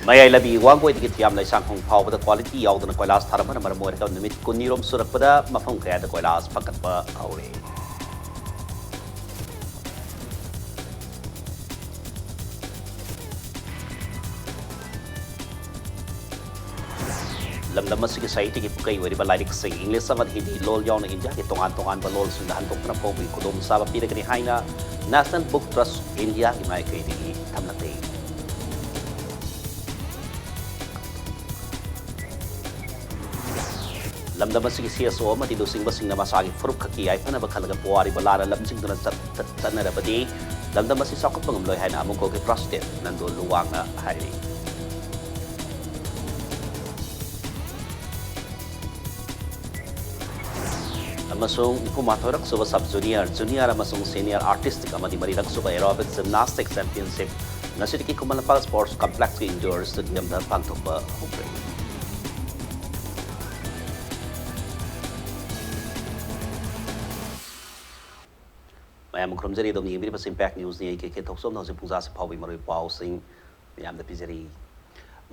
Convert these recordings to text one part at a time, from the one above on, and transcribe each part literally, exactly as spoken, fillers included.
ꯃꯌꯥꯏ ꯂꯝꯕꯤ ꯋꯥꯡꯒꯣꯏꯗꯒꯤ ꯊꯤꯌꯥꯝ ꯂꯩꯁꯥꯡꯈꯣꯡ ꯐꯥꯎꯕꯗ ꯀ꯭ꯋꯥꯂꯤꯇꯤ ꯌꯥꯎꯗꯅ ꯀꯣꯏꯂꯥꯁ ꯊꯥꯔꯝꯕꯅ ꯃꯔꯝ ꯑꯣꯏꯔꯒ ꯅꯨꯃꯤꯠ ꯀꯨꯟꯅꯤꯔꯣꯝ ꯁꯨꯔꯛꯄꯗ ꯃꯐꯝ ꯀꯌꯥꯗ ꯀꯣꯏꯂꯥꯁ ꯐꯒꯠꯄ ꯍꯧꯔꯦ꯫ ꯂꯝꯗꯝ ꯑꯁꯤꯒꯤ ꯁꯥꯍꯤꯇ꯭ꯌꯒꯤ ꯄꯨꯀꯩ ꯑꯣꯏꯔꯤꯕ ꯂꯥꯏꯔꯤꯛꯁꯤꯡ ꯏꯪꯂꯤꯁ ꯑꯃꯗꯤ ꯍꯤꯟꯗꯤ ꯂꯣꯜ ꯌꯥꯎꯅ ꯏꯟꯗꯤꯌꯥꯒꯤ ꯇꯣꯉꯥꯟ ꯇꯣꯉꯥꯟꯕ ꯂꯣꯜꯁꯤꯡꯗ ꯍꯟꯗꯣꯛꯇꯨꯅ ꯐꯣꯡꯕꯒꯤ ꯈꯨꯗꯣꯡꯆꯥꯕ ꯄꯤꯔꯒꯅꯤ ꯍꯥꯏꯅ National Book Trust Indiaꯒꯤ ꯃꯥꯏꯀꯩꯗꯒꯤ ꯊꯝꯂꯛꯂꯤ꯫ ꯂꯝꯗꯝ ꯑꯁꯤꯒꯤ CSO ꯑꯃꯗꯤ ꯂꯨꯆꯤꯡꯕꯁꯤꯡꯅ ꯃꯁꯥꯒꯤ ꯐꯨꯔꯨꯞ ꯈꯛꯀꯤ ꯌꯥꯏꯐꯅꯕ ꯈꯜꯂꯒ ꯄꯨꯋꯥꯔꯤꯕ ꯂꯥꯟꯅ ꯂꯝꯖꯤꯡꯗꯨꯅ ꯆꯠ-, ꯆꯠꯅꯔꯕꯗꯤ ꯂꯝꯗꯝ ꯑꯁꯤ ꯆꯥꯎꯈꯠꯄ ꯉꯝꯂꯣꯏ ꯍꯥꯏꯅ ꯑꯃꯨꯛ ꯍꯧꯒꯤ ꯄ꯭ꯔꯁꯤꯗꯦꯟ ꯅꯟꯗꯣ ꯂꯨꯋꯥꯡꯅ ꯍꯥꯏꯔꯤ꯫ ꯑꯃꯁꯨꯡ ꯅꯤꯐꯨꯃꯥꯊꯣꯏꯔꯛ ꯁꯨꯕ Sub Junior, Junior ꯑꯃꯁꯨꯡ Senior Artistic ꯑꯃꯗꯤ ꯃꯔꯤꯔꯛ ꯁꯨꯕ Aerobic Gymnastic Championship ꯉꯁꯤꯗꯒꯤ ꯈꯨꯃꯟ ꯂꯝꯄꯥꯛ Sports Complexꯀꯤ Indoor Stadiumꯗ ꯄꯥꯡꯊꯣꯛꯄ ꯍꯧꯈ꯭ꯔꯦ꯫ ꯃꯌꯥꯝ ꯈꯨꯔꯨꯝꯖꯔꯤ꯫ ꯑꯗꯣꯝꯅ ꯌꯦꯡꯕꯤꯔꯤꯕꯁꯤ Impact Newsꯅꯤ꯫ ꯑꯩ ꯀꯦ ꯀꯦ ꯊꯣꯛꯆꯣꯝꯅ ꯍꯧꯖꯤꯛ ꯄꯨꯡꯖꯥꯁꯤ ꯐꯥꯎꯕꯒꯤ ꯃꯔꯨꯑꯣꯏꯕ ꯄꯥꯎꯁꯤꯡ ꯃꯌꯥꯝꯗ ꯄꯤꯖꯔꯤ꯫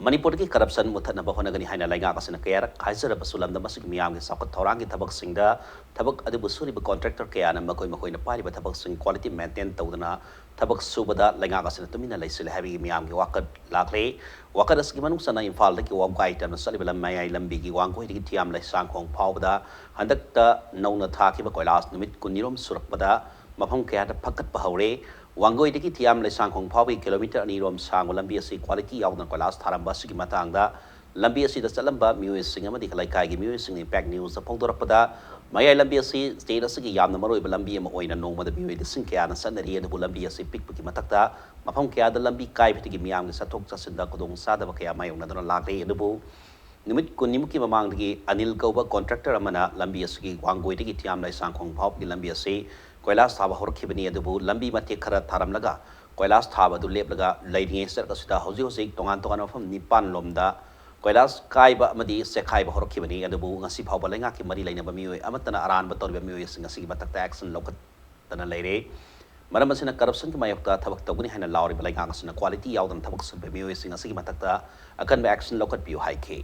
ꯃꯅꯤꯄꯨꯔꯗꯒꯤ corruption ꯃꯨꯠꯊꯠꯅꯕ ꯍꯣꯠꯅꯒꯅꯤ ꯍꯥꯏꯅ ꯂꯩꯉꯥꯛ ꯑꯁꯤꯅ ꯀꯌꯥꯔꯛ ꯍꯥꯏꯖꯔꯕꯁꯨ ꯂꯝꯗꯝ ꯑꯁꯤꯒꯤ ꯃꯤꯌꯥꯝꯒꯤ ꯆꯥꯎꯈꯠ ꯊꯧꯔꯥꯡꯒꯤ ꯊꯕꯛꯁꯤꯡꯗ ꯊꯕꯛ ꯑꯗꯨꯕꯨ ꯁꯨꯔꯤꯕ contractor ꯀꯌꯥꯅ ꯃꯈꯣꯏ ꯃꯈꯣꯏꯅ ꯄꯥꯏꯔꯤꯕ ꯊꯕꯛꯁꯤꯡ quality maintain ꯇꯧꯗꯅ ꯊꯕꯛ ꯁꯨꯕꯗ ꯂꯩꯉꯥꯛ ꯑꯁꯤꯅ ꯇꯨꯃꯤꯟꯅ ꯂꯩꯁꯤꯜꯂꯦ ꯍꯥꯏꯕꯒꯤ ꯃꯤꯌꯥꯝꯒꯤ ꯋꯥꯀꯠ ꯂꯥꯛꯂꯦ꯫ ꯋꯥꯀꯠ ꯑꯁꯤꯒꯤ ꯃꯅꯨꯡ ꯆꯟꯅ ꯏꯝꯐꯥꯜꯗꯒꯤ ꯋꯥꯕꯒꯥꯏ ꯇꯝꯅ ꯆꯠꯂꯤꯕ ꯂꯝ ꯃꯌꯥꯏ ꯂꯝꯕꯤꯒꯤ ꯋꯥꯡꯒꯣꯏꯗꯒꯤ ꯊꯤꯌꯥꯝ ꯂꯩꯁꯥꯡꯈꯣꯡ ꯐꯥꯎꯕꯗ ꯍꯟꯗꯛꯇ ꯅꯧꯅ ꯊꯥꯈꯤꯕ ꯀꯣꯏꯂꯥꯁ ꯅꯨꯃꯤꯠ ꯀꯨꯟꯅꯤꯔꯣꯝ ꯁꯨꯔꯛꯄꯗ ꯃꯐꯝ ꯀꯌꯥꯗ ꯐꯒꯠꯄ ꯍꯧꯔꯦ꯫ ꯋꯥꯡꯒꯣꯏꯗꯒꯤ ꯊꯤꯌꯥꯝ ꯂꯩꯁꯥꯡꯈꯣꯡ ꯐꯥꯎꯕꯒꯤ kilometre ꯑꯅꯤꯔꯣꯝ ꯁꯥꯡꯕ ꯂꯝꯕꯤ ꯑꯁꯤ quality ꯌꯥꯎꯗꯅ ꯀꯣꯏꯂꯥꯁ ꯊꯥꯔꯝꯕ ꯑꯁꯤꯒꯤ ꯃꯇꯥꯡꯗ ꯂꯝꯕꯤ ꯑꯁꯤꯗ ꯆꯠꯂꯝꯕ ꯃꯤꯑꯣꯏꯁꯤꯡ ꯑꯃꯗꯤ ꯂꯩꯀꯥꯏꯒꯤ ꯃꯤꯑꯣꯏꯁꯤꯡꯅ Impact Newsꯇ ꯐꯣꯡꯗꯣꯔꯛꯄꯗ, ꯃꯌꯥꯏ ꯂꯝꯕꯤ ꯑꯁꯤ state ꯑꯁꯤꯒꯤ ꯌꯥꯝꯅ ꯃꯔꯨꯑꯣꯏꯕ ꯂꯝꯕꯤ ꯑꯃ ꯑꯣꯏꯅ ꯅꯣꯡꯃꯗ ꯃꯤꯑꯣꯏ ꯂꯤꯁꯤꯡ ꯀꯌꯥꯅ ꯆꯠꯅꯔꯤ, ꯑꯗꯨꯕꯨ ꯂꯝꯕꯤ ꯑꯁꯤ ꯄꯤꯛꯄꯒꯤ ꯃꯊꯛꯇ ꯃꯐꯝ ꯀꯌꯥꯗ ꯂꯝꯕꯤ ꯀꯥꯏꯕꯗꯒꯤ ꯃꯤꯌꯥꯝꯒꯤ ꯆꯠꯊꯣꯛ ꯆꯠꯁꯤꯟꯗ ꯈꯨꯗꯣꯡꯆꯥꯗꯕ ꯀꯌꯥ ꯃꯥꯌꯣꯛꯅꯗꯨꯅ ꯂꯥꯛꯂꯤ꯫ ꯑꯗꯨꯕꯨ ꯅꯨꯃꯤꯠ ꯀꯨꯟꯅꯤꯃꯨꯛꯀꯤ ꯃꯃꯥꯡꯗꯒꯤ ꯑꯅꯤꯜ ꯀꯧꯕ contractor ꯑꯃꯅ ꯂꯝꯕꯤ ꯑꯁꯤꯒꯤ ꯋꯥꯡꯒꯣꯏꯗꯒꯤ ꯊꯤꯌꯥꯝ ꯂꯩꯁꯥꯡꯈꯣꯡ ꯐꯥꯎꯕꯒꯤ ꯂꯝꯕꯤ ꯑꯁꯤ ꯀꯣꯏꯂꯥꯁ ꯊꯥꯕ ꯍꯧꯔꯛꯈꯤꯕꯅꯤ, ꯑꯗꯨꯕꯨ ꯂꯝꯕꯤ ꯃꯇꯦꯛ ꯈꯔ ꯊꯥꯔꯝꯂꯒ ꯀꯣꯏꯂꯥꯁ ꯊꯥꯕ ꯑꯗꯨ ꯂꯦꯞꯂꯒ ꯂꯩꯔꯤꯉꯩ ꯆꯔꯛ ꯑꯁꯤꯗ ꯍꯧꯖꯤꯛ ꯍꯧꯖꯤꯛ ꯇꯣꯉꯥꯟ ꯇꯣꯉꯥꯟꯕ ꯃꯐꯝ ꯅꯤꯄꯥꯟ ꯂꯣꯝꯗ ꯀꯣꯏꯂꯥꯁ ꯀꯥꯏꯕ ꯑꯃꯗꯤ ꯆꯦꯛꯈꯥꯏꯕ ꯍꯧꯔꯛꯈꯤꯕꯅꯤ꯫ ꯑꯗꯨꯕꯨ ꯉꯁꯤ ꯐꯥꯎꯕ ꯂꯩꯉꯥꯛꯀꯤ ꯃꯔꯤ ꯂꯩꯅꯕ ꯃꯤꯑꯣꯏ ꯑꯃꯠꯇꯅ ꯑꯔꯥꯟꯕ ꯇꯧꯔꯤꯕ ꯃꯤꯑꯣꯏꯁꯤꯡ ꯑꯁꯤꯒꯤ ꯃꯊꯛꯇ action ꯂꯧꯈꯠꯇꯅ ꯂꯩꯔꯦ꯫ ꯃꯔꯝ ꯑꯁꯤꯅ ꯀꯔꯞꯁꯟꯒꯤ ꯃꯥꯌꯣꯛꯇ ꯊꯕꯛ ꯇꯧꯒꯅꯤ ꯍꯥꯏꯅ ꯂꯥꯎꯔꯤꯕ ꯂꯩꯉꯥꯛ ꯑꯁꯤꯅ ꯀ꯭ꯋꯥꯂꯤꯇꯤ ꯌꯥꯎꯗꯅ ꯊꯕꯛ ꯁꯨꯕ ꯃꯤꯑꯣꯏꯁꯤꯡ ꯑꯁꯤꯒꯤ ꯃꯊꯛꯇ ꯑꯀꯟꯕ ꯑꯦꯛꯁꯟ ꯂꯧꯈꯠꯄꯤꯌꯨ ꯍꯥꯏꯈꯤ꯫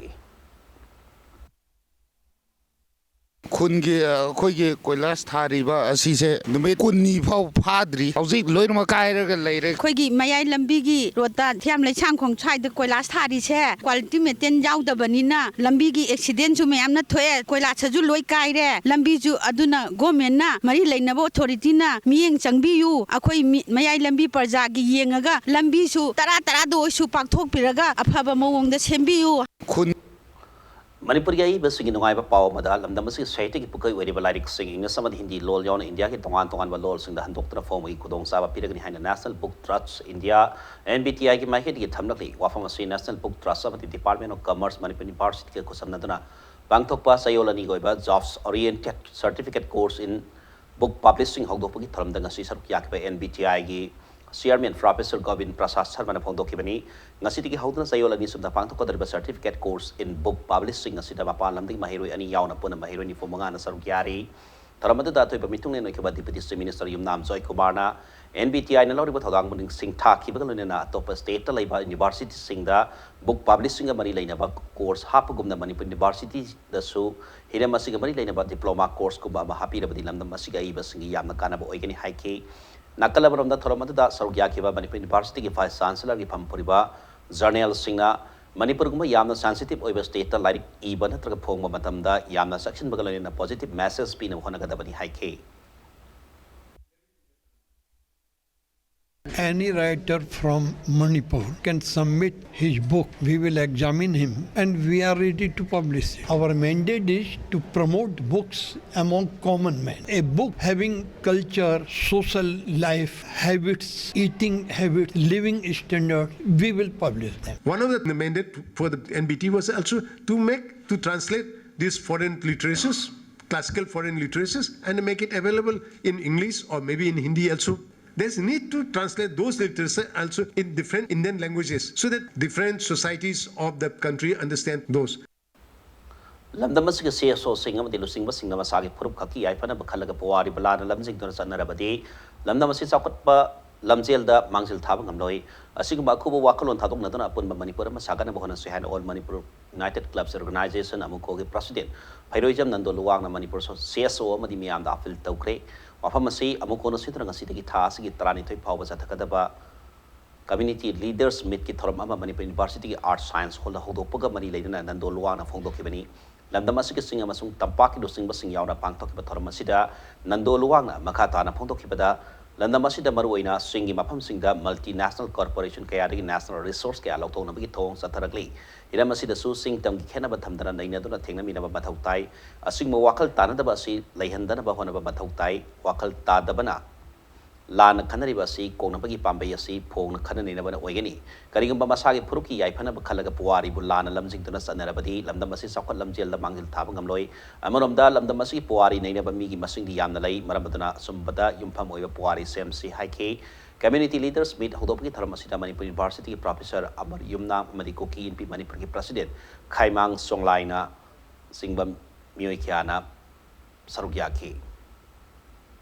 ꯈꯨꯟꯒꯤ ꯑꯩꯈꯣꯏꯒꯤ ꯀꯣꯏꯂꯥꯁ ꯊꯥꯔꯤꯕ ꯑꯁꯤꯁꯦ ꯅꯨꯃꯤꯠ ꯀꯨꯟꯅꯤ ꯐꯥꯎ ꯐꯥꯗ꯭ꯔꯤ, ꯍꯧꯖꯤꯛ ꯂꯣꯏꯅꯃꯛ ꯀꯥꯏꯔꯒ ꯂꯩꯔꯦ꯫ ꯑꯩꯈꯣꯏꯒꯤ ꯃꯌꯥꯏ ꯂꯝꯕꯤꯒꯤ ꯔꯣꯠꯇ ꯊꯤꯌꯥꯝ ꯂꯩꯁꯥꯡꯈꯣꯡ ꯁ꯭ꯋꯥꯏꯗ ꯀꯣꯏꯂꯥꯁ ꯊꯥꯔꯤꯁꯦ ꯀ꯭ꯋꯥꯂꯤꯇꯤ ꯃꯦꯟꯇꯦꯟ ꯌꯥꯎꯗꯕꯅꯤꯅ ꯂꯝꯕꯤꯒꯤ ꯑꯦꯛꯁꯤꯗꯦꯟꯁꯨ ꯃꯌꯥꯝꯅ ꯊꯣꯛꯑꯦ, ꯀꯣꯏꯂꯥꯁꯁꯨ ꯂꯣꯏ ꯀꯥꯏꯔꯦ꯫ ꯂꯝꯕꯤꯁꯨ ꯑꯗꯨꯅ ꯒꯣꯔꯃꯦꯟꯅ ꯃꯔꯤ ꯂꯩꯅꯕ ꯑꯣꯊꯣꯔꯤꯇꯤꯅ ꯃꯤꯠꯌꯦꯡ ꯆꯪꯕꯤꯌꯨ꯫ ꯑꯩꯈꯣꯏ ꯃꯤ- ꯃꯌꯥꯏ ꯂꯝꯕꯤ ꯄ꯭ꯔꯖꯥꯒꯤ ꯌꯦꯡꯉꯒ ꯂꯝꯕꯤꯁꯨ ꯇꯔꯥ ꯇꯔꯥꯗ ꯑꯣꯏꯁꯨ ꯄꯥꯛꯊꯣꯛꯄꯤꯔꯒ ꯑꯐꯕ ꯃꯑꯣꯡꯗ ꯁꯦꯝꯕꯤꯌꯨ꯫ ꯈꯨꯟ ꯃꯅꯤꯄꯨꯔꯒꯤ ꯑꯏꯕꯁꯤꯡꯒꯤ ꯅꯨꯡꯉꯥꯏꯕ ꯄꯥꯎ ꯑꯃꯗ, ꯂꯝꯗꯝ ꯑꯁꯤꯒꯤ ꯁꯥꯍꯤꯇ꯭ꯌꯒꯤ ꯄꯨꯀꯩ ꯑꯣꯏꯔꯤꯕ ꯂꯥꯏꯔꯤꯛꯁꯤꯡ ꯏꯪꯂꯤꯁ ꯑꯃꯗꯤ ꯍꯤꯟꯗꯤ ꯂꯣꯜ ꯌꯥꯎꯅ ꯏꯟꯗꯤꯌꯥꯒꯤ ꯇꯣꯉꯥꯟ ꯇꯣꯉꯥꯟꯕ ꯂꯣꯜꯁꯤꯡꯗ ꯍꯟꯗꯣꯛꯇꯨꯅ ꯐꯣꯡꯕꯒꯤ ꯈꯨꯗꯣꯡꯆꯥꯕ ꯄꯤꯔꯒꯅꯤ ꯍꯥꯏꯅ National Book Trust India, N B T I ꯒꯤ ꯃꯥꯏꯀꯩꯗꯒꯤ ꯊꯝꯂꯛꯂꯤ꯫ ꯋꯥꯐꯝ ꯑꯁꯤ National Book Trust ꯑꯃꯗꯤ Department of Commerce Manipur University ꯒ ꯈꯨꯠꯁꯝꯅꯗꯨꯅ ꯄꯥꯡꯊꯣꯛꯄ ꯆꯌꯣꯜ ꯑꯅꯤꯒꯤ ꯑꯣꯏꯕ Jobs Oriented Certificate Course in Book Publishing ꯍꯧꯗꯣꯛꯄꯒꯤ ꯊꯧꯔꯝꯗ ꯉꯁꯤ ꯁꯔꯨꯛ ꯌꯥꯈꯤꯕ N B T I ꯒꯤ Chairman Professor ꯒꯣꯕꯤꯟ ꯄ꯭ꯔꯁꯥꯗ ꯁꯔꯃꯅ ꯐꯣꯡꯗꯣꯛꯈꯤꯕꯅꯤ꯫ ꯉꯁꯤꯗꯒꯤ ꯍꯧꯗꯨꯅ ꯆꯌꯣꯜ ꯑꯅꯤ ꯁꯨꯞꯅ ꯄꯥꯡꯊꯣꯛꯀꯗꯧꯔꯤꯕ Certificate Course in Book Publishing ꯑꯁꯤꯗ ꯃꯄꯥꯟ ꯂꯝꯗꯒꯤ ꯃꯍꯩꯔꯣꯏ ꯑꯅꯤ ꯌꯥꯎꯅ ꯄꯨꯟꯅ ꯃꯍꯩꯔꯣꯏ ꯅꯤꯐꯨ ꯃꯉꯥꯅ ꯁꯔꯨꯛ ꯌꯥꯔꯤ꯫ ꯊꯧꯔꯝ ꯑꯗꯨꯗ ꯑꯊꯣꯏꯕ ꯃꯤꯊꯨꯡꯂꯦꯟ ꯑꯣꯏꯈꯤꯕ Deputy Chief Minister Yumnam ꯖꯣꯏꯀꯨꯃꯥꯔꯅ N B T I ꯅ ꯂꯧꯔꯤꯕ ꯊꯧꯗꯥꯡꯕꯨ ꯅꯤꯡꯁꯤꯡ ꯊꯥꯈꯤꯕꯒ ꯂꯣꯏꯅꯅ ꯑꯇꯣꯞꯄ state ꯇ ꯂꯩꯕ university ꯁꯤꯡꯗ book publishing ꯒ ꯃꯔꯤ ꯂꯩꯅꯕ course ꯍꯥꯞꯄꯒꯨꯝꯅ ꯃꯅꯤꯄꯨꯔ University ꯗꯁꯨ ꯍꯤꯔꯝ ꯑꯁꯤꯒ ꯃꯔꯤ ꯂꯩꯅꯕ diploma course ꯀꯨꯝꯕ ꯑꯃ ꯍꯥꯞꯄꯤꯔꯕꯗꯤ ꯂꯝꯗꯝ ꯑꯁꯤꯒꯤ ꯑꯏꯕꯁꯤꯡꯒꯤ ꯌꯥꯝꯅ ꯀꯥꯟꯅꯕ ꯑꯣꯏꯒꯅꯤ ꯍꯥꯏꯈꯤ꯫ ꯅꯥꯀꯜ ꯑꯃꯔꯣꯝꯗ ꯊꯧꯔꯝ ꯑꯗꯨꯗ ꯁꯔꯨꯛ ꯌꯥꯈꯤꯕ ꯃꯅꯤꯄꯨꯔ University ꯒꯤ Vice Chancellor ꯒꯤ ꯐꯝ ꯐꯨꯔꯤꯕ journal ꯁꯤꯡꯅ ꯃꯅꯤꯄꯨꯔꯒꯨꯝꯕ ꯌꯥꯝꯅ sensitive ꯑꯣꯏꯕ state ꯇ ꯂꯥꯏꯔꯤꯛ ꯏꯕ ꯅꯠꯇ꯭ꯔꯒ ꯐꯣꯡꯕ ꯃꯇꯝꯗ ꯌꯥꯝꯅ ꯆꯦꯛꯁꯤꯟꯕꯒ ꯂꯣꯏꯅꯅ positive message ꯄꯤꯅꯕ ꯍꯣꯠꯅꯒꯗꯕꯅꯤ ꯍꯥꯏꯈꯤ꯫ Any writer from Manipur can submit his book. We will examine him and we are ready to publish it. Our mandate is to promote books among common men. A book having culture, social life, habits, eating habits, living standard, we will publish them. One of the mandate for the N B T was also to make, to translate these foreign literatures, classical foreign literatures, and make it available in English or maybe in Hindi also. There's need to translate those literature also in different Indian languages so that different societies of the country understand those. ꯂꯝꯗꯝ ꯑꯁꯤꯒꯤ C S ꯑꯣꯁꯤꯡ ꯑꯃꯗꯤ ꯂꯨꯆꯤꯡꯕꯁꯤꯡꯅ ꯃꯁꯥꯒꯤ ꯐꯨꯔꯨꯞ ꯈꯛꯀꯤ ꯌꯥꯏꯐꯅꯕ ꯈꯜꯂꯒ ꯄꯨꯋꯥꯔꯤꯕ ꯂꯥꯟꯅ ꯂꯝꯖꯤꯡꯗꯨꯅ ꯆꯠꯅꯔꯕꯗꯤ ꯂꯝꯗꯝ ꯑꯁꯤ ꯆꯥꯎꯈꯠꯄ ꯂꯝꯖꯦꯜꯗ ꯃꯥꯡꯖꯤꯜ ꯊꯥꯕ ꯉꯝꯂꯣꯏ꯫ ꯑꯁꯤꯒꯨꯝꯕ ꯑꯈꯨꯕ ꯋꯥꯈꯜꯂꯣꯟ ꯊꯥꯗꯣꯛꯅꯗꯨꯅ ꯑꯄꯨꯟꯕ ꯃꯅꯤꯄꯨꯔ ꯑꯃ ꯁꯥꯒꯠꯅꯕ ꯍꯣꯠꯅꯁꯤ ꯍꯥꯏꯅ All Manipur United Clubs Organization, ꯑꯃꯨꯀꯣꯒꯤ president ꯐꯩꯔꯣꯏꯖꯝ Nando ꯂꯨꯋꯥꯡꯅ Manipur ꯁꯣ-, ꯁꯤ ꯑꯦꯁ ꯑꯣ ꯑꯃꯗꯤ ꯃꯤꯌꯥꯝꯗ appeal ꯇꯧꯈ꯭ꯔꯦ꯫ ꯋꯥꯐꯝ ꯑꯁꯤ ꯑꯃꯨꯀꯣꯅ ꯁꯤꯟꯗꯨꯅ ꯉꯁꯤꯗꯒꯤ ꯊꯥ ꯑꯁꯤꯒꯤ ꯇꯔꯥꯅꯤꯊꯣꯏ ꯐꯥꯎꯕ ꯆꯠꯊꯒꯗꯕ Community Leaders Meetꯀꯤ ꯊꯧꯔꯝ ꯑꯃ ꯃꯅꯤꯄꯨꯔ Universityꯒꯤ Arts Science Hallꯗ ꯍꯧꯗꯣꯛꯄꯒ ꯃꯔꯤ ꯂꯩꯅꯅ ꯅꯟꯗꯣ ꯂꯨꯋꯥꯡꯅ ꯐꯣꯡꯗꯣꯛꯈꯤꯕꯅꯤ꯫ ꯂꯝꯗꯝ ꯑꯁꯤꯒꯤ ꯆꯤꯡ ꯑꯃꯁꯨꯡ ꯇꯝꯄꯥꯛꯀꯤ ꯂꯨꯆꯤꯡꯕꯁꯤꯡ ꯌꯥꯎꯅ ꯄꯥꯡꯊꯣꯛꯈꯤꯕ ꯊꯧꯔꯝ ꯑꯁꯤꯗ ꯅꯟꯗꯣ ꯂꯨꯋꯥꯡꯅ ꯃꯈꯥ ꯇꯥꯅ ꯐꯣꯡꯗꯣꯛꯈꯤꯕꯗ, ꯂꯝꯗꯝ ꯑꯁꯤꯗ ꯃꯔꯨꯑꯣꯏꯅ ꯆꯤꯡꯒꯤ ꯃꯐꯝꯁꯤꯡꯗ multinational corporation ꯀꯌꯥꯗꯒꯤ national resource ꯀꯌꯥ ꯂꯧꯊꯣꯛꯅꯕꯒꯤ ꯊꯧꯑꯣꯡ ꯆꯠꯊꯔꯛꯂꯤ꯫ ꯍꯤꯔꯝ ꯑꯁꯤꯗꯁꯨ ꯆꯤꯡ ꯇꯝꯒꯤ ꯈꯦꯠꯅꯕ ꯊꯝꯗꯅ ꯅꯩꯅꯗꯨꯅ ꯊꯦꯡꯅꯃꯤꯟꯅꯕ ꯃꯊꯧ ꯇꯥꯏ꯫ ꯑꯁꯤꯒꯨꯝꯕ ꯋꯥꯈꯜ ꯇꯥꯅꯗꯕ ꯑꯁꯤ ꯂꯩꯍꯟꯗꯅꯕ ꯍꯣꯠꯅꯕ ꯃꯊꯧ ꯇꯥꯏ꯫ ꯋꯥꯈꯜ ꯇꯥꯗꯕꯅ ꯂꯥꯟꯅ ꯈꯟꯅꯔꯤꯕ ꯑꯁꯤ ꯀꯣꯛꯅꯕꯒꯤ ꯄꯥꯝꯕꯩ ꯑꯁꯤ ꯐꯣꯡꯅ ꯈꯟꯅ ꯅꯩꯅꯕꯅ ꯑꯣꯏꯒꯅꯤ꯫ ꯀꯔꯤꯒꯨꯝꯕ ꯃꯁꯥꯒꯤ ꯐꯨꯔꯨꯞꯀꯤ ꯌꯥꯏꯐꯅꯕ ꯈꯜꯂꯒ ꯄꯨꯋꯥꯔꯤꯕꯨ ꯂꯥꯟꯅ ꯂꯝꯖꯤꯡꯗꯨꯅ ꯆꯠꯅꯔꯕꯗꯤ ꯂꯝꯗꯝ ꯑꯁꯤ ꯆꯥꯎꯈꯠ ꯂꯝꯖꯦꯜꯗ ꯃꯥꯡꯖꯤꯜ ꯊꯥꯕ ꯉꯝꯂꯣꯏ꯫ ꯑꯃꯔꯣꯝꯗ ꯂꯝꯗꯝ ꯑꯁꯤꯒꯤ ꯄꯨꯋꯥꯔꯤ ꯅꯩꯅꯕ ꯃꯤꯒꯤ ꯃꯁꯤꯡꯗꯤ ꯌꯥꯝꯅ ꯂꯩ꯫ ꯃꯔꯝ ꯑꯗꯨꯅ ꯑꯆꯨꯝꯕꯗ ꯌꯨꯝꯐꯝ ꯑꯣꯏꯕ ꯄꯨꯋꯥꯔꯤ ꯁꯦꯝꯁꯤ ꯍꯥꯏꯈꯤ꯫ Community Leaders Meet ꯍꯧꯗꯣꯛꯄꯒꯤ ꯊꯧꯔꯝ ꯑꯁꯤꯗ ꯃꯅꯤꯄꯨꯔ Universityꯒꯤ professor ꯑꯃꯔ ꯌꯨꯝꯅꯥꯝ ꯑꯃꯗꯤ ꯀꯨꯀꯤ ꯏꯟꯄꯤ ꯃꯅꯤꯄꯨꯔꯒꯤ president ꯈꯥꯏꯃꯥꯡ ꯆꯣꯡꯂꯥꯏꯅ ꯆꯤꯡꯕ ꯃꯤꯑꯣꯏ ꯀꯌꯥꯅ ꯁꯔꯨꯛ ꯌꯥꯈꯤ꯫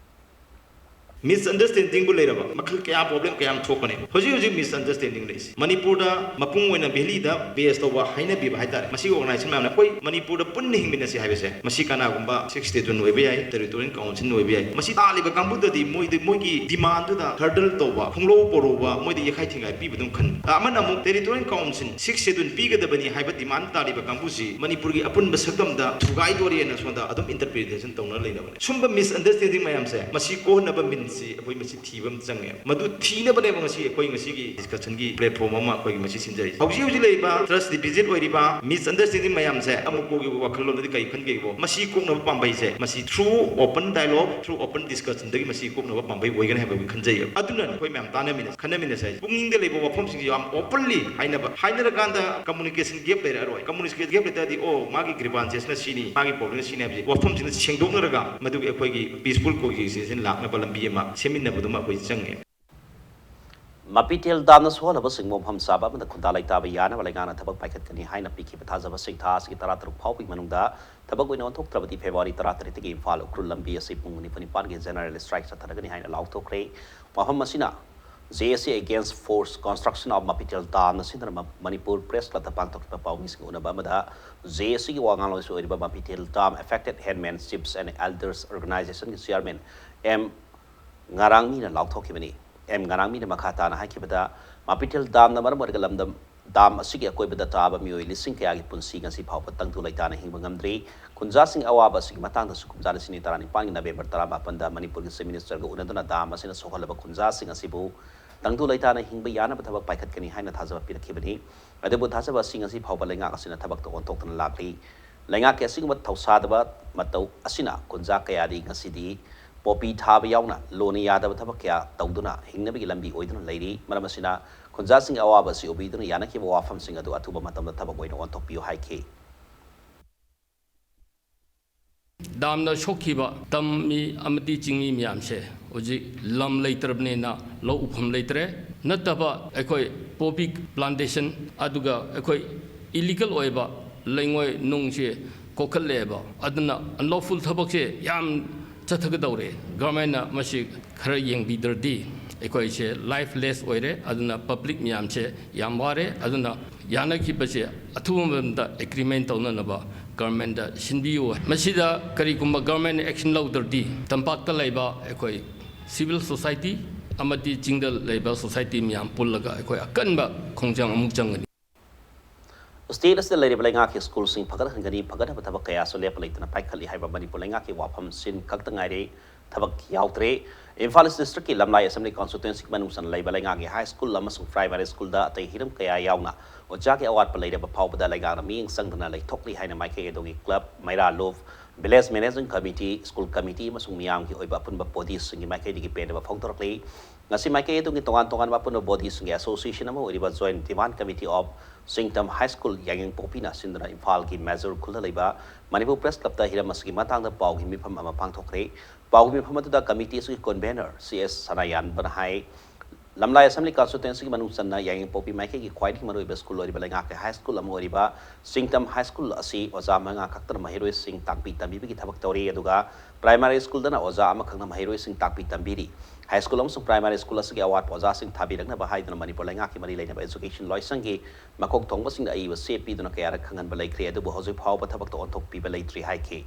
Misunderstandingꯕꯨ ꯂꯩꯔꯕ ꯃꯈꯜ ꯀꯌꯥ, problem ꯀꯌꯥ ꯑꯃ ꯊꯣꯛꯄꯅꯦ꯫ ꯍꯧꯖꯤꯛ ꯍꯧꯖꯤꯛ misunderstanding ꯂꯩꯔꯤꯁꯦ ꯃꯅꯤꯄꯨꯔꯗ ꯃꯄꯨꯡ ꯑꯣꯏꯅ valleyꯗ base ꯇꯧꯕ ꯍꯥꯏꯅꯕꯤꯕ ꯍꯥꯏꯇꯥꯔꯦ꯫ ꯃꯁꯤꯒꯤ organization ꯃꯌꯥꯝꯅ ꯑꯩꯈꯣꯏ ꯃꯅꯤꯄꯨꯔꯗ ꯄꯨꯟꯅ ꯍꯤꯡꯃꯤꯟꯅꯁꯤ ꯍꯥꯏꯕꯁꯦ, ꯃꯁꯤ ꯀꯅꯥꯒꯨꯝꯕ Sixth Schedule ꯑꯣꯏꯕ ꯌꯥꯏ, Territorial Council ꯑꯣꯏꯕ ꯌꯥꯏ꯫ ꯃꯁꯤ ꯇꯥꯜꯂꯤꯕ ꯀꯥꯡꯕꯨꯗꯗꯤ ꯃꯣꯏꯗꯤ ꯃꯣꯏꯒꯤ demandꯗꯨꯗ hurdle ꯇꯧꯕ, ꯈꯣꯡꯂꯧ ꯄꯣꯔꯨꯕ, ꯃꯣꯏꯗ ꯌꯦꯈꯥꯏ ꯊꯤꯡꯒꯥꯏ ꯄꯤꯕ ꯑꯗꯨꯝ ꯈꯟ-, ꯑꯃꯅ ꯑꯃꯨꯛ Territorial Council Sixth Schedule ꯄꯤꯒꯗꯕꯅꯤ ꯍꯥꯏꯕ demand ꯇꯥꯔꯤꯕ ꯀꯥꯡꯕꯨꯁꯤ ꯃꯅꯤꯄꯨꯔꯒꯤ ꯑꯄꯨꯟꯕ ꯁꯛꯇꯝꯗ ꯊꯨꯒꯥꯏꯗꯣꯔꯤꯑꯅ ꯁꯣꯝꯗ ꯑꯗꯨꯝ interpretation ꯇꯧꯅ ꯂꯩꯅꯕꯅꯦ꯫ ꯁꯨꯝꯕ misunderstanding ꯃꯌꯥꯝꯁꯦ ꯃꯁꯤ ꯀꯣꯛꯍꯟꯅꯕ meansꯁꯤ ꯑꯩꯈꯣꯏ ꯃꯁꯤ ꯊꯤꯕ ꯑꯃ ꯆꯪꯉꯦ꯫ ꯃꯗꯨ ꯊꯤꯅꯕꯅꯦꯕ ꯉꯁꯤ ꯑꯩꯈꯣꯏ ꯉꯁꯤꯒꯤ discussionꯒꯤ platform ꯑꯃ ꯑꯩꯈꯣꯏꯒꯤ ꯃꯁꯤ ꯁꯤꯟꯖꯔꯤꯁꯦ꯫ ꯍꯧꯖꯤꯛ ꯍꯧꯖꯤꯛ ꯂꯩꯔꯤꯕ trust deficit ꯑꯣꯏꯔꯤꯕ misunderstanding ꯃꯌꯥꯝꯁꯦ ꯑꯃꯨꯛꯀꯣꯒꯤ ꯋꯥꯈꯜꯂꯣꯟꯗꯗꯤ ꯀꯔꯤ ꯈꯟꯒꯦꯕꯣ? ꯃꯁꯤ ꯀꯣꯛꯅꯕ ꯄꯥꯝꯕꯩꯁꯦ ꯃꯁꯤ through open dialogue, through open discussionꯗꯒꯤ ꯃꯁꯤ ꯀꯣꯛꯅꯕ ꯄꯥꯝꯕꯩ ꯑꯣꯏꯒꯅꯤ ꯍꯥꯏꯕ ꯑꯩꯈꯣꯏ ꯈꯟꯖꯩꯌꯦꯕ꯫ ꯑꯗꯨꯅꯅꯤ ꯑꯩꯈꯣꯏ ꯃꯌꯥꯝ ꯇꯥꯟꯅꯃꯤꯟꯅꯁꯦ, ꯈꯟꯅꯃꯤꯟꯅꯁꯦ ꯍꯥꯏꯁꯦ꯫ ꯄꯨꯛꯅꯤꯡꯗ ꯂꯩꯕ ꯋꯥꯐꯝꯁꯤꯡꯁꯦ ꯌꯥꯝ openly ꯍꯥꯏꯅꯕ, ꯍꯥꯏꯅꯔꯀꯥꯟꯗ communication gap ꯂꯩꯔꯛꯑꯔꯣꯏ꯫ Communication gap ꯂꯩꯇꯥꯔꯗꯤ, "ꯑꯣ, ꯃꯥꯒꯤ grievanceꯁꯅ ꯁꯤꯅꯤ, ꯃꯥꯒꯤ problemꯅ ꯁꯤꯅꯤ" ꯍꯥꯏꯕꯁꯦ ꯋꯥꯐꯝꯁꯤꯡꯁꯦ ꯁꯦꯡꯗꯣꯛꯅꯔꯒ ꯃꯗꯨꯒꯤ ꯑꯩꯈꯣꯏꯒꯤ peaceful coexistence ꯂꯥꯛꯅꯕ ꯂꯝꯕꯤ ꯑꯃ ꯁꯦꯝꯃꯤꯟꯅꯕꯗꯨꯃ ꯑꯩꯈꯣꯏ ꯆꯪꯉꯦ꯫ ꯃꯄꯤꯇꯦꯜ ꯗꯥꯝꯅ ꯁꯣꯛꯍꯜꯂꯕꯁꯤꯡꯕꯨ ꯃꯐꯝ ꯆꯥꯕ ꯑꯃꯗ ꯈꯨꯟꯗꯥ ꯂꯩꯇꯥꯕ ꯌꯥꯅꯕ ꯂꯩꯉꯥꯛꯅ ꯊꯕꯛ ꯄꯥꯏꯈꯠꯀꯅꯤ ꯍꯥꯏꯅ ꯄꯤꯈꯤꯕ ꯊꯥꯖꯕꯁꯤꯡ ꯊꯥ ꯑꯁꯤꯒꯤ ꯇꯔꯥꯇꯔꯨꯛ ꯐꯥꯎꯕꯒꯤ ꯃꯅꯨꯡꯗ ꯊꯕꯛ ꯑꯣꯏꯅ ꯑꯣꯟꯊꯣꯛꯇ꯭ꯔꯕꯗꯤ ꯐꯦꯕ꯭ꯔꯨꯋꯥꯔꯤ ꯇꯔꯥꯇꯔꯦꯠꯇꯒꯤ ꯏꯝꯐꯥꯜ ꯎꯈ꯭ꯔꯨꯜ ꯂꯝꯕꯤ ꯑꯁꯤ ꯄꯨꯡ ꯅꯤꯐꯨ ꯅꯤꯄꯥꯟꯒꯤ ꯖꯦꯅꯔꯦꯜ ꯁ꯭ꯇ꯭ꯔꯥꯏꯛ ꯆꯠꯊꯔꯒꯅꯤ ꯍꯥꯏꯅ ꯂꯥꯎꯊꯣꯛꯈ꯭ꯔꯦ꯫ ꯃꯐꯝ ꯑꯁꯤꯅ J A C against force construction of ꯃꯄꯤꯇꯦꯜ ꯗꯥꯝꯅ ꯁꯤꯟꯗꯨꯅ ꯃ-, ꯃꯅꯤꯄꯨꯔ ꯄ꯭ꯔꯦꯁ ꯀ꯭ꯂꯕꯇ ꯄꯥꯡꯊꯣꯛꯈꯤꯕ ꯄꯥꯎꯃꯤꯁꯤꯡꯒ ꯎꯅꯕ ꯑꯃꯗ J A Cꯒꯤ ꯋꯥ ꯉꯥꯡꯂꯣꯏꯁꯨ ꯑꯣꯏꯔꯤꯕ ꯃꯄꯤꯇꯦꯜ ꯗꯥꯝ Affected Headmen Chiefs and Elders Organizationꯒꯤ ꯆꯤꯌꯥꯔꯃꯦꯟ ꯑꯦꯝ ꯉꯔꯥꯡꯃꯤꯅ ꯂꯥꯎꯊꯣꯛꯈꯤꯕꯅꯤ꯫ ꯑꯦꯝ ꯉꯔꯥꯡꯃꯤꯅ ꯃꯈꯥ ꯇꯥꯅ ꯍꯥꯏꯈꯤꯕꯗ, ꯃꯄꯤꯇꯦꯜ ꯗꯥꯝꯅ ꯃꯔꯝ ꯑꯣꯏꯔꯒ ꯂꯝꯗꯝ, ꯗꯥꯝ ꯑꯁꯤꯒꯤ ꯑꯀꯣꯏꯕꯗ ꯇꯥꯕ ꯃꯤꯑꯣꯏ ꯂꯤꯁꯤꯡ ꯀꯌꯥꯒꯤ ꯄꯨꯟꯁꯤ ꯉꯁꯤ ꯐꯥꯎꯕ ꯇꯪꯗꯨ ꯂꯩꯇꯥꯅ ꯍꯤꯡꯕ ꯉꯝꯗ꯭ꯔꯤ꯫ ꯈꯨꯟꯖꯥꯁꯤꯡꯒꯤ ꯑꯋꯥꯕ ꯑꯁꯤꯒꯤ ꯃꯇꯥꯡꯗꯁꯨ ꯀꯨꯝꯖꯥ ꯂꯤꯁꯤꯡ ꯑꯅꯤ ꯇꯔꯥꯅꯤꯄꯥꯟꯒꯤ ꯅꯕꯦꯝꯕꯔ ꯇꯔꯥꯃꯥꯄꯟꯗ ꯃꯅꯤꯄꯨꯔꯒꯤ Chief Ministerꯒ ꯎꯅꯗꯨꯅ ꯗꯥꯝ ꯑꯁꯤꯅ ꯁꯣꯛꯍꯜꯂꯕ ꯈꯨꯟꯖꯥꯁꯤꯡ ꯑꯁꯤꯕꯨ ꯇꯪꯗꯨ ꯂꯩꯇꯥꯅ ꯍꯤꯡꯕ ꯌꯥꯅꯕ ꯊꯕꯛ ꯄꯥꯏꯈꯠꯀꯅꯤ ꯍꯥꯏꯅ ꯊꯥꯖꯕ ꯄꯤꯔꯛꯈꯤꯕꯅꯤ꯫ ꯑꯗꯨꯕꯨ ꯊꯥꯖꯕ ꯑꯁꯤ ꯉꯁꯤ ꯐꯥꯎꯕ ꯂꯩꯉꯥꯛ ꯑꯁꯤꯅ ꯊꯕꯛꯇ ꯑꯣꯟꯊꯣꯛꯇꯨꯅ ꯂꯥꯛꯂꯤ꯫ ꯂꯩꯉꯥꯛꯀꯤ ꯑꯁꯤꯒꯨꯝꯕ ꯊꯧꯁꯥꯗꯕ ꯃꯇꯧ ꯑꯁꯤꯅ ꯈꯨꯟꯖꯥ ꯀꯌꯥꯗꯤ ꯉꯁꯤꯗꯤ ꯄꯣꯄꯤ ꯊꯥꯕ ꯌꯥꯎꯅ ꯂꯣꯟꯅ ꯌꯥꯗꯕ ꯊꯕꯛ ꯀꯌꯥ ꯇꯧꯗꯨꯅ ꯍꯤꯡꯅꯕꯒꯤ ꯂꯝꯕꯤ ꯑꯣꯏꯗꯨꯅ ꯂꯩꯔꯤ꯫ ꯃꯔꯝ ꯑꯁꯤꯅ ꯈꯨꯟꯖꯥꯁꯤꯡꯒꯤ ꯑꯋꯥꯕ ꯑꯁꯤ ꯎꯕꯤꯗꯨꯅ ꯌꯥꯅꯈꯤꯕ ꯋꯥꯐꯝꯁꯤꯡ ꯑꯗꯨ ꯑꯊꯨꯕ ꯃꯇꯝꯗ ꯊꯕꯛ ꯑꯣꯏꯅ ꯑꯣꯟꯊꯣꯛꯄꯤꯌꯨ ꯍꯥꯏꯈꯤ꯫ ꯗꯥꯝꯅ ꯁꯣꯛꯈꯤꯕ ꯇꯝ ꯃꯤ ꯑꯃꯗꯤ ꯆꯤꯡꯃꯤ ꯃꯌꯥꯝꯁꯦ ꯍꯧꯖꯤꯛ ꯂꯝ ꯂꯩꯇ꯭ꯔꯕꯅꯤꯅ ꯂꯧ ꯎꯐꯝ ꯂꯩꯇ꯭ꯔꯦ꯫ ꯅꯠꯇꯕ ꯑꯩꯈꯣꯏ ꯄꯣꯄꯤ ꯄ꯭ꯂꯥꯟꯇꯦꯁꯟ ꯑꯗꯨꯒ ꯑꯩꯈꯣꯏ ꯏꯂꯤꯒꯦꯜ ꯑꯣꯏꯕ ꯂꯩꯉꯣꯏ ꯅꯨꯡꯁꯦ ꯀꯣꯛꯈꯠꯂꯛꯑꯦꯕ꯫ ꯑꯗꯨꯅ ꯑꯟꯂꯣꯐꯨꯜ ꯊꯕꯛꯁꯦ ꯌꯥꯝ ꯆꯠꯊꯒꯗꯧꯔꯦ꯫ ꯒꯚꯔꯟꯃꯦꯟꯅ ꯃꯁꯤ ꯈꯔ ꯌꯦꯡꯕꯤꯗ꯭ꯔꯗꯤ ꯑꯩꯈꯣꯏꯁꯦ ꯂꯥꯏꯐꯂꯦꯁ ꯑꯣꯏꯔꯦ꯫ ꯑꯗꯨꯅ ꯄꯕ꯭ꯂꯤꯛ ꯃꯌꯥꯝꯁꯦ ꯌꯥꯝ ꯋꯥꯔꯦ꯫ ꯑꯗꯨꯅ ꯌꯥꯅꯈꯤꯕꯁꯦ ꯑꯊꯨꯕ ꯃꯇꯝꯗ ꯑꯦꯒ꯭ꯔꯤꯃꯦꯟ ꯇꯧꯅꯅꯕ ꯒꯚꯔꯟꯃꯦꯟꯗ ꯁꯤꯟꯕꯤꯌꯨ꯫ ꯃꯁꯤꯗ ꯀꯔꯤꯒꯨꯝꯕ ꯒꯚꯔꯟꯃꯦꯟꯅ ꯑꯦꯛꯁꯟ ꯂꯧꯗ꯭ꯔꯗꯤ ꯇꯝꯄꯥꯛꯇ ꯂꯩꯕ ꯑꯩꯈꯣꯏ ꯁꯤꯚꯤꯜ ꯁꯣꯁꯥꯏꯇꯤ ꯑꯃꯗꯤ ꯆꯤꯡꯗ ꯂꯩꯕ ꯁꯣꯁꯥꯏꯇꯤ ꯃꯌꯥꯝ ꯄꯨꯜꯂꯒ ꯑꯩꯈꯣꯏ ꯑꯀꯟꯕ ꯈꯣꯡꯖꯪ ꯑꯃꯨꯛ ꯆꯪꯒꯅꯤ꯫ ꯁ꯭ꯇꯦꯠ ꯑꯁꯤꯗ ꯂꯩꯔꯤꯕ ꯂꯩꯉꯥꯛꯀꯤ ꯁ꯭ꯀꯨꯜꯁꯤꯡ ꯐꯒꯠꯍꯟꯒꯅꯤ, ꯐꯒꯠꯅꯕ ꯊꯕꯛ ꯀꯌꯥꯁꯨ ꯂꯦꯞꯄ ꯂꯩꯇꯅ ꯄꯥꯏꯈꯠꯂꯤ ꯍꯥꯏꯕ ꯃꯅꯤꯄꯨꯔ ꯂꯩꯉꯥꯛꯀꯤ ꯋꯥꯐꯝꯁꯤꯡ ꯈꯛꯇ ꯉꯥꯏꯔꯦ꯫ ꯊꯕꯛ ꯌꯥꯎꯗ꯭ꯔꯦ꯫ ꯏꯝꯐꯥꯜ ꯏꯁ ꯗꯤꯁꯇ꯭ꯔꯤꯛꯀꯤ ꯂꯝꯂꯥꯏ ꯑꯦꯁꯦꯝꯕ꯭ꯂꯤ ꯀꯣꯟꯁꯇꯤꯇ꯭ꯋꯦꯟꯁꯤꯒꯤ ꯃꯅꯨꯡ ꯆꯟꯅ ꯂꯩꯕ ꯂꯩꯉꯥꯛꯀꯤ ꯍꯥꯏ ꯁ꯭ꯀꯨꯜ ꯑꯃꯁꯨꯡ ꯄ꯭ꯔꯥꯏꯃꯥꯔꯤ ꯁ꯭ꯀꯨꯜꯗ ꯑꯇꯩ ꯍꯤꯔꯝ ꯀꯌꯥ ꯌꯥꯎꯅ ꯑꯣꯖꯥꯒꯤ ꯑꯋꯥꯠꯄ ꯂꯩꯔꯕ ꯐꯥꯎꯕꯗ ꯂꯩꯉꯥꯛꯅ ꯃꯤꯠꯌꯦꯡ ꯆꯪꯗꯅ ꯂꯩꯊꯣꯛꯂꯤ ꯍꯥꯏꯅ ꯃꯥꯏꯀꯩ ꯑꯗꯨꯒꯤ ꯀ꯭ꯂꯕ, ꯃꯩꯔꯥ ꯂꯨꯞ, village managing committee, school committee ꯑꯃꯁꯨꯡ ꯃꯤꯌꯥꯝꯒꯤ ꯑꯣꯏꯕ ꯑꯄꯨꯟꯕ ꯕꯣꯗꯤꯁꯤꯡꯒꯤ ꯃꯥꯏꯀꯩꯗꯒꯤ ꯄꯦꯟꯗꯕ ꯐꯣꯡꯗꯣꯔꯛꯂꯤ꯫ ꯉꯁꯤ ꯃꯥꯏꯀꯩ ꯑꯗꯨꯒꯤ ꯇꯣꯉꯥꯟ ꯇꯣꯉꯥꯟꯕ ꯑꯄꯨꯟꯕ ꯕꯣꯗꯤꯁꯤꯡꯒꯤ ꯑꯦꯁꯣꯁꯤꯌꯦꯁꯟ ꯑꯃ ꯑꯣꯏꯔꯤꯕ Joint Demand Committee of Chingtam high school ꯌꯥꯏꯉꯪꯄꯣꯛꯄꯤꯅ ꯁꯤꯟꯗꯨꯅ ꯏꯝꯐꯥꯜꯒꯤ ꯃꯦꯖꯣꯔ ꯈꯨꯜꯗ ꯂꯩꯕ ꯃꯅꯤꯄꯨꯔ ꯄ꯭ꯔꯦꯁ ꯀ꯭ꯂꯕꯇ ꯍꯤꯔꯝ ꯑꯁꯤꯒꯤ ꯃꯇꯥꯡꯗ ꯄꯥꯎꯒꯤ ꯃꯤꯐꯝ ꯑꯃ ꯄꯥꯡꯊꯣꯛꯈ꯭ꯔꯦ꯫ ꯄꯥꯎꯒꯤ ꯃꯤꯐꯝ ꯑꯗꯨꯗ ꯀꯃꯤꯇꯤ ꯑꯁꯤꯒꯤ ꯀꯣꯟꯚꯦꯅꯔ ꯁꯤ ꯑꯦꯁ ꯁꯅꯥꯌꯥꯟꯕꯅ ꯍꯥꯏ, ꯂꯝꯂꯥꯏ ꯑꯦꯁꯦꯝꯕ꯭ꯂꯤ ꯀꯟꯁꯇꯤꯇ꯭ꯋꯦꯟꯁꯤꯒꯤ ꯃꯅꯨꯡ ꯆꯟꯅ ꯌꯥꯏꯉꯪꯄꯣꯛꯄꯤ ꯃꯥꯏꯀꯩꯒꯤ ꯈ꯭ꯋꯥꯏꯗꯒꯤ ꯃꯔꯨꯑꯣꯏꯕ ꯁ꯭ꯀꯨꯜ ꯑꯣꯏꯔꯤꯕ ꯂꯩꯉꯥꯛꯀꯤ ꯍꯥꯏ ꯁ꯭ꯀꯨꯜ ꯑꯃ ꯑꯣꯏꯔꯤꯕ ꯆꯤꯡꯇꯝ ꯍꯥꯏ ꯁ꯭ꯀꯨꯜ ꯑꯁꯤ ꯑꯣꯖꯥ ꯃꯉꯥ ꯈꯛꯇꯅ ꯃꯍꯩꯔꯣꯏꯁꯤꯡ ꯇꯥꯛꯄꯤ ꯇꯝꯕꯤꯕꯒꯤ ꯊꯕꯛ ꯇꯧꯔꯤ꯫ ꯑꯗꯨꯒ ꯄ꯭ꯔꯥꯏꯃꯥꯔꯤ ꯁ꯭ꯀꯨꯜꯗꯅ ꯑꯣꯖꯥ ꯑꯃꯈꯛꯅ ꯃꯍꯩꯔꯣꯏꯁꯤꯡ ꯇꯥꯛꯄꯤ ꯇꯝꯕꯤꯔꯤ꯫ ꯍꯥꯏ ꯁ꯭ꯀꯨꯜ ꯑꯃꯁꯨꯡ ꯄ꯭ꯔꯥꯏꯃꯥꯔꯤ ꯁ꯭ꯀꯨꯜ ꯑꯁꯤꯒꯤ ꯑꯋꯥꯠꯄ ꯑꯣꯖꯥꯁꯤꯡ ꯊꯥꯕꯤꯔꯛꯅꯕ ꯍꯥꯏꯗꯨꯅ ꯃꯅꯤꯄꯨꯔ ꯂꯩꯉꯥꯛꯀꯤ ꯃꯔꯤ ꯂꯩꯅꯕ ꯏꯖꯨꯀꯦꯁꯟ ꯂꯣꯏꯁꯪꯒꯤ ꯃꯀꯣꯛ ꯊꯣꯡꯕꯁꯤꯡꯗ ꯑꯏꯕ ꯆꯦ ꯄꯤꯗꯨꯅ ꯀꯌꯥꯔꯛ ꯈꯪꯍꯟꯕ ꯂꯩꯈ꯭ꯔꯦ, ꯑꯗꯨꯕꯨ ꯍꯧꯖꯤꯛ ꯐꯥꯎꯕ ꯊꯕꯛꯇ ꯑꯣꯟꯊꯣꯛꯄꯤꯕ ꯂꯩꯇ꯭ꯔꯤ ꯍꯥꯏꯈꯤ꯫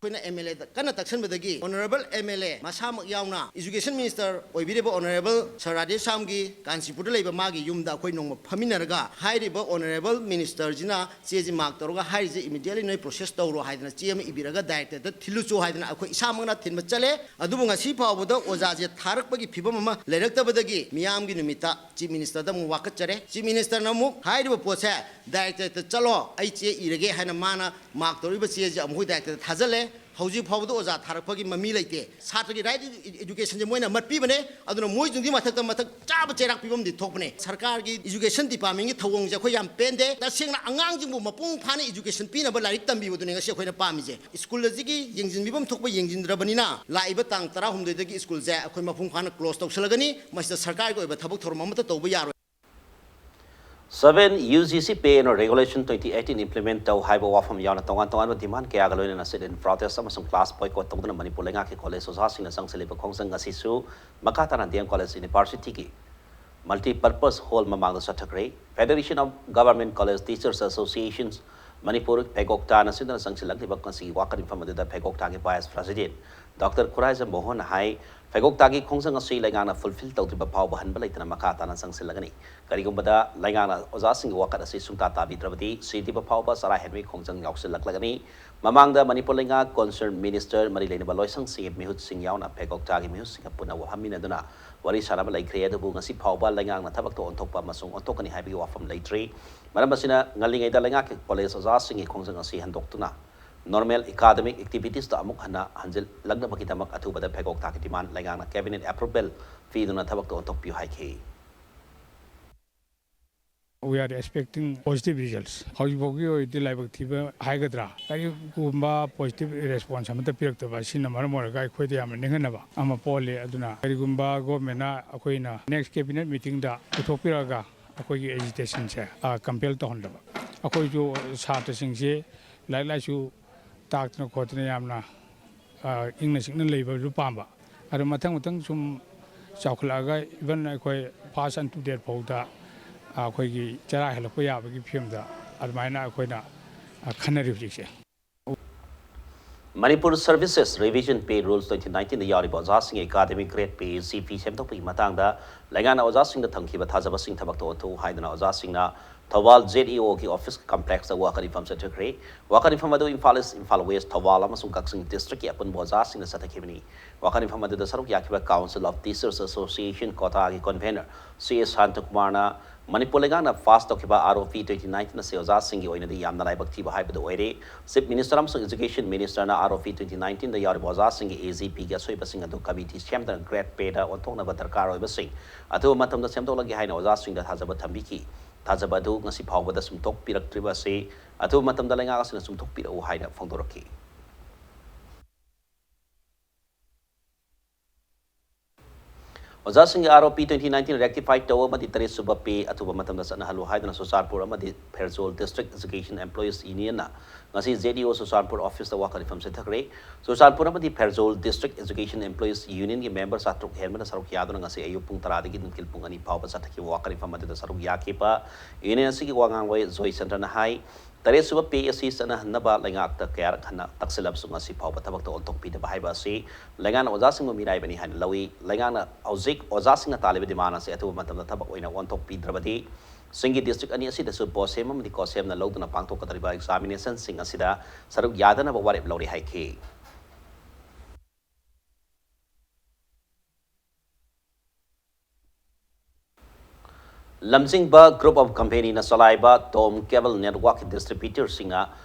ꯑꯩꯈꯣꯏꯅ ꯑꯦꯝ ꯑꯦꯜ ꯑꯦꯗ ꯀꯟꯅ ꯇꯛꯁꯟꯕꯗꯒꯤ ꯑꯣꯅꯔꯦꯕꯜ ꯑꯦꯝ ꯑꯦꯜ ꯑꯦ ꯃꯁꯥꯃꯛ ꯌꯥꯎꯅ ꯏꯖꯨꯀꯦꯁꯟ ꯃꯤꯅꯤꯁꯇꯔ ꯑꯣꯏꯕꯤꯔꯤꯕ ꯑꯣꯅꯔꯦꯕꯜ ꯁꯔ ꯔꯥꯙꯦꯁ꯭ꯌꯥꯝꯒꯤ ꯀꯥꯟꯆꯤꯄꯨꯔꯗ ꯂꯩꯕ ꯃꯥꯒꯤ ꯌꯨꯝꯗ ꯑꯩꯈꯣꯏ ꯅꯣꯡꯃ ꯐꯝꯃꯤꯟꯅꯔꯒ ꯍꯥꯏꯔꯤꯕ ꯑꯣꯅꯔꯦꯕꯜ ꯃꯤꯅꯤꯁꯇꯔꯁꯤꯅ ꯆꯦꯁꯤ ꯃꯥꯔꯛ ꯇꯧꯔꯒ ꯍꯥꯏꯔꯤꯁꯦ ꯏꯃꯤꯗꯤꯌꯦꯠꯂꯤ ꯅꯣꯏ ꯄ꯭ꯔꯣꯁꯦꯁ ꯇꯧꯔꯣ ꯍꯥꯏꯗꯅ ꯆꯦ ꯑꯃ ꯏꯕꯤꯔꯒ ꯗꯥꯏꯔꯦꯛꯇꯔꯗ ꯊꯤꯜꯂꯨꯆꯣ ꯍꯥꯏꯗꯅ ꯑꯩꯈꯣꯏ ꯏꯁꯥꯃꯛꯅ ꯊꯤꯟꯕ ꯆꯠꯂꯦ꯫ ꯑꯗꯨꯕꯨ ꯉꯁꯤ ꯐꯥꯎꯕꯗ ꯑꯣꯖꯥꯁꯦ ꯊꯥꯔꯛꯄꯒꯤ ꯐꯤꯕꯝ ꯑꯃ ꯂꯩꯔꯛꯇꯕꯗꯒꯤ ꯃꯤꯌꯥꯝꯒꯤ ꯅꯨꯃꯤꯠꯇ ꯆꯤꯐ ꯃꯤꯅꯤꯁꯇꯔꯗ ꯑꯃꯨꯛ ꯋꯥꯀꯠꯆꯔꯦ꯫ ꯆꯤꯐ ꯃꯤꯅꯤꯁꯇꯔꯅ ꯑꯃꯨꯛ ꯍꯥꯏꯔꯤꯕ ꯄꯣꯠꯁꯦ ꯗꯥꯏꯔꯦꯛꯇꯔꯗ ꯆꯠꯂꯣ, ꯑꯩ ꯆꯦ ꯏꯔꯒꯦ ꯍꯥꯏꯅ ꯃꯥꯅ ꯃꯥꯔꯛ ꯇꯧꯔꯤꯕ ꯆꯦꯁꯦ ꯑꯃꯨꯛ ꯗꯥꯏꯔꯦꯛꯇꯔꯗ ꯊꯥꯖꯤꯜꯂꯦ꯫ ꯍꯧꯖꯤꯛ ꯐꯥꯎꯕꯗ ꯑꯣꯖꯥ ꯊꯥꯔꯛꯄꯒꯤ ꯃꯃꯤ ꯂꯩꯇꯦ꯫ ꯁꯥꯇ꯭ꯔꯒꯤ ꯔꯥꯏꯠ ꯏꯗꯨꯀꯦꯁꯟꯁꯦ ꯃꯣꯏꯅ ꯃꯠꯄꯤꯕꯅꯦ꯫ ꯑꯗꯨꯅ ꯃꯣꯏꯗꯨꯒꯤ ꯃꯊꯛꯇ ꯃꯊꯛ ꯆꯥꯕ ꯆꯩꯔꯥꯛ ꯄꯤꯕ ꯑꯃꯗꯤ ꯊꯣꯛꯄꯅꯦ꯫ ꯁꯔꯀꯥꯔꯒꯤ ꯏꯖꯨꯀꯦꯁꯟ ꯗꯤꯄꯥꯔꯠꯃꯦꯟꯒꯤ ꯊꯧꯑꯣꯡꯁꯦ ꯑꯩꯈꯣꯏ ꯌꯥꯝ ꯄꯦꯟꯗꯦ꯫ ꯇꯁꯦꯡꯅ ꯑꯉꯥꯡꯁꯤꯡꯕꯨ ꯃꯄꯨꯡ ꯐꯥꯅ ꯏꯖꯨꯀꯦꯁꯟ ꯄꯤꯅꯕ ꯂꯥꯏꯔꯤꯛ ꯇꯝꯕꯤꯕꯗꯨꯅꯦ ꯉꯁꯤ ꯑꯩꯈꯣꯏꯅ ꯄꯥꯝꯃꯤꯁꯦ꯫ ꯁ꯭ꯀꯨꯜ ꯑꯁꯤꯒꯤ ꯌꯦꯡꯁꯤꯟꯕꯤꯐꯝ ꯊꯣꯛꯄ ꯌꯦꯡꯁꯤꯟꯗ꯭ꯔꯕꯅꯤꯅ ꯂꯥꯛꯏꯕ ꯇꯥꯡ ꯇꯔꯥꯍꯨꯝꯗꯣꯏꯗꯒꯤ ꯁ꯭ꯀꯨꯜꯁꯦ ꯑꯩꯈꯣꯏ ꯃꯄꯨꯡ ꯐꯥꯅ ꯀ꯭ꯂꯣꯁ ꯇꯧꯁꯜꯂꯒꯅꯤ꯫ ꯃꯁꯤꯗ ꯁꯔꯀꯥꯔꯒꯤ ꯑꯣꯏꯕ ꯊꯕꯛ ꯊꯧꯔꯝ ꯑꯃꯠꯇ ꯇꯧꯕ ꯌꯥꯔꯣꯏ꯫ Seven, UGC pay and regulation twenty eighteen implement ꯇꯧ ꯍꯥꯏꯕ ꯋꯥꯐꯝ ꯌꯥꯎꯅ ꯇꯣꯉꯥꯟ ꯇꯣꯉꯥꯟꯕ demand ꯀꯌꯥꯒ ꯂꯣꯏꯅꯅ sit-in protest ꯑꯃꯁꯨꯡ class boycott ꯇꯧꯗꯨꯅ ꯃꯅꯤꯄꯨꯔ ꯂꯩꯉꯥꯛꯀꯤ ꯀꯣꯂꯦꯖ ꯑꯣꯖꯥꯁꯤꯡꯅ ꯆꯪꯁꯤꯜꯂꯤꯕ ꯈꯣꯡꯖꯪ ꯑꯁꯤꯁꯨ ꯃꯈꯥ ꯇꯥꯅ ꯗꯤ ꯑꯦꯝ ꯀꯣꯂꯦꯖ ꯌꯨꯅꯤꯚꯔꯁꯤꯇꯤꯒꯤ multipurpose hall ꯃꯃꯥꯡꯗ ꯆꯠꯊꯈ꯭ꯔꯦ꯫ Federation of Government College Teachers Associations Manipur, ꯐꯦꯒꯣꯛꯇꯥꯅ ꯁꯤꯟꯗꯨꯅ ꯆꯪꯁꯤꯜꯂꯛꯂꯤꯕ ꯉꯁꯤꯒꯤ ꯋꯥꯀꯠ ꯃꯤꯐꯝ ꯑꯗꯨꯗ ꯐꯦꯒꯣꯛꯇꯥꯒꯤ vice president ꯗꯣꯛꯇꯔ ꯈꯨꯔꯥꯏꯖꯝ ꯃꯣꯍꯟꯅ ꯍꯥꯏ, ꯐꯦꯒꯣꯛꯇꯥꯒꯤ ꯈꯣꯡꯖꯪ ꯑꯁꯤ ꯂꯩꯉꯥꯛꯅ fulfil ꯇꯧꯗ꯭ꯔꯤꯕ ꯐꯥꯎꯕ ꯍꯟꯕ ꯂꯩꯇꯅ ꯃꯈꯥ ꯇꯥꯅ ꯆꯪꯁꯤꯜꯂꯒꯅꯤ꯫ ꯀꯔꯤꯒꯨꯝꯕꯗ ꯂꯩꯉꯥꯛꯅ ꯑꯣꯖꯥꯁꯤꯡꯒꯤ ꯋꯥꯀꯠ ꯑꯁꯤ ꯁꯨꯡꯇꯥ ꯇꯥꯕꯤꯗ꯭ꯔꯕꯗꯤ ꯁꯤꯗ꯭ꯔꯤꯕ ꯐꯥꯎꯕ ꯆꯔꯥ ꯍꯦꯟꯕꯒꯤ ꯈꯣꯡꯖꯪ ꯌꯥꯎꯁꯤꯜꯂꯛꯂꯒꯅꯤ꯫ ꯃꯃꯥꯡꯗ ꯃꯅꯤꯄꯨꯔ ꯂꯩꯉꯥꯛ, concerned minister, ꯃꯔꯤ ꯂꯩꯅꯕ ꯂꯣꯏꯁꯪꯁꯤꯡꯒꯤ ꯃꯤꯍꯨꯠꯁꯤꯡ ꯌꯥꯎꯅ ꯐꯦꯒꯣꯛꯇꯥꯒꯤ ꯃꯤꯍꯨꯠꯁꯤꯡꯒ ꯄꯨꯟꯅ ꯋꯥꯐꯝꯃꯤꯟꯅꯗꯨꯅ ꯋꯥꯔꯤ ꯁꯥꯅꯕ ꯂꯩꯈ꯭ꯔꯦ꯫ ꯑꯗꯨꯕꯨ ꯉꯁꯤ ꯐꯥꯎꯕ ꯂꯩꯉꯥꯛꯅ ꯊꯕꯛꯇ ꯑꯣꯟꯊꯣꯛꯄ ꯑꯃꯁꯨꯡ ꯑꯣꯟꯊꯣꯛꯀꯅꯤ ꯍꯥꯏꯕꯒꯤ ꯋꯥꯐꯝ ꯂꯩꯇ꯭ꯔꯤ꯫ ꯃꯔꯝ ꯑꯁꯤꯅ ꯉꯜꯂꯤꯉꯩꯗ ꯂꯩꯉꯥꯛꯀꯤ ꯀꯣꯂꯦꯖ ꯑꯣꯖꯥꯁꯤꯡꯒꯤ ꯈꯣꯡꯖꯪ ꯑꯁꯤ ꯍꯟꯗꯣꯛꯇꯨꯅ normal academic activitiesꯇ ꯑꯃꯨꯛ ꯍꯟꯅ ꯍꯟꯖꯤꯜꯂꯛꯅꯕꯒꯤꯗꯃꯛ ꯑꯊꯨꯕꯗ ꯐꯦꯒꯣꯛꯇꯥꯒꯤ demand ꯂꯩꯉꯥꯛꯅ cabinet approval ꯄꯤꯗꯨꯅ ꯊꯕꯛꯇ ꯑꯣꯟꯊꯣꯛꯄꯤꯌꯨ ꯍꯥꯏꯈꯤ꯫ We are expecting positive results. ꯍꯧꯖꯤꯛꯐꯥꯎꯒꯤ ꯑꯣꯏꯔꯗꯤ ꯂꯥꯏꯕꯛ ꯊꯤꯕ ꯍꯥꯏꯒꯗ꯭ꯔꯥ, ꯀꯔꯤꯒꯨꯝꯕ positive response ꯑꯃꯠꯇ ꯄꯤꯔꯛꯇꯕ ꯑꯁꯤꯅ ꯃꯔꯝ ꯑꯣꯏꯔꯒ ꯑꯩꯈꯣꯏꯗ ꯌꯥꯝꯅ ꯅꯤꯡꯍꯟꯅꯕ ꯑꯃ ꯄꯣꯛꯍꯜꯂꯤ꯫ ꯑꯗꯨꯅ ꯀꯔꯤꯒꯨꯝꯕ governmentꯅ ꯑꯩꯈꯣꯏꯅ next cabinet meetingꯗ ꯄꯨꯊꯣꯛꯄꯤꯔꯛꯑꯒ ꯑꯩꯈꯣꯏꯒꯤ agitationꯁꯦ compel ꯇꯧꯍꯟꯗꯕ, ꯑꯩꯈꯣꯏꯁꯨ ꯁꯥꯇ꯭ꯔꯁꯤꯡꯁꯤ ꯂꯥꯏꯔꯤꯛ ꯂꯥꯏꯁꯨ ꯇꯥꯛꯇꯅ ꯈꯣꯠꯇꯅ ꯌꯥꯝꯅ ꯏꯪꯅ ꯆꯤꯛꯅ ꯂꯩꯕꯁꯨ ꯄꯥꯝꯕ꯫ ꯑꯗꯨ ꯃꯊꯪ ꯃꯊꯪ ꯁꯨꯝ ꯆꯥꯎꯈꯠꯂꯛꯑꯒ even ꯑꯩꯈꯣꯏ first unto death ꯐꯥꯎꯗ ꯑꯩꯈꯣꯏꯒꯤ ꯆꯔꯥ ꯍꯦꯜꯂꯛꯄ ꯌꯥꯕꯒꯤ ꯐꯤꯕꯝꯗ ꯑꯗꯨꯃꯥꯏꯅ ꯑꯩꯈꯣꯏꯅ ꯈꯟꯅꯔꯤ ꯍꯧꯖꯤꯛꯁꯦ꯫ Manipur Services Revision Pay Rules twenty nineteenꯗ ꯌꯥꯎꯔꯤꯕ ꯑꯣꯖꯥꯁꯤꯡꯒꯤ academic grade pay, C P ꯁꯦꯝꯗꯣꯛꯄꯒꯤ ꯃꯇꯥꯡꯗ ꯂꯩꯉꯥꯛꯅ ꯑꯣꯖꯥꯁꯤꯡꯗ ꯊꯝꯈꯤꯕ ꯊꯥꯖꯕꯁꯤꯡ ꯊꯕꯛꯇ ꯑꯣꯟꯊꯣꯛꯎ ꯍꯥꯏꯗꯨꯅ ꯑꯣꯖꯥꯁꯤꯡꯅ ꯊꯧꯕꯥꯜ Z E Oꯒꯤ office complexꯇ ꯋꯥꯀꯠ ꯏꯐꯝ ꯆꯠꯊꯈ꯭ꯔꯦ꯫ ꯋꯥꯀꯠ ꯏꯐꯝ ꯑꯗꯨ ꯏꯝꯐꯥꯜ East, ꯏꯝꯐꯥꯜ West, ꯊꯧꯕꯥꯜ ꯑꯃꯁꯨꯡ ꯀꯛꯆꯤꯡ districtꯀꯤ ꯑꯄꯨꯟꯕ ꯑꯣꯖꯥꯁꯤꯡꯅ ꯆꯠꯊꯈꯤꯕꯅꯤ꯫ ꯋꯥꯀꯠ ꯏꯐꯝ ꯑꯗꯨꯗ ꯁꯔꯨꯛ ꯌꯥꯈꯤꯕ Council of Teachers Association ꯀꯣꯇꯥꯒꯤ convener C A ꯁꯥꯟꯇꯀꯨꯃꯥꯔꯅ Manipur ꯂꯩꯉꯥꯛꯅ pass ꯇꯧꯈꯤꯕ R O P twenty nineteen ꯑꯁꯤ ꯑꯣꯖꯥꯁꯤꯡꯒꯤ ꯑꯣꯏꯅꯗꯤ ꯌꯥꯝꯅ ꯂꯥꯏꯕꯛ ꯊꯤꯕ ꯍꯥꯏꯕꯗꯨ ꯑꯣꯏꯔꯦ꯫ Chief Minister ꯑꯃꯁꯨꯡ Education Ministerꯅ R O P twenty nineteenꯗ ꯌꯥꯎꯔꯤꯕ ꯑꯣꯖꯥꯁꯤꯡꯒꯤ A G Pꯒꯤ ꯑꯁꯣꯏꯕꯁꯤꯡ ꯑꯗꯨ committee ꯁꯦꯝꯗꯨꯅ grade payꯗ ꯑꯣꯟꯊꯣꯛꯅꯕ ꯗꯔꯀꯥꯔ ꯑꯣꯏꯕꯁꯤꯡ ꯑꯊꯨꯕ ꯃꯇꯝꯗ ꯁꯦꯝꯗꯣꯛꯂꯒꯦ ꯍꯥꯏꯅ ꯑꯣꯖꯥꯁꯤꯡꯗ ꯊꯥꯖꯕ ꯊꯝꯕꯤꯈꯤ꯫ ꯊꯥꯖꯕ ꯑꯗꯨ ꯉꯁꯤ ꯐꯥꯎꯕꯗ ꯁꯨꯝꯊꯣꯛꯄꯤꯔꯛꯇ꯭ꯔꯤꯕ ꯑꯁꯤ ꯑꯊꯨꯕ ꯃꯇꯝꯗ ꯂꯩꯉꯥꯛ ꯑꯁꯤꯅ ꯁꯨꯝꯊꯣꯛꯄꯤꯔꯛꯎ ꯍꯥꯏꯅ ꯐꯣꯡꯗꯣꯔꯛꯈꯤ꯫ ꯑꯣꯖꯥꯁꯤꯡꯒꯤ R O P twenty nineteen rectify ꯇꯧ ꯑꯃꯗꯤ ꯇꯔꯦꯠ ꯁꯨꯕ pay ꯑꯊꯨꯕ ꯃꯇꯝꯗ ꯆꯠꯅꯍꯜꯂꯨ ꯍꯥꯏꯗꯨꯅ ꯆꯨꯔꯆꯥꯟꯄꯨꯔ ꯑꯃꯗꯤ ꯐꯦꯔꯖꯣꯜ District Education Employees Unionꯅ ꯉꯁꯤ Z E O ꯆꯨꯔꯆꯥꯟꯄꯨꯔ officeꯇ ꯋꯥꯀꯠ ꯏꯐꯝ ꯆꯠꯊꯈ꯭ꯔꯦ꯫ ꯆꯨꯔꯆꯥꯟꯄꯨꯔ ꯑꯃꯗꯤ Pherzawl District Education Employees Unionꯒꯤ member ꯆꯥꯇ꯭ꯔꯨꯛ ꯍꯦꯟꯕꯅ ꯁꯔꯨꯛ ꯌꯥꯗꯨꯅ ꯉꯁꯤ ꯑꯌꯨꯛ ꯄꯨꯡ ꯇꯔꯥꯗꯒꯤ ꯅꯨꯡꯊꯤꯜ ꯄꯨꯡ ꯑꯅꯤ ꯐꯥꯎꯕ ꯆꯠꯊꯈꯤꯕ ꯋꯥꯀꯠ ꯏꯐꯝ ꯑꯗꯨꯗ ꯁꯔꯨꯛ ꯌꯥꯈꯤꯕ union ꯑꯁꯤꯒꯤ ꯋꯥ ꯉꯥꯡꯂꯣꯏ ꯖꯣꯏꯆꯟꯗ꯭ꯔꯅ ꯍꯥꯏ, ꯇꯔꯦꯠ ꯁꯨꯕ pay ꯑꯁꯤ ꯆꯠꯅꯍꯟꯅꯕ ꯂꯩꯉꯥꯛꯇ ꯀꯌꯥꯔꯛ ꯍꯟꯅ ꯇꯛꯁꯤꯜꯂꯕꯁꯨ ꯉꯁꯤ ꯐꯥꯎꯕ ꯊꯕꯛꯇ ꯑꯣꯟꯊꯣꯛꯄꯤꯗꯕ ꯍꯥꯏꯕ ꯑꯁꯤ ꯂꯩꯉꯥꯛꯅ ꯑꯣꯖꯥꯁꯤꯡꯕꯨ ꯃꯤꯔꯥꯏꯕꯅꯤ ꯍꯥꯏꯅ ꯂꯧꯏ꯫ ꯂꯩꯉꯥꯛꯅ ꯍꯧꯖꯤꯛ ꯑꯣꯖꯥꯁꯤꯡꯅ ꯇꯥꯜꯂꯤꯕ demand ꯑꯁꯤ ꯑꯊꯨꯕ ꯃꯇꯝꯗ ꯊꯕꯛ ꯑꯣꯏꯅ ꯑꯣꯟꯊꯣꯛꯄꯤꯗ꯭ꯔꯕꯗꯤ ꯆꯤꯡꯒꯤ district ꯑꯅꯤ ꯑꯁꯤꯗꯁꯨ ꯕꯣꯁꯦꯝ ꯑꯃꯗꯤ ꯀꯣꯁꯦꯝꯅ ꯂꯧꯗꯨꯅ ꯄꯥꯡꯊꯣꯛꯀꯗꯧꯔꯤꯕ examinationꯁꯤꯡ ꯑꯁꯤꯗ ꯁꯔꯨꯛ ꯌꯥꯗꯅꯕ ꯋꯥꯔꯦꯞ ꯂꯧꯔꯤ ꯍꯥꯏꯈꯤ꯫ ꯂꯝꯖꯤꯡꯕ Group of Companyꯅ ꯆꯂꯥꯏꯕ Tom Cable Network distributorꯁꯤꯡꯅ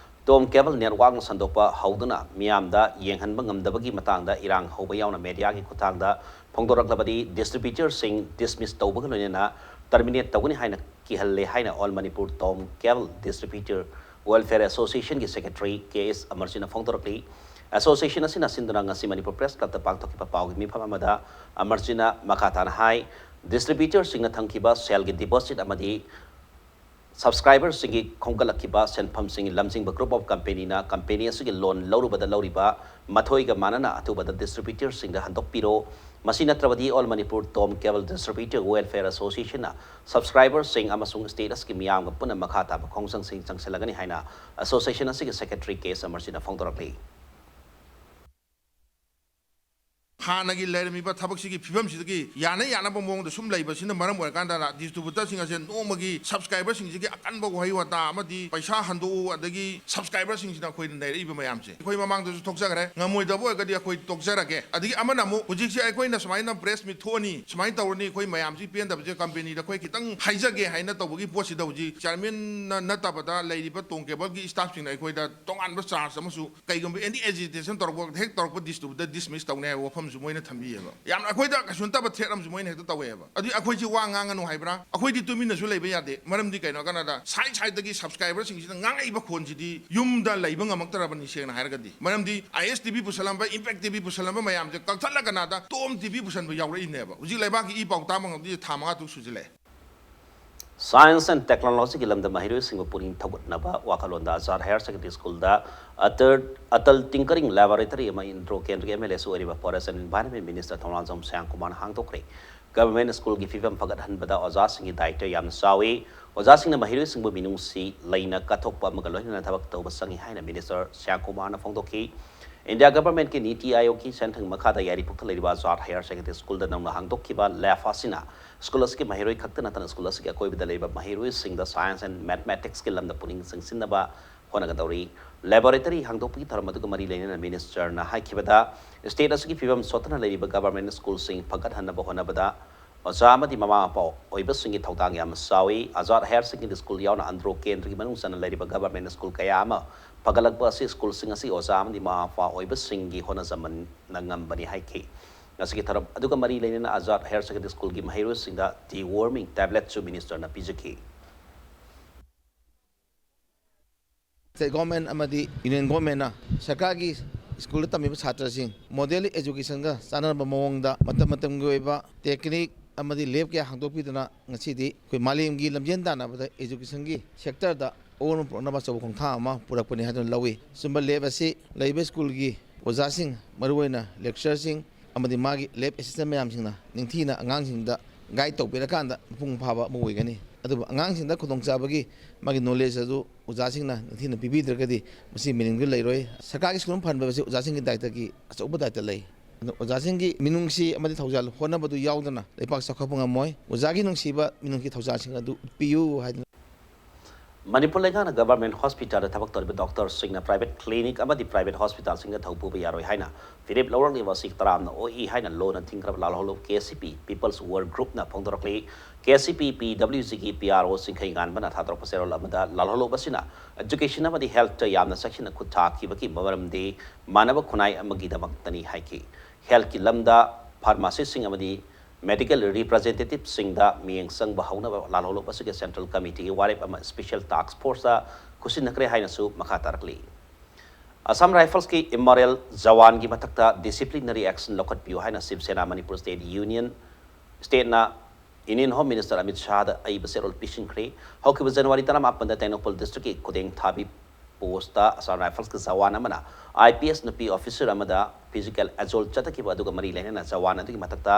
Tom Cable Networkꯅ ꯁꯟꯗꯣꯛꯄ ꯍꯧꯗꯨꯅ ꯃꯤꯌꯥꯝꯗ ꯌꯦꯡꯍꯟꯕ ꯉꯝꯗꯕꯒꯤ ꯃꯇꯥꯡꯗ ꯏꯔꯥꯡ ꯍꯧꯕ ꯌꯥꯎꯅ mediaꯒꯤ ꯈꯨꯠꯊꯥꯡꯗ ꯐꯣꯡꯗꯣꯔꯛꯂꯕꯗꯤ distributorꯁꯤꯡ dismiss ꯇꯧꯕꯒ ꯂꯣꯏꯅꯅ terminate ꯇꯧꯒꯅꯤ ꯍꯥꯏꯅ ꯀꯤꯍꯜꯂꯦ ꯍꯥꯏꯅ All Manipur Tom Cable Distributor Welfare Associationꯒꯤ Secretary ꯀꯦ ꯑꯦꯁ ꯑꯃꯔꯖꯤꯠꯅ ꯐꯣꯡꯗꯣꯔꯛꯂꯤ꯫ Association ꯑꯁꯤꯅ ꯁꯤꯟꯗꯨꯅ ꯉꯁꯤ ꯃꯅꯤꯄꯨꯔ Press Clubꯇ ꯄꯥꯡꯊꯣꯛꯈꯤꯕ ꯄꯥꯎꯒꯤ ꯃꯤꯐꯝ ꯑꯃꯗ ꯑꯃꯔꯖꯤꯠꯅ ꯃꯈꯥ ꯇꯥꯅ ꯍꯥꯏ, distributorꯁꯤꯡꯅ ꯊꯝꯈꯤꯕ cellꯒꯤ deposit ꯑꯃꯗꯤ subscriberꯁꯤꯡꯒꯤ ꯈꯣꯝꯒꯠꯂꯛꯈꯤꯕ ꯁꯦꯟꯐꯝꯁꯤꯡ ꯂꯝꯖꯤꯡꯕ group of companyꯅ company ꯑꯁꯤꯒꯤ loan ꯂꯧꯔꯨꯕꯗ ꯂꯧꯔꯤꯕ ꯃꯊꯣꯏꯒ ꯃꯥꯟꯅꯅ ꯑꯊꯨꯕꯗ distributorꯁꯤꯡꯗ ꯍꯟꯗꯣꯛꯄꯤꯔꯣ꯫ ꯃꯁꯤ ꯅꯠꯇ꯭ꯔꯕꯗꯤ All Manipur Tom Cable Distributor Welfare Associationꯅ subscriberꯁꯤꯡ ꯑꯃꯁꯨꯡ state ꯑꯁꯤꯒꯤ ꯃꯤꯌꯥꯝꯒ ꯄꯨꯟꯅ ꯃꯈꯥ ꯇꯥꯕ ꯈꯣꯡꯖꯪꯁꯤꯡ ꯆꯪꯁꯤꯜꯂꯒꯅꯤ ꯍꯥꯏꯅ association ꯑꯁꯤꯒꯤ Secretary ꯀꯦ ꯑꯦꯁ ꯑꯃꯔꯖꯤꯠꯅ ꯐꯣꯡꯗꯣꯔꯛꯂꯤ꯫ ꯍꯥꯟꯅꯒꯤ ꯂꯩꯔꯝꯃꯤꯕ ꯊꯕꯛꯁꯤꯒꯤ ꯐꯤꯕꯝꯁꯤꯗꯒꯤ ꯌꯥꯅ ꯌꯥꯅꯕ ꯃꯑꯣꯡꯗ ꯁꯨꯝ ꯂꯩꯕꯁꯤꯅ ꯃꯔꯝ ꯑꯣꯏꯔꯀꯥꯟꯗ distributorꯁꯤꯡ ꯑꯁꯦ ꯅꯣꯡꯃꯒꯤ subscriberꯁꯤꯡꯁꯤꯒꯤ ꯑꯀꯟꯕ ꯋꯥꯍꯩ ꯋꯥꯇꯥ ꯑꯃꯗꯤ ꯄꯩꯁꯥ ꯍꯟꯗꯣꯛꯎ, ꯑꯗꯒꯤ subscriberꯁꯤꯡꯁꯤꯅ ꯑꯩꯈꯣꯏꯗ ꯅꯩꯔꯛꯏꯕ ꯃꯌꯥꯝꯁꯦ ꯑꯩꯈꯣꯏ ꯃꯃꯥꯡꯗꯁꯨ ꯊꯣꯛꯆꯈ꯭ꯔꯦ꯫ ꯉꯝꯃꯣꯏꯗꯕ ꯑꯣꯏꯔꯒꯗꯤ ꯑꯩꯈꯣꯏ ꯇꯣꯛꯆꯔꯒꯦ꯫ ꯑꯗꯒꯤ ꯑꯃꯅ ꯑꯃꯨꯛ ꯍꯧꯖꯤꯛꯁꯦ ꯑꯩꯈꯣꯏꯅ ꯁꯨꯃꯥꯏꯅ press meet ꯊꯣꯛꯑꯅꯤ, ꯁꯨꯃꯥꯏꯅ ꯇꯧꯔꯅꯤ, ꯑꯩꯈꯣꯏ ꯃꯌꯥꯝꯁꯤ ꯄꯦꯟꯗꯕꯁꯦ companyꯗ ꯑꯩꯈꯣꯏ ꯈꯤꯇꯪ ꯍꯥꯏꯖꯒꯦ ꯍꯥꯏꯅ ꯇꯧꯕꯒꯤ ꯄꯣꯠꯁꯤꯗ ꯍꯧꯖꯤꯛ chairmanꯅ ꯅꯠꯇꯕꯗ ꯂꯩꯔꯤꯕ Tom Cableꯒꯤ staffꯁꯤꯡꯅ ꯑꯩꯈꯣꯏꯗ ꯇꯣꯉꯥꯟꯕ charge ꯑꯃꯁꯨ ꯀꯩꯒꯨꯝꯕ any agitation ꯇꯧꯔꯛꯄ ꯍꯦꯛ ꯇꯧꯔꯛꯄ distributor dismiss ꯇꯧꯅꯤ ꯍꯥꯏꯕ ꯋꯥꯐꯝꯁꯨ ꯃꯣꯏꯅ ꯊꯝꯕꯤꯌꯦꯕ꯫ ꯌꯥꯝꯅ ꯑꯩꯈꯣꯏꯗ ꯀꯩꯁꯨ ꯅꯠꯇꯕ threat ꯑꯃꯁꯨ ꯃꯣꯏꯅ ꯍꯦꯛꯇ ꯇꯧꯋꯦꯕ꯫ ꯑꯗꯨꯗꯤ ꯑꯩꯈꯣꯏꯁꯤ ꯋꯥ ꯉꯥꯡꯒꯅꯨ ꯍꯥꯏꯕ꯭ꯔꯥ? ꯑꯩꯈꯣꯏꯗꯤ ꯇꯨꯃꯤꯟꯅꯁꯨ ꯂꯩꯕ ꯌꯥꯗꯦ꯫ ꯃꯔꯝꯗꯤ ꯀꯩꯅꯣ ꯀꯥꯟꯗ side sideꯇꯒꯤ subscriberꯁꯤꯡꯁꯤꯅ ꯉꯥꯡꯉꯛꯏꯕ ꯈꯣꯟꯁꯤꯗꯤ ꯌꯨꯝꯗ ꯂꯩꯕ ꯉꯝꯃꯛꯇ꯭ꯔꯕꯅꯤ ꯁꯦꯡꯅ ꯍꯥꯏꯔꯒꯗꯤ꯫ ꯃꯔꯝꯗꯤ ISTV ꯄꯨꯁꯜꯂꯝꯕ, Impact TV ꯄꯨꯁꯜꯂꯝꯕ ꯃꯌꯥꯝꯁꯦ ꯀꯛꯊꯠꯂꯒꯅꯥꯗ Tom TV ꯄꯨꯁꯟꯕ ꯌꯥꯎꯔꯛꯏꯅꯦꯕ꯫ ꯍꯧꯖꯤꯛ ꯂꯩꯕꯥꯛꯀꯤ ꯏ ꯄꯥꯎ ꯇꯥꯕ ꯉꯝꯗꯣꯏꯁꯦ ꯊꯥ ꯃꯉꯥ ꯇꯔꯨꯛ ꯁꯨꯖꯤꯜꯂꯛꯑꯦ꯫ Science and Technologyꯒꯤ ꯂꯝꯗ ꯃꯍꯩꯔꯣꯏꯁꯤꯡꯕꯨ ꯄꯨꯛꯅꯤꯡ ꯊꯧꯒꯠꯅꯕ ꯋꯥꯈꯜꯂꯣꯟꯗ Azad Higher Secondary Schoolꯗ Atal, Atal Tinkering Laboratory ꯑꯃ INDRO ꯀꯦꯟꯗ꯭ꯔꯒꯤ MLAꯁꯨ ꯑꯣꯏꯔꯤꯕ Forest and Environment Minister ꯊꯧꯅꯥꯖꯝ ꯁ꯭ꯌꯥꯝꯀꯨꯃꯥꯔꯅ ꯍꯥꯡꯗꯣꯛꯈ꯭ꯔꯦ꯫ Government Schoolꯒꯤ ꯐꯤꯕꯝ ꯐꯒꯠꯍꯟꯕꯗ ꯑꯣꯖꯥꯁꯤꯡꯒꯤ ꯗꯥꯌꯤꯇ꯭ꯕ ꯌꯥꯝꯅ ꯆꯥꯎꯏ꯫ ꯑꯣꯖꯥꯁꯤꯡꯅ ꯃꯍꯩꯔꯣꯏꯁꯤꯡꯕꯨ ꯃꯤꯅꯨꯡꯁꯤ ꯂꯩꯅ ꯀꯠꯊꯣꯛꯄ ꯑꯃꯒ ꯂꯣꯏꯅꯅ ꯊꯕꯛ ꯇꯧꯕ ꯆꯪꯏ ꯍꯥꯏꯅ Minister ꯁ꯭ꯌꯥꯝꯀꯨꯃꯥꯔꯅ ꯐꯣꯡꯗꯣꯛꯈꯤ꯫ India Governmentꯀꯤ NITI Aayogꯀꯤ ꯁꯦꯟꯊꯪ ꯃꯈꯥꯗ ꯌꯥꯏꯔꯤꯄꯣꯛꯇ ꯂꯩꯔꯤꯕ ꯑꯖꯥꯗ Higher Secondary Schoolꯗ ꯅꯧꯅ ꯍꯥꯡꯗꯣꯛꯈꯤꯕ lab ꯑꯁꯤꯅ school ꯑꯁꯤꯒꯤ ꯃꯍꯩꯔꯣꯏ ꯈꯛꯇ ꯅꯠꯇꯅ school ꯑꯁꯤꯒꯤ ꯑꯀꯣꯏꯕꯗ ꯂꯩꯔꯤꯕ ꯃꯍꯩꯔꯣꯏꯁꯤꯡꯗ science and mathematicsꯀꯤ ꯂꯝꯗ ꯄꯨꯛꯅꯤꯡ ꯆꯤꯡꯁꯤꯟꯅꯕ ꯍꯣꯠꯅꯒꯗꯧꯔꯤ꯫ Laboratory ꯍꯥꯡꯗꯣꯛꯄꯒꯤ ꯊꯧꯔꯝ ꯑꯗꯨꯒ ꯃꯔꯤ ꯂꯩꯅꯅ Ministerꯅ ꯍꯥꯏꯈꯤꯕꯗ, state ꯑꯁꯤꯒꯤ ꯐꯤꯕꯝ ꯁꯣꯠꯊꯅ ꯂꯩꯔꯤꯕ government schoolꯁꯤꯡ ꯐꯒꯠꯍꯟꯅꯕ ꯍꯣꯠꯅꯕꯗ ꯑꯣꯖꯥ ꯑꯃꯗꯤ ꯃꯃꯥ ꯃꯄꯥ ꯑꯣꯏꯕꯁꯤꯡꯒꯤ ꯊꯧꯗꯥꯡ ꯌꯥꯝꯅ ꯆꯥꯎꯏ꯫ ꯑꯖꯥꯗ Higher Secondary School ꯌꯥꯎꯅ INDRO ꯀꯦꯟꯗ꯭ꯔꯒꯤ ꯃꯅꯨꯡ ꯆꯟꯅ ꯂꯩꯔꯤꯕ government school ꯀꯌꯥ ꯑꯃ ꯐꯒꯠꯂꯛꯄ ꯑꯁꯤ schoolꯁꯤꯡ ꯑꯁꯤ ꯑꯣꯖꯥ ꯑꯃꯗꯤ ꯃꯃꯥ ꯃꯄꯥ ꯑꯣꯏꯕꯁꯤꯡꯒꯤ ꯍꯣꯠꯅꯖꯃꯟꯅ ꯉꯝꯕꯅꯤ ꯍꯥꯏꯈꯤ꯫ ꯉꯁꯤꯒꯤ ꯊꯧꯔꯝ ꯑꯗꯨꯒ ꯃꯔꯤ ꯂꯩꯅꯅ ꯑꯖꯥꯗ ꯍꯥꯌꯔ ꯁꯦꯀꯦꯟꯗꯔꯤ ꯁ꯭ꯀꯨꯜꯒꯤ ꯃꯍꯩꯔꯣꯏꯁꯤꯡꯗ ꯗꯤꯋꯣꯔꯃꯤꯡ ꯇꯦꯕ꯭ꯂꯦꯠꯁꯨ ꯃꯤꯅꯤꯁꯇꯔꯅ ꯄꯤꯖꯈꯤ꯫ ꯁ꯭ꯇꯦꯠ ꯒꯣꯔꯃꯦꯟ ꯑꯃꯗꯤ ꯌꯨꯅꯤꯌꯟ ꯒꯣꯔꯃꯦꯟꯅ ꯁꯔꯀꯥꯔꯒꯤ ꯁ꯭ꯀꯨꯜꯗ ꯇꯝꯃꯤꯕ ꯁꯥꯇ꯭ꯔꯁꯤꯡ ꯃꯣꯗꯦꯜ ꯑꯦꯖꯨꯀꯦꯁꯟꯒ ꯆꯥꯟꯅꯔꯕ ꯃꯑꯣꯡꯗ ꯃꯇꯝ ꯃꯇꯝꯒꯤ ꯑꯣꯏꯕ ꯇꯦꯛꯅꯤꯛ ꯑꯃꯗꯤ ꯂꯦꯕ ꯀꯌꯥ ꯍꯥꯡꯗꯣꯛꯄꯤꯗꯨꯅ ꯉꯁꯤꯗꯤ ꯑꯩꯈꯣꯏ ꯃꯥꯂꯦꯝꯒꯤ ꯂꯝꯖꯦꯟ ꯇꯥꯟꯅꯕꯗ ꯑꯦꯖꯨꯀꯦꯁꯟꯒꯤ ꯁꯦꯛꯇꯔꯗ ꯑꯑꯣꯟꯕ ꯄꯨꯔꯛꯅꯕ ꯑꯆꯧꯕ ꯈꯣꯡꯊꯥꯡ ꯑꯃ ꯄꯨꯔꯛꯄꯅꯤ ꯍꯥꯏꯗꯨꯅ ꯂꯧꯏ꯫ ꯑꯆꯨꯝꯕ ꯂꯦꯕ ꯑꯁꯤ ꯂꯩꯔꯤꯕ ꯁ꯭ꯀꯨꯜꯒꯤ ꯑꯣꯖꯥꯁꯤꯡ, ꯃꯔꯨꯑꯣꯏꯅ lecturerꯁꯤꯡ ꯑꯃꯗꯤ ꯃꯥꯒꯤ ꯂꯦꯕ ꯑꯦꯁꯤꯁꯇꯦꯟ ꯃꯌꯥꯝꯁꯤꯡꯅ ꯅꯤꯡꯊꯤꯅ ꯑꯉꯥꯡꯁꯤꯡꯗ ꯒꯥꯏꯗ ꯇꯧꯕꯤꯔꯀꯥꯟꯗ ꯃꯄꯨꯡ ꯐꯥꯕ ꯑꯃ ꯑꯣꯏꯒꯅꯤ꯫ ꯑꯗꯨꯕꯨ ꯑꯉꯥꯡꯁꯤꯡꯗ ꯈꯨꯗꯣꯡꯆꯥꯕꯒꯤ ꯃꯥꯒꯤ ꯅꯣꯂꯦꯖ ꯑꯗꯨ ꯑꯣꯖꯥꯁꯤꯡꯅ ꯅꯤꯡꯊꯤꯅ ꯄꯤꯕꯤꯗ꯭ꯔꯒꯗꯤ ꯃꯁꯤ ꯃꯤꯅꯤꯡꯗꯨ ꯂꯩꯔꯣꯏ꯫ ꯁꯔꯀꯥꯔꯒꯤ ꯁ꯭ꯀꯨꯜ ꯑꯃ ꯐꯍꯟꯕ ꯍꯥꯏꯕꯁꯤ ꯑꯣꯖꯥꯁꯤꯡꯒꯤ ꯗꯥꯏꯇꯒꯤ ꯑꯆꯧꯕ ꯗꯥꯏꯇ ꯂꯩ꯫ ꯑꯗꯨ ꯑꯣꯖꯥꯁꯤꯡꯒꯤ ꯃꯤꯅꯨꯡꯁꯤ ꯑꯃꯗꯤ ꯊꯧꯖꯥꯜ ꯍꯣꯠꯅꯕꯗꯨ ꯌꯥꯎꯗꯅ ꯂꯩꯄꯥꯛ ꯆꯥꯎꯈꯠꯄ ꯉꯝꯃꯣꯏ꯫ ꯑꯣꯖꯥꯒꯤ ꯅꯨꯡꯁꯤꯕ ꯃꯤꯅꯨꯡꯁꯤ ꯊꯧꯖꯥꯜꯁꯤꯡ ꯑꯗꯨ ꯎꯠꯄꯤꯌꯨ ꯍꯥꯏꯗꯨꯅ꯫ ꯃꯅꯤꯄꯨꯔ ꯂꯩꯉꯥꯛꯅ ꯒꯚꯔꯟꯃꯦꯟꯠ ꯍꯣꯁꯄꯤꯇꯥꯜꯗ ꯊꯕꯛ ꯇꯧꯔꯤꯕ ꯗꯣꯛꯇꯔꯁꯤꯡꯅ ꯄ꯭ꯔꯥꯏꯚꯦꯠ ꯀ꯭ꯂꯤꯅꯤꯛ ꯑꯃꯗꯤ ꯄ꯭ꯔꯥꯏꯚꯦꯠ ꯍꯣꯁꯄꯤꯇꯥꯜꯁꯤꯡꯗ ꯊꯧ ꯄꯨꯕ ꯌꯥꯔꯣꯏ ꯍꯥꯏꯅ ꯐꯤꯔꯦꯞ ꯂꯧꯔꯛꯂꯤꯕ ꯑꯁꯤ ꯇꯔꯥꯝꯅ ꯑꯣꯛꯏ ꯍꯥꯏꯅ ꯂꯣꯟꯅ ꯊꯤꯡꯈ꯭ꯔꯕ ꯂꯥꯜꯍꯧꯂꯨꯞ ꯀꯦ ꯁꯤ ꯄꯤ ꯄꯤꯄꯜꯁ ꯋꯥꯔ ꯒ꯭ꯔꯨꯞꯅ ꯐꯣꯡꯗꯣꯔꯛꯂꯤ꯫ ꯀꯦ ꯁꯤ ꯄꯤ ꯄꯤ ꯗꯕ꯭ꯂꯤꯎ ꯖꯤꯒꯤ ꯄꯤ ꯑꯥꯔ ꯑꯣ ꯆꯤꯡꯈꯩ ꯉꯥꯟꯕꯅ ꯊꯥꯗꯣꯔꯛꯄ ꯆꯦꯔꯣꯜ ꯑꯃꯗ ꯂꯥꯜꯍꯧꯂꯨꯞ ꯑꯁꯤꯅ ꯑꯦꯖꯨꯀꯦꯁꯟ ꯑꯃꯗꯤ ꯍꯦꯜꯊꯇ ꯌꯥꯝꯅ ꯆꯦꯛꯁꯤꯟꯅ ꯈꯨꯠ ꯊꯥꯈꯤꯕꯒꯤ ꯃꯔꯝꯗꯤ ꯃꯥꯟꯅꯕ ꯈꯨꯟꯅꯥꯏ ꯑꯃꯒꯤꯗꯃꯛꯇꯅꯤ ꯍꯥꯏꯈꯤ꯫ ꯍꯦꯜꯊꯀꯤ ꯂꯝꯗ ꯐꯥꯔꯃꯥꯁꯤꯁꯁꯤꯡ ꯑꯃꯗꯤ ꯃꯦꯗꯤꯀꯦꯜ ꯔꯤꯄ꯭ꯔꯖꯦꯟꯇꯦꯇꯤꯚꯁꯤꯡꯗ ꯃꯤꯠꯌꯦꯡ ꯆꯪꯕ ꯍꯧꯅꯕ ꯂꯥꯜꯍꯧꯂꯨꯞ ꯑꯁꯤꯒꯤ ꯁꯦꯟꯇ꯭ꯔꯦꯜ ꯀꯃꯤꯇꯤꯒꯤ ꯋꯥꯔꯦꯞ ꯑꯃ ꯁ꯭ꯄꯦꯁꯤꯌꯦꯜ ꯇꯥꯛꯁ ꯐꯣꯔꯁꯇ ꯈꯨꯠꯁꯤꯟꯅꯈ꯭ꯔꯦ ꯍꯥꯏꯅꯁꯨ ꯃꯈꯥ ꯇꯥꯔꯛꯂꯤ꯫ ꯑꯁꯥꯝ ꯔꯥꯏꯐꯜꯁꯀꯤ ꯏꯃꯣꯔꯦꯜ ꯖꯋꯥꯟꯒꯤ ꯃꯊꯛꯇ ꯗꯤꯁꯤꯄ꯭ꯂꯤꯅꯔꯤ ꯑꯦꯛꯁꯟ ꯂꯧꯈꯠꯄꯤꯌꯨ ꯍꯥꯏꯅ ꯁꯤꯕ ꯁꯦꯅꯥ ꯃꯅꯤꯄꯨꯔ ꯁ꯭ꯇꯦꯠ ꯌꯨꯅꯤꯌꯟ, ꯁ꯭ꯇꯦꯠꯅ ꯌꯨꯅꯤꯌꯟ ꯍꯣꯝ ꯃꯤꯅꯤꯁꯇꯔ ꯑꯃꯤꯠ ꯁꯥꯍꯗ ꯑꯏꯕ ꯆꯦꯔꯣꯜ ꯄꯤꯁꯤꯟꯈ꯭ꯔꯦ꯫ ꯍꯧꯈꯤꯕ ꯖꯅꯋꯥꯔꯤ ꯇꯔꯥꯃꯥꯄꯟꯗ ꯇꯦꯡꯅꯧꯄꯜ ꯗꯤꯁꯇ꯭ꯔꯤꯛꯀꯤ ꯈꯨꯗꯦꯡ ꯊꯥꯕꯤ ꯄꯣꯁꯇ ꯑꯁꯥꯝ ꯔꯥꯏꯐꯜꯁꯀꯤ ꯖꯋꯥꯟ ꯑꯃꯅ ꯑꯥꯏ ꯄꯤ ꯑꯦꯁ ꯅꯨꯄꯤ ꯑꯣꯐꯤꯁꯔ ꯑꯃꯗ ꯐꯤꯖꯤꯀꯦꯜ ꯑꯦꯖꯣꯜꯠ ꯆꯠꯊꯈꯤꯕ ꯑꯗꯨꯒ ꯃꯔꯤ ꯂꯩꯅꯅ ꯖꯋꯥꯟ ꯑꯗꯨꯒꯤ ꯃꯊꯛꯇ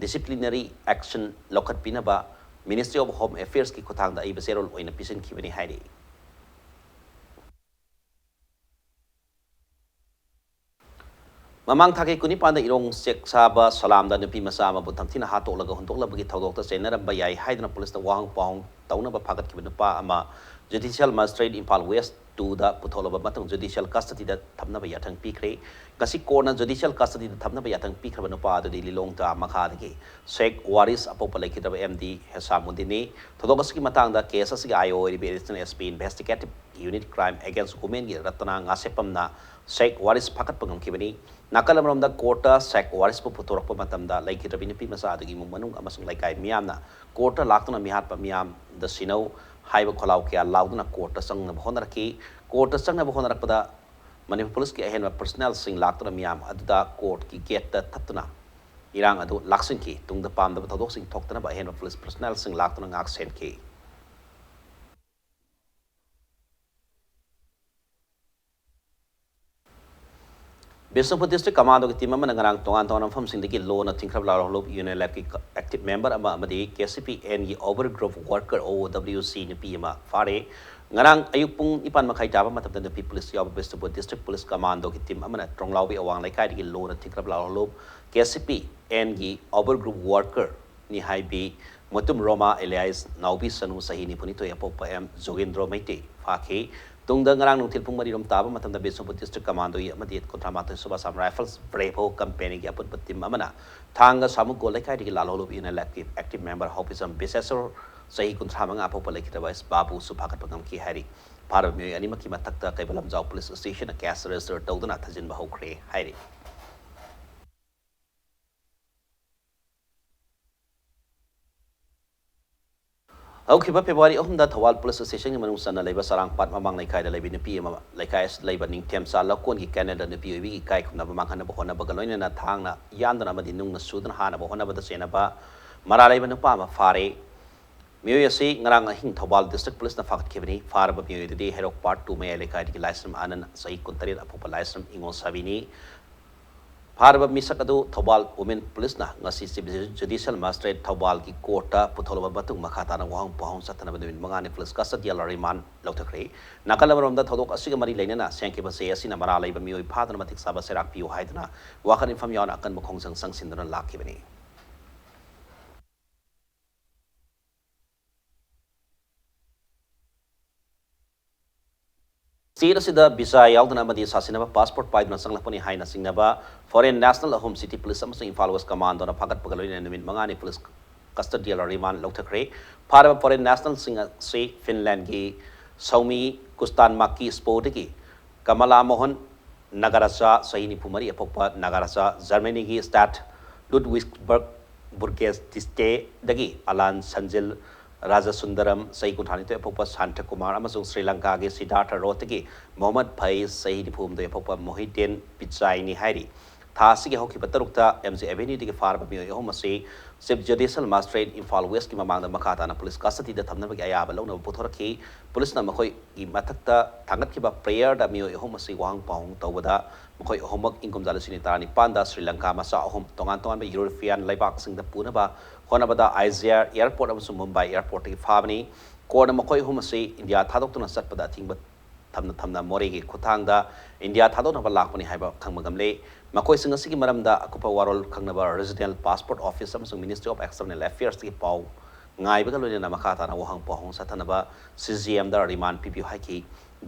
ꯗꯤꯁꯤꯄ꯭ꯂꯤꯅꯔꯤ ꯑꯦꯛꯁꯟ ꯂꯧꯈꯠꯄꯤꯅꯕ ꯃꯤꯅꯤꯁꯇ꯭ꯔꯤ ꯑꯣꯐ ꯍꯣꯝ ꯑꯦꯐꯤꯌꯔꯁꯀꯤ ꯈꯨꯠꯊꯥꯡꯗ ꯑꯏꯕ ꯆꯦꯔꯣꯜ ꯑꯣꯏꯅ ꯄꯤꯁꯤꯟꯈꯤꯕꯅꯤ ꯍꯥꯏꯔꯤ꯫ ꯃꯃꯥꯡ ꯊꯥꯒꯤ ꯀꯨꯟꯅꯤꯄꯥꯟꯗ ꯏꯔꯣꯡ ꯆꯦꯛꯁꯥꯕ ꯁꯂꯥꯝꯗ ꯅꯨꯄꯤ ꯃꯆꯥ ꯑꯃꯕꯨ ꯇꯝꯊꯤꯅ ꯍꯥꯠꯇꯣꯛꯂꯒ ꯍꯨꯟꯗꯣꯛꯂꯝꯕꯒꯤ ꯊꯧꯗꯣꯛꯇ ꯆꯦꯟꯅꯔꯝꯕ ꯌꯥꯏ ꯍꯥꯏꯗꯨꯅ ꯄꯨꯂꯤꯁꯇ ꯋꯥꯍꯪ ꯄꯥꯎꯍꯪ ꯇꯧꯅꯕ ꯐꯥꯒꯠꯈꯤꯕ ꯅꯨꯄꯥ ꯑꯃ ꯖꯨꯗꯤꯁꯤꯌꯦꯜ ꯃꯦꯖꯤꯁꯇ꯭ꯔꯦꯠ ꯏꯝꯐꯥꯜ ꯋꯦꯁ ꯇꯨꯗ ꯄꯨꯊꯣꯛꯂꯕ ꯃꯇꯨꯡ ꯖꯨꯗꯤꯁꯤꯌꯦꯜ ꯀꯁꯇꯗꯤꯗ ꯊꯝꯅꯕ ꯌꯥꯊꯪ ꯄꯤꯈ꯭ꯔꯦ꯫ ꯉꯁꯤ ꯀꯣꯔꯠꯅ ꯖꯨꯗꯤꯁꯤꯌꯦꯜ ꯀꯁꯇꯗꯤꯗ ꯊꯝꯅꯕ ꯌꯥꯊꯪ ꯄꯤꯈ꯭ꯔꯕ ꯅꯨꯄꯥ ꯑꯗꯨꯗꯤ ꯂꯤꯂꯣꯡ ꯇꯥ ꯃꯈꯥꯗꯒꯤ ꯁꯦꯈ ꯋꯥꯔꯤꯁ ꯑꯄꯣꯛꯄ ꯂꯩꯈꯤꯗ꯭ꯔꯕ ꯑꯦꯝ ꯗꯤ ꯍꯦꯁꯥꯃꯨꯗꯤꯟꯅꯤ꯫ ꯊꯧꯗꯣꯛ ꯑꯁꯤꯒꯤ ꯃꯇꯥꯡꯗ ꯀꯦꯁ ꯑꯁꯤꯒꯤ ꯑꯥꯏ ꯑꯣ ꯑꯣꯏꯔꯤꯕ additional S P investigative unit crime against ꯋꯨꯃꯦꯟꯒꯤ ꯔꯇꯅꯥ ꯉꯥꯁꯦꯞꯄꯝꯅ ꯁꯦꯈ ꯋꯥꯔꯤꯁ ꯐꯥꯒꯠꯄ ꯉꯝꯈꯤꯕꯅꯤ꯫ ꯅꯥꯀꯜ ꯑꯃꯔꯣꯝꯗ ꯀꯣꯔꯠꯇ ꯁꯦꯛ ꯋꯥꯔꯤꯁꯄꯨ ꯄꯨꯊꯣꯔꯛꯄ ꯃꯇꯝꯗ ꯂꯩꯈꯤꯗ꯭ꯔꯕꯤ ꯅꯨꯄꯤ ꯃꯆꯥ ꯑꯗꯨꯒꯤ ꯏꯃꯨꯡ ꯃꯅꯨꯡ ꯑꯃꯁꯨꯡ ꯂꯩꯀꯥꯏ ꯃꯤꯌꯥꯝꯅ ꯀꯣꯔꯠꯇ ꯂꯥꯛꯇꯨꯅ ꯃꯤꯍꯥꯠꯄ ꯃꯤꯌꯥꯝꯗ ꯁꯤꯅꯧ ꯍꯥꯏꯕ ꯈꯣꯜꯂꯥꯎ ꯀꯌꯥ ꯂꯥꯎꯗꯨꯅ ꯀꯣꯔꯠꯇ ꯆꯪꯅꯕ ꯍꯣꯠꯅꯔꯛꯈꯤ꯫ ꯀꯣꯔꯠꯇ ꯆꯪꯅꯕ ꯍꯣꯠꯅꯔꯛꯄꯗ ꯃꯅꯤꯄꯨꯔ ꯄꯨꯂꯤꯁꯀꯤ ꯑꯍꯦꯟꯕ ꯄꯔꯁꯅꯦꯜꯁꯤꯡ ꯂꯥꯛꯇꯨꯅ ꯃꯤꯌꯥꯝ ꯑꯗꯨꯗ ꯀꯣꯔꯠꯀꯤ ꯒꯦꯠꯇ ꯊꯠꯇꯨꯅ ꯏꯔꯥꯡ ꯑꯗꯨ ꯂꯥꯛꯁꯤꯟꯈꯤ꯫ ꯇꯨꯡꯗ ꯄꯥꯝꯗꯕ ꯊꯧꯗꯣꯛꯁꯤꯡ ꯊꯣꯛꯇꯅꯕ ꯑꯍꯦꯟꯕ ꯄꯨꯂꯤꯁ ꯄꯔꯁꯅꯦꯜꯁꯤꯡ ꯂꯥꯛꯇꯨꯅ ꯉꯥꯛ ꯁꯦꯟꯈꯤ꯫ ꯕꯤꯁꯅꯨꯄꯨꯔ ꯗꯤꯁꯇ꯭ꯔꯤꯛ ꯀꯃꯥꯟꯗꯣꯒꯤ ꯇꯤꯝ ꯑꯃꯅ ꯉꯔꯥꯡ ꯇꯣꯉꯥꯟ ꯇꯣꯉꯥꯟꯕ ꯃꯐꯝꯁꯤꯡꯗꯒꯤ ꯂꯣꯟꯅ ꯊꯤꯡꯈ꯭ꯔꯕ ꯂꯥꯜꯍꯧꯂꯨꯞ ꯌꯨꯅꯤꯌꯟ ꯂꯦꯐꯀꯤ ꯑꯦꯛꯇꯤꯚ ꯃꯦꯝꯕꯔ ꯑꯃ ꯑꯃꯗꯤ ꯀꯦ ꯁꯤ ꯄꯤ ꯑꯦꯟꯒꯤ ꯑꯣꯚꯔ ꯒ꯭ꯔꯨꯞ ꯋꯥꯔꯀꯔ, ꯑꯣ ꯗꯕ꯭ꯂꯤꯎ ꯁꯤ, ꯅꯨꯄꯤ ꯑꯃ ꯐꯥꯔꯦ꯫ ꯉꯔꯥꯡ ꯑꯌꯨꯛ ꯄꯨꯡ ꯅꯤꯄꯥꯟ ꯃꯈꯥꯏ ꯇꯥꯕ ꯃꯇꯝꯗ ꯅꯨꯄꯤ ꯄꯨꯂꯤꯁ ꯌꯥꯎꯕ ꯕꯤꯁꯅꯨꯄꯨꯔ ꯗꯤꯁꯇ꯭ꯔꯤꯛ ꯄꯨꯂꯤꯁ ꯀꯃꯥꯟꯗꯣꯒꯤ ꯇꯤꯝ ꯑꯃꯅ ꯇ꯭ꯔꯣꯡꯂꯥꯎꯕꯤ ꯑꯋꯥꯡ ꯂꯩꯀꯥꯏꯗꯒꯤ ꯂꯣꯟꯅ ꯊꯤꯡꯈ꯭ꯔꯕ ꯂꯥꯜꯍꯧꯂꯨꯞ ꯀꯦ ꯁꯤ ꯄꯤ ꯑꯦꯟꯒꯤ ꯑꯣꯚꯔ ꯒ꯭ꯔꯨꯞ ꯋꯥꯔꯀꯔ ꯅꯤ ꯍꯥꯏꯕꯤ ꯃꯣꯇꯨꯝ ꯔꯣꯃꯥ ꯑꯦꯂꯤꯌꯥꯁ ꯅꯥꯎꯕꯤ ꯁꯅꯨ, ꯆꯍꯤ ꯅꯤꯐꯨꯅꯤꯊꯣꯏ, ꯑꯄꯣꯛꯄ ꯑꯦꯝ ꯖꯣꯒꯦꯟꯗ꯭ꯔꯣ ꯃꯩꯇꯩ ꯐꯥꯈꯤ꯫ ꯇꯨꯡꯗ ꯉꯔꯥꯡ ꯅꯨꯡꯊꯤꯜ ꯄꯨꯡ ꯃꯔꯤ ꯔꯣꯝ ꯇꯥꯕ ꯃꯇꯝꯗ ꯕꯤꯁꯅꯨꯄꯨꯔ ꯗꯤꯁꯇ꯭ꯔꯤꯛ ꯀꯃꯥꯟꯗꯣꯒꯤ ꯑꯃꯗꯤ ꯀꯨꯟꯊ꯭ꯔꯥ ꯃꯥꯊꯣꯏ ꯁꯨꯕ ꯑꯁꯥꯝ ꯔꯥꯏꯐꯜꯁ ꯕ꯭ꯔꯦꯚꯣ ꯀꯝꯄꯦꯅꯤꯒꯤ ꯑꯄꯨꯟꯕ ꯇꯤꯝ ꯑꯃꯅ ꯊꯥꯡꯒ ꯁꯥꯃꯨꯒꯣꯜ ꯂꯩꯀꯥꯏꯗꯒꯤ ꯂꯥꯜꯍꯧꯂꯨꯞ ꯌꯨꯅꯤꯌꯟ ꯂꯦꯐꯀꯤ ꯑꯦꯛꯇꯤꯚ ꯃꯦꯝꯕꯔ ꯍꯥꯎꯄꯤꯖꯝ ꯕꯤꯁꯦꯁꯣꯔ, ꯆꯍꯤ ꯀꯨꯟꯊ꯭ꯔꯥ ꯃꯉꯥ, ꯑꯄꯣꯛꯄ ꯂꯩꯈꯤꯗ꯭ꯔꯕ ꯑꯦꯁ ꯕꯥꯕꯨꯁꯨ ꯐꯥꯒꯠꯄ ꯉꯝꯈꯤ ꯍꯥꯏꯔꯤ꯫ ꯐꯥꯔꯕ ꯃꯤꯑꯣꯏ ꯑꯅꯤꯃꯛꯀꯤ ꯃꯊꯛꯇ Keibul Lamjao police ꯁ꯭ꯇꯦꯁꯟꯅ case register ꯇꯧꯗꯨꯅ ꯊꯥꯖꯤꯟꯕ ꯍꯧꯈ꯭ꯔꯦ ꯍꯥꯏꯔꯤ꯫ ꯍꯧꯈꯤꯕ ꯐꯦꯕ꯭ꯔꯨꯋꯥꯔꯤ ꯑꯍꯨꯝꯗ ꯊꯧꯕꯥꯜ ꯄꯨꯂꯤꯁ ꯁ꯭ꯇꯦꯁꯟꯒꯤ ꯃꯅꯨꯡ ꯆꯟꯅ ꯂꯩꯕ ꯆꯔꯥꯡꯄꯥꯠ ꯃꯃꯥꯡ ꯂꯩꯀꯥꯏꯗ ꯂꯩꯕꯤ ꯅꯨꯄꯤ ꯑꯃ, ꯂꯩꯀꯥꯏ ꯑꯁꯤꯗ ꯂꯩꯕ ꯅꯤꯡꯊꯦꯝꯆꯥ ꯂꯧꯀꯣꯟꯒꯤ ꯀꯦꯅꯦꯜꯗ ꯅꯨꯄꯤ ꯑꯣꯏꯕꯤꯒꯤ ꯏꯀꯥꯏ ꯈꯨꯝꯅꯕ ꯃꯥꯡꯍꯟꯅꯕ ꯍꯣꯠꯅꯕꯒ ꯂꯣꯏꯅꯅ ꯊꯥꯡꯅ ꯌꯥꯟꯗꯨꯅ ꯑꯃꯗꯤ ꯅꯨꯡꯅ ꯁꯨꯗꯨꯅ ꯍꯥꯠꯅꯕ ꯍꯣꯠꯅꯕꯗ ꯆꯦꯟꯅꯕ ꯃꯔꯥꯜ ꯂꯩꯕ ꯅꯨꯄꯥ ꯑꯃ ꯐꯥꯔꯦ꯫ ꯃꯤꯑꯣꯏ ꯑꯁꯤ ꯉꯔꯥꯡ ꯑꯍꯤꯡ ꯊꯧꯕꯥꯜ ꯗꯤꯁꯇ꯭ꯔꯤꯛ ꯄꯨꯂꯤꯁꯅ ꯐꯥꯒꯠꯈꯤꯕꯅꯤ꯫ ꯐꯥꯔꯕ ꯃꯤꯑꯣꯏ ꯑꯗꯨꯗꯤ ꯍꯩꯔꯣꯛ ꯄꯥꯔꯠ ꯇꯨ ꯃꯌꯥꯏ ꯂꯩꯀꯥꯏꯗꯒꯤ ꯂꯥꯏꯁ꯭ꯔꯝ ꯑꯅꯟ, ꯆꯍꯤ ꯀꯨꯟꯇꯔꯦꯠ, ꯑꯄꯣꯛꯄ ꯂꯥꯏꯁ꯭ꯔꯝ ꯏꯉꯣꯜ ꯁꯥꯕꯤꯅꯤ꯫ ꯐꯥꯔꯕ ꯃꯤꯁꯛ ꯑꯗꯨ ꯊꯧꯕꯥꯜ ꯋꯨꯃꯦꯟ ꯄꯨꯂꯤꯁꯅ ꯉꯁꯤ ꯆꯤꯐ ꯖꯨꯗꯤꯁꯤꯌꯦꯜ ꯃꯦꯖꯤꯁꯇ꯭ꯔꯦꯠ ꯊꯧꯕꯥꯜꯒꯤ ꯀꯣꯔꯠꯇ ꯄꯨꯊꯣꯛꯂꯕ ꯃꯇꯨꯡ ꯃꯈꯥ ꯇꯥꯅ ꯋꯥꯍꯪ ꯄꯥꯎꯍꯪ ꯆꯠꯊꯅꯕ ꯅꯨꯃꯤꯠ ꯃꯉꯥꯅꯤ ꯄꯨꯂꯤꯁ ꯀꯁꯇꯗꯤꯌꯦꯜ ꯔꯤꯃꯥꯟ ꯂꯧꯊꯈ꯭ꯔꯦ꯫ ꯅꯥꯀꯜ ꯑꯃꯔꯣꯝꯗ ꯊꯧꯗꯣꯛ ꯑꯁꯤꯒ ꯃꯔꯤ ꯂꯩꯅꯅ ꯁꯦꯝꯈꯤꯕ ꯆꯦ ꯑꯁꯤꯅ ꯃꯔꯥꯜ ꯂꯩꯕ ꯃꯤꯑꯣꯏ ꯐꯥꯗꯨꯅ ꯃꯇꯤꯛ ꯆꯥꯕ ꯆꯩꯔꯥꯛ ꯄꯤꯌꯨ ꯍꯥꯏꯗꯨꯅ ꯋꯥꯀꯠ ꯃꯤꯐꯝ ꯌꯥꯎꯅ ꯑꯀꯟꯕ ꯈꯣꯡꯖꯪ ꯆꯪꯁꯤꯟꯗꯨꯅ ꯂꯥꯛꯈꯤꯕꯅꯤ꯫ ꯁ꯭ꯇꯦꯠ ꯑꯁꯤꯗ ꯚꯤꯁꯥ ꯌꯥꯎꯗꯅ ꯑꯃꯗꯤ ꯁꯥꯁꯤꯟꯅꯕ ꯄꯥꯁꯄꯣꯔꯠ ꯄꯥꯏꯗꯨꯅ ꯆꯪꯂꯛꯄꯅꯤ ꯍꯥꯏꯅ ꯆꯤꯡꯅꯕ ꯐꯣꯔꯦꯟ ꯅꯦꯁꯅꯦꯜ ꯑꯍꯨꯝ ꯁꯤꯇꯤ ꯄꯨꯂꯤꯁ ꯑꯃꯁꯨꯡ ꯏꯝꯐꯥꯜ ꯋꯦꯁ ꯀꯃꯥꯟꯗꯣꯅ ꯐꯥꯒꯠꯄꯒ ꯂꯣꯏꯅꯅ ꯅꯨꯃꯤꯠ ꯃꯉꯥꯅꯤ ꯄꯨꯂꯤꯁ ꯀꯁꯇꯗꯤꯌꯦꯜ ꯔꯤꯃꯥꯟ ꯂꯧꯊꯈ꯭ꯔꯦ꯫ ꯐꯥꯔꯕ ꯐꯣꯔꯦꯟ ꯅꯦꯁꯅꯦꯜꯁꯤꯡ ꯑꯁꯤ ꯐꯤꯟꯂꯦꯟꯒꯤ ꯁꯧꯃꯤ ꯀꯨꯁꯇꯥꯟꯃꯥꯀꯤ ꯁ꯭ꯄꯣꯗꯒꯤ ꯀꯃꯂꯥ ꯃꯣꯍꯟ ꯅꯥꯒꯥꯔꯥꯖꯥ ꯆꯍꯤ ꯅꯤꯐꯨ ꯃꯔꯤ ꯑꯄꯣꯛꯄ ꯅꯥꯒꯥꯔꯥꯖꯥ ꯖꯔꯃꯅꯤꯒꯤ ꯁ꯭ꯇꯥꯗ ꯂꯨꯗꯋꯤꯒꯁꯕꯔꯒ ꯕꯨꯔꯒꯦꯁꯇꯤꯁꯇꯦꯗꯒꯤ ꯑꯂꯥꯟ ꯁꯟꯖꯤꯜ ꯔꯥꯖꯁꯨꯟꯗꯔꯝ ꯆꯍꯤ ꯀꯨꯟꯊ꯭ꯔꯥ ꯅꯤꯊꯣꯏ ꯑꯄꯣꯛꯄ ꯁꯥꯟꯇ ꯀꯨꯃꯥꯔ ꯑꯃꯁꯨꯡ ꯁ꯭ꯔꯤ ꯂꯪꯀꯥꯒꯤ ꯁꯤꯗꯥꯔꯊ ꯔꯣꯗꯇꯒꯤ ꯃꯣꯍꯝꯃꯗ ꯐꯌꯤꯖ ꯆꯍꯤ ꯅꯤꯐꯨ ꯍꯨꯝꯗꯣꯏ ꯑꯄꯣꯛꯄ ꯃꯣꯍꯤꯗꯤꯟ ꯄꯤꯆꯥꯏꯅꯤ ꯍꯥꯏꯔꯤ꯫ ꯊꯥ ꯑꯁꯤꯒꯤ ꯍꯧꯈꯤꯕ ꯇꯔꯨꯛꯇ ꯑꯦꯝ ꯖꯤ ꯑꯦꯚꯦꯅ꯭ꯌꯨꯗꯒꯤ ꯐꯥꯔꯕ ꯃꯤꯑꯣꯏ ꯑꯍꯨꯝ ꯑꯁꯤ ꯆꯤꯐ ꯖꯨꯗꯤꯁꯤꯌꯦꯜ ꯃꯥꯖꯤꯁꯇ꯭ꯔꯦꯠ ꯏꯝꯐꯥꯜ ꯋꯦꯁꯀꯤ ꯃꯃꯥꯡꯗ ꯃꯈꯥ ꯇꯥꯅ ꯄꯨꯂꯤꯁ ꯀꯁꯇꯗꯤꯗ ꯊꯝꯅꯕꯒꯤ ꯑꯌꯥꯕ ꯂꯧꯅꯕ ꯄꯨꯊꯣꯔꯛꯈꯤ꯫ ꯄꯨꯂꯤꯁꯅ ꯃꯈꯣꯏꯒꯤ ꯃꯊꯛꯇ ꯊꯥꯡꯒꯠꯈꯤꯕ ꯄ꯭ꯔꯦꯌꯔꯗ ꯃꯤꯑꯣꯏ ꯑꯍꯨꯝ ꯑꯁꯤ ꯋꯥꯍꯪ ꯄꯥꯎꯍꯪ ꯇꯧꯕꯗ ꯃꯈꯣꯏ ꯑꯍꯨꯝꯃꯛ ꯏꯪ ꯀꯨꯝꯖꯥ ꯂꯤꯁꯤꯡ ꯑꯅꯤ ꯇꯔꯥꯅꯤꯄꯥꯟꯗ ꯁ꯭ꯔꯤ ꯂꯪꯀꯥ ꯃꯆꯥ ꯑꯍꯨꯝ ꯇꯣꯉꯥꯟ ꯇꯣꯉꯥꯟꯕ ꯌꯨꯔꯣꯄꯤꯌꯥꯟ ꯂꯩꯕꯥꯛꯁꯤꯡꯗ ꯄꯨꯅꯕ ꯍꯣꯠꯅꯕꯗ ꯑꯥꯏꯖꯤꯌꯥꯔ ꯑꯦꯌꯔꯄꯣꯔꯠ ꯑꯃꯁꯨꯡ ꯃꯨꯝꯕꯥꯏ ꯑꯦꯌꯔꯄꯣꯔꯠꯇꯒꯤ ꯐꯥꯕꯅꯤ꯫ ꯀꯣꯔꯠꯅ ꯃꯈꯣꯏ ꯑꯍꯨꯝ ꯑꯁꯤ ꯏꯟꯗꯤꯌꯥ ꯊꯥꯗꯣꯛꯇꯨꯅ ꯆꯠꯄꯗ ꯑꯊꯤꯡꯕ ꯊꯝꯅ ꯊꯝꯅ ꯃꯣꯔꯦꯒꯤ ꯈꯨꯠꯊꯥꯡꯗ ꯏꯟꯗꯤꯌꯥ ꯊꯥꯗꯣꯛꯅꯕ ꯂꯥꯛꯄꯅꯤ ꯍꯥꯏꯕ ꯈꯪꯕ ꯉꯝꯂꯦ꯫ ꯃꯈꯣꯏꯁꯤꯡ ꯑꯁꯤꯒꯤ ꯃꯔꯝꯗ ꯑꯀꯨꯞꯄ ꯋꯥꯔꯣꯜ ꯈꯪꯅꯕ ꯔꯤꯖꯅꯦꯜ ꯄꯥꯁꯄꯣꯔꯠ ꯑꯣꯐꯤꯁ ꯑꯃꯁꯨꯡ ꯃꯤꯅꯤꯁꯇ꯭ꯔꯤ ꯑꯣꯐ ꯑꯦꯛꯁꯇꯔꯅꯦꯜ ꯑꯦꯐꯤꯌꯔꯁꯇꯒꯤ ꯄꯥꯎ ꯉꯥꯏꯕꯒ ꯂꯣꯏꯅꯅ ꯃꯈꯥ ꯇꯥꯅ ꯋꯥꯍꯪ ꯄꯥꯎꯍꯪ ꯆꯠꯊꯅꯕ ꯁꯤ ꯖꯤ ꯑꯦꯝꯗ ꯔꯤꯃꯥꯟ ꯄꯤꯕꯤꯌꯨ ꯍꯥꯏꯈꯤ꯫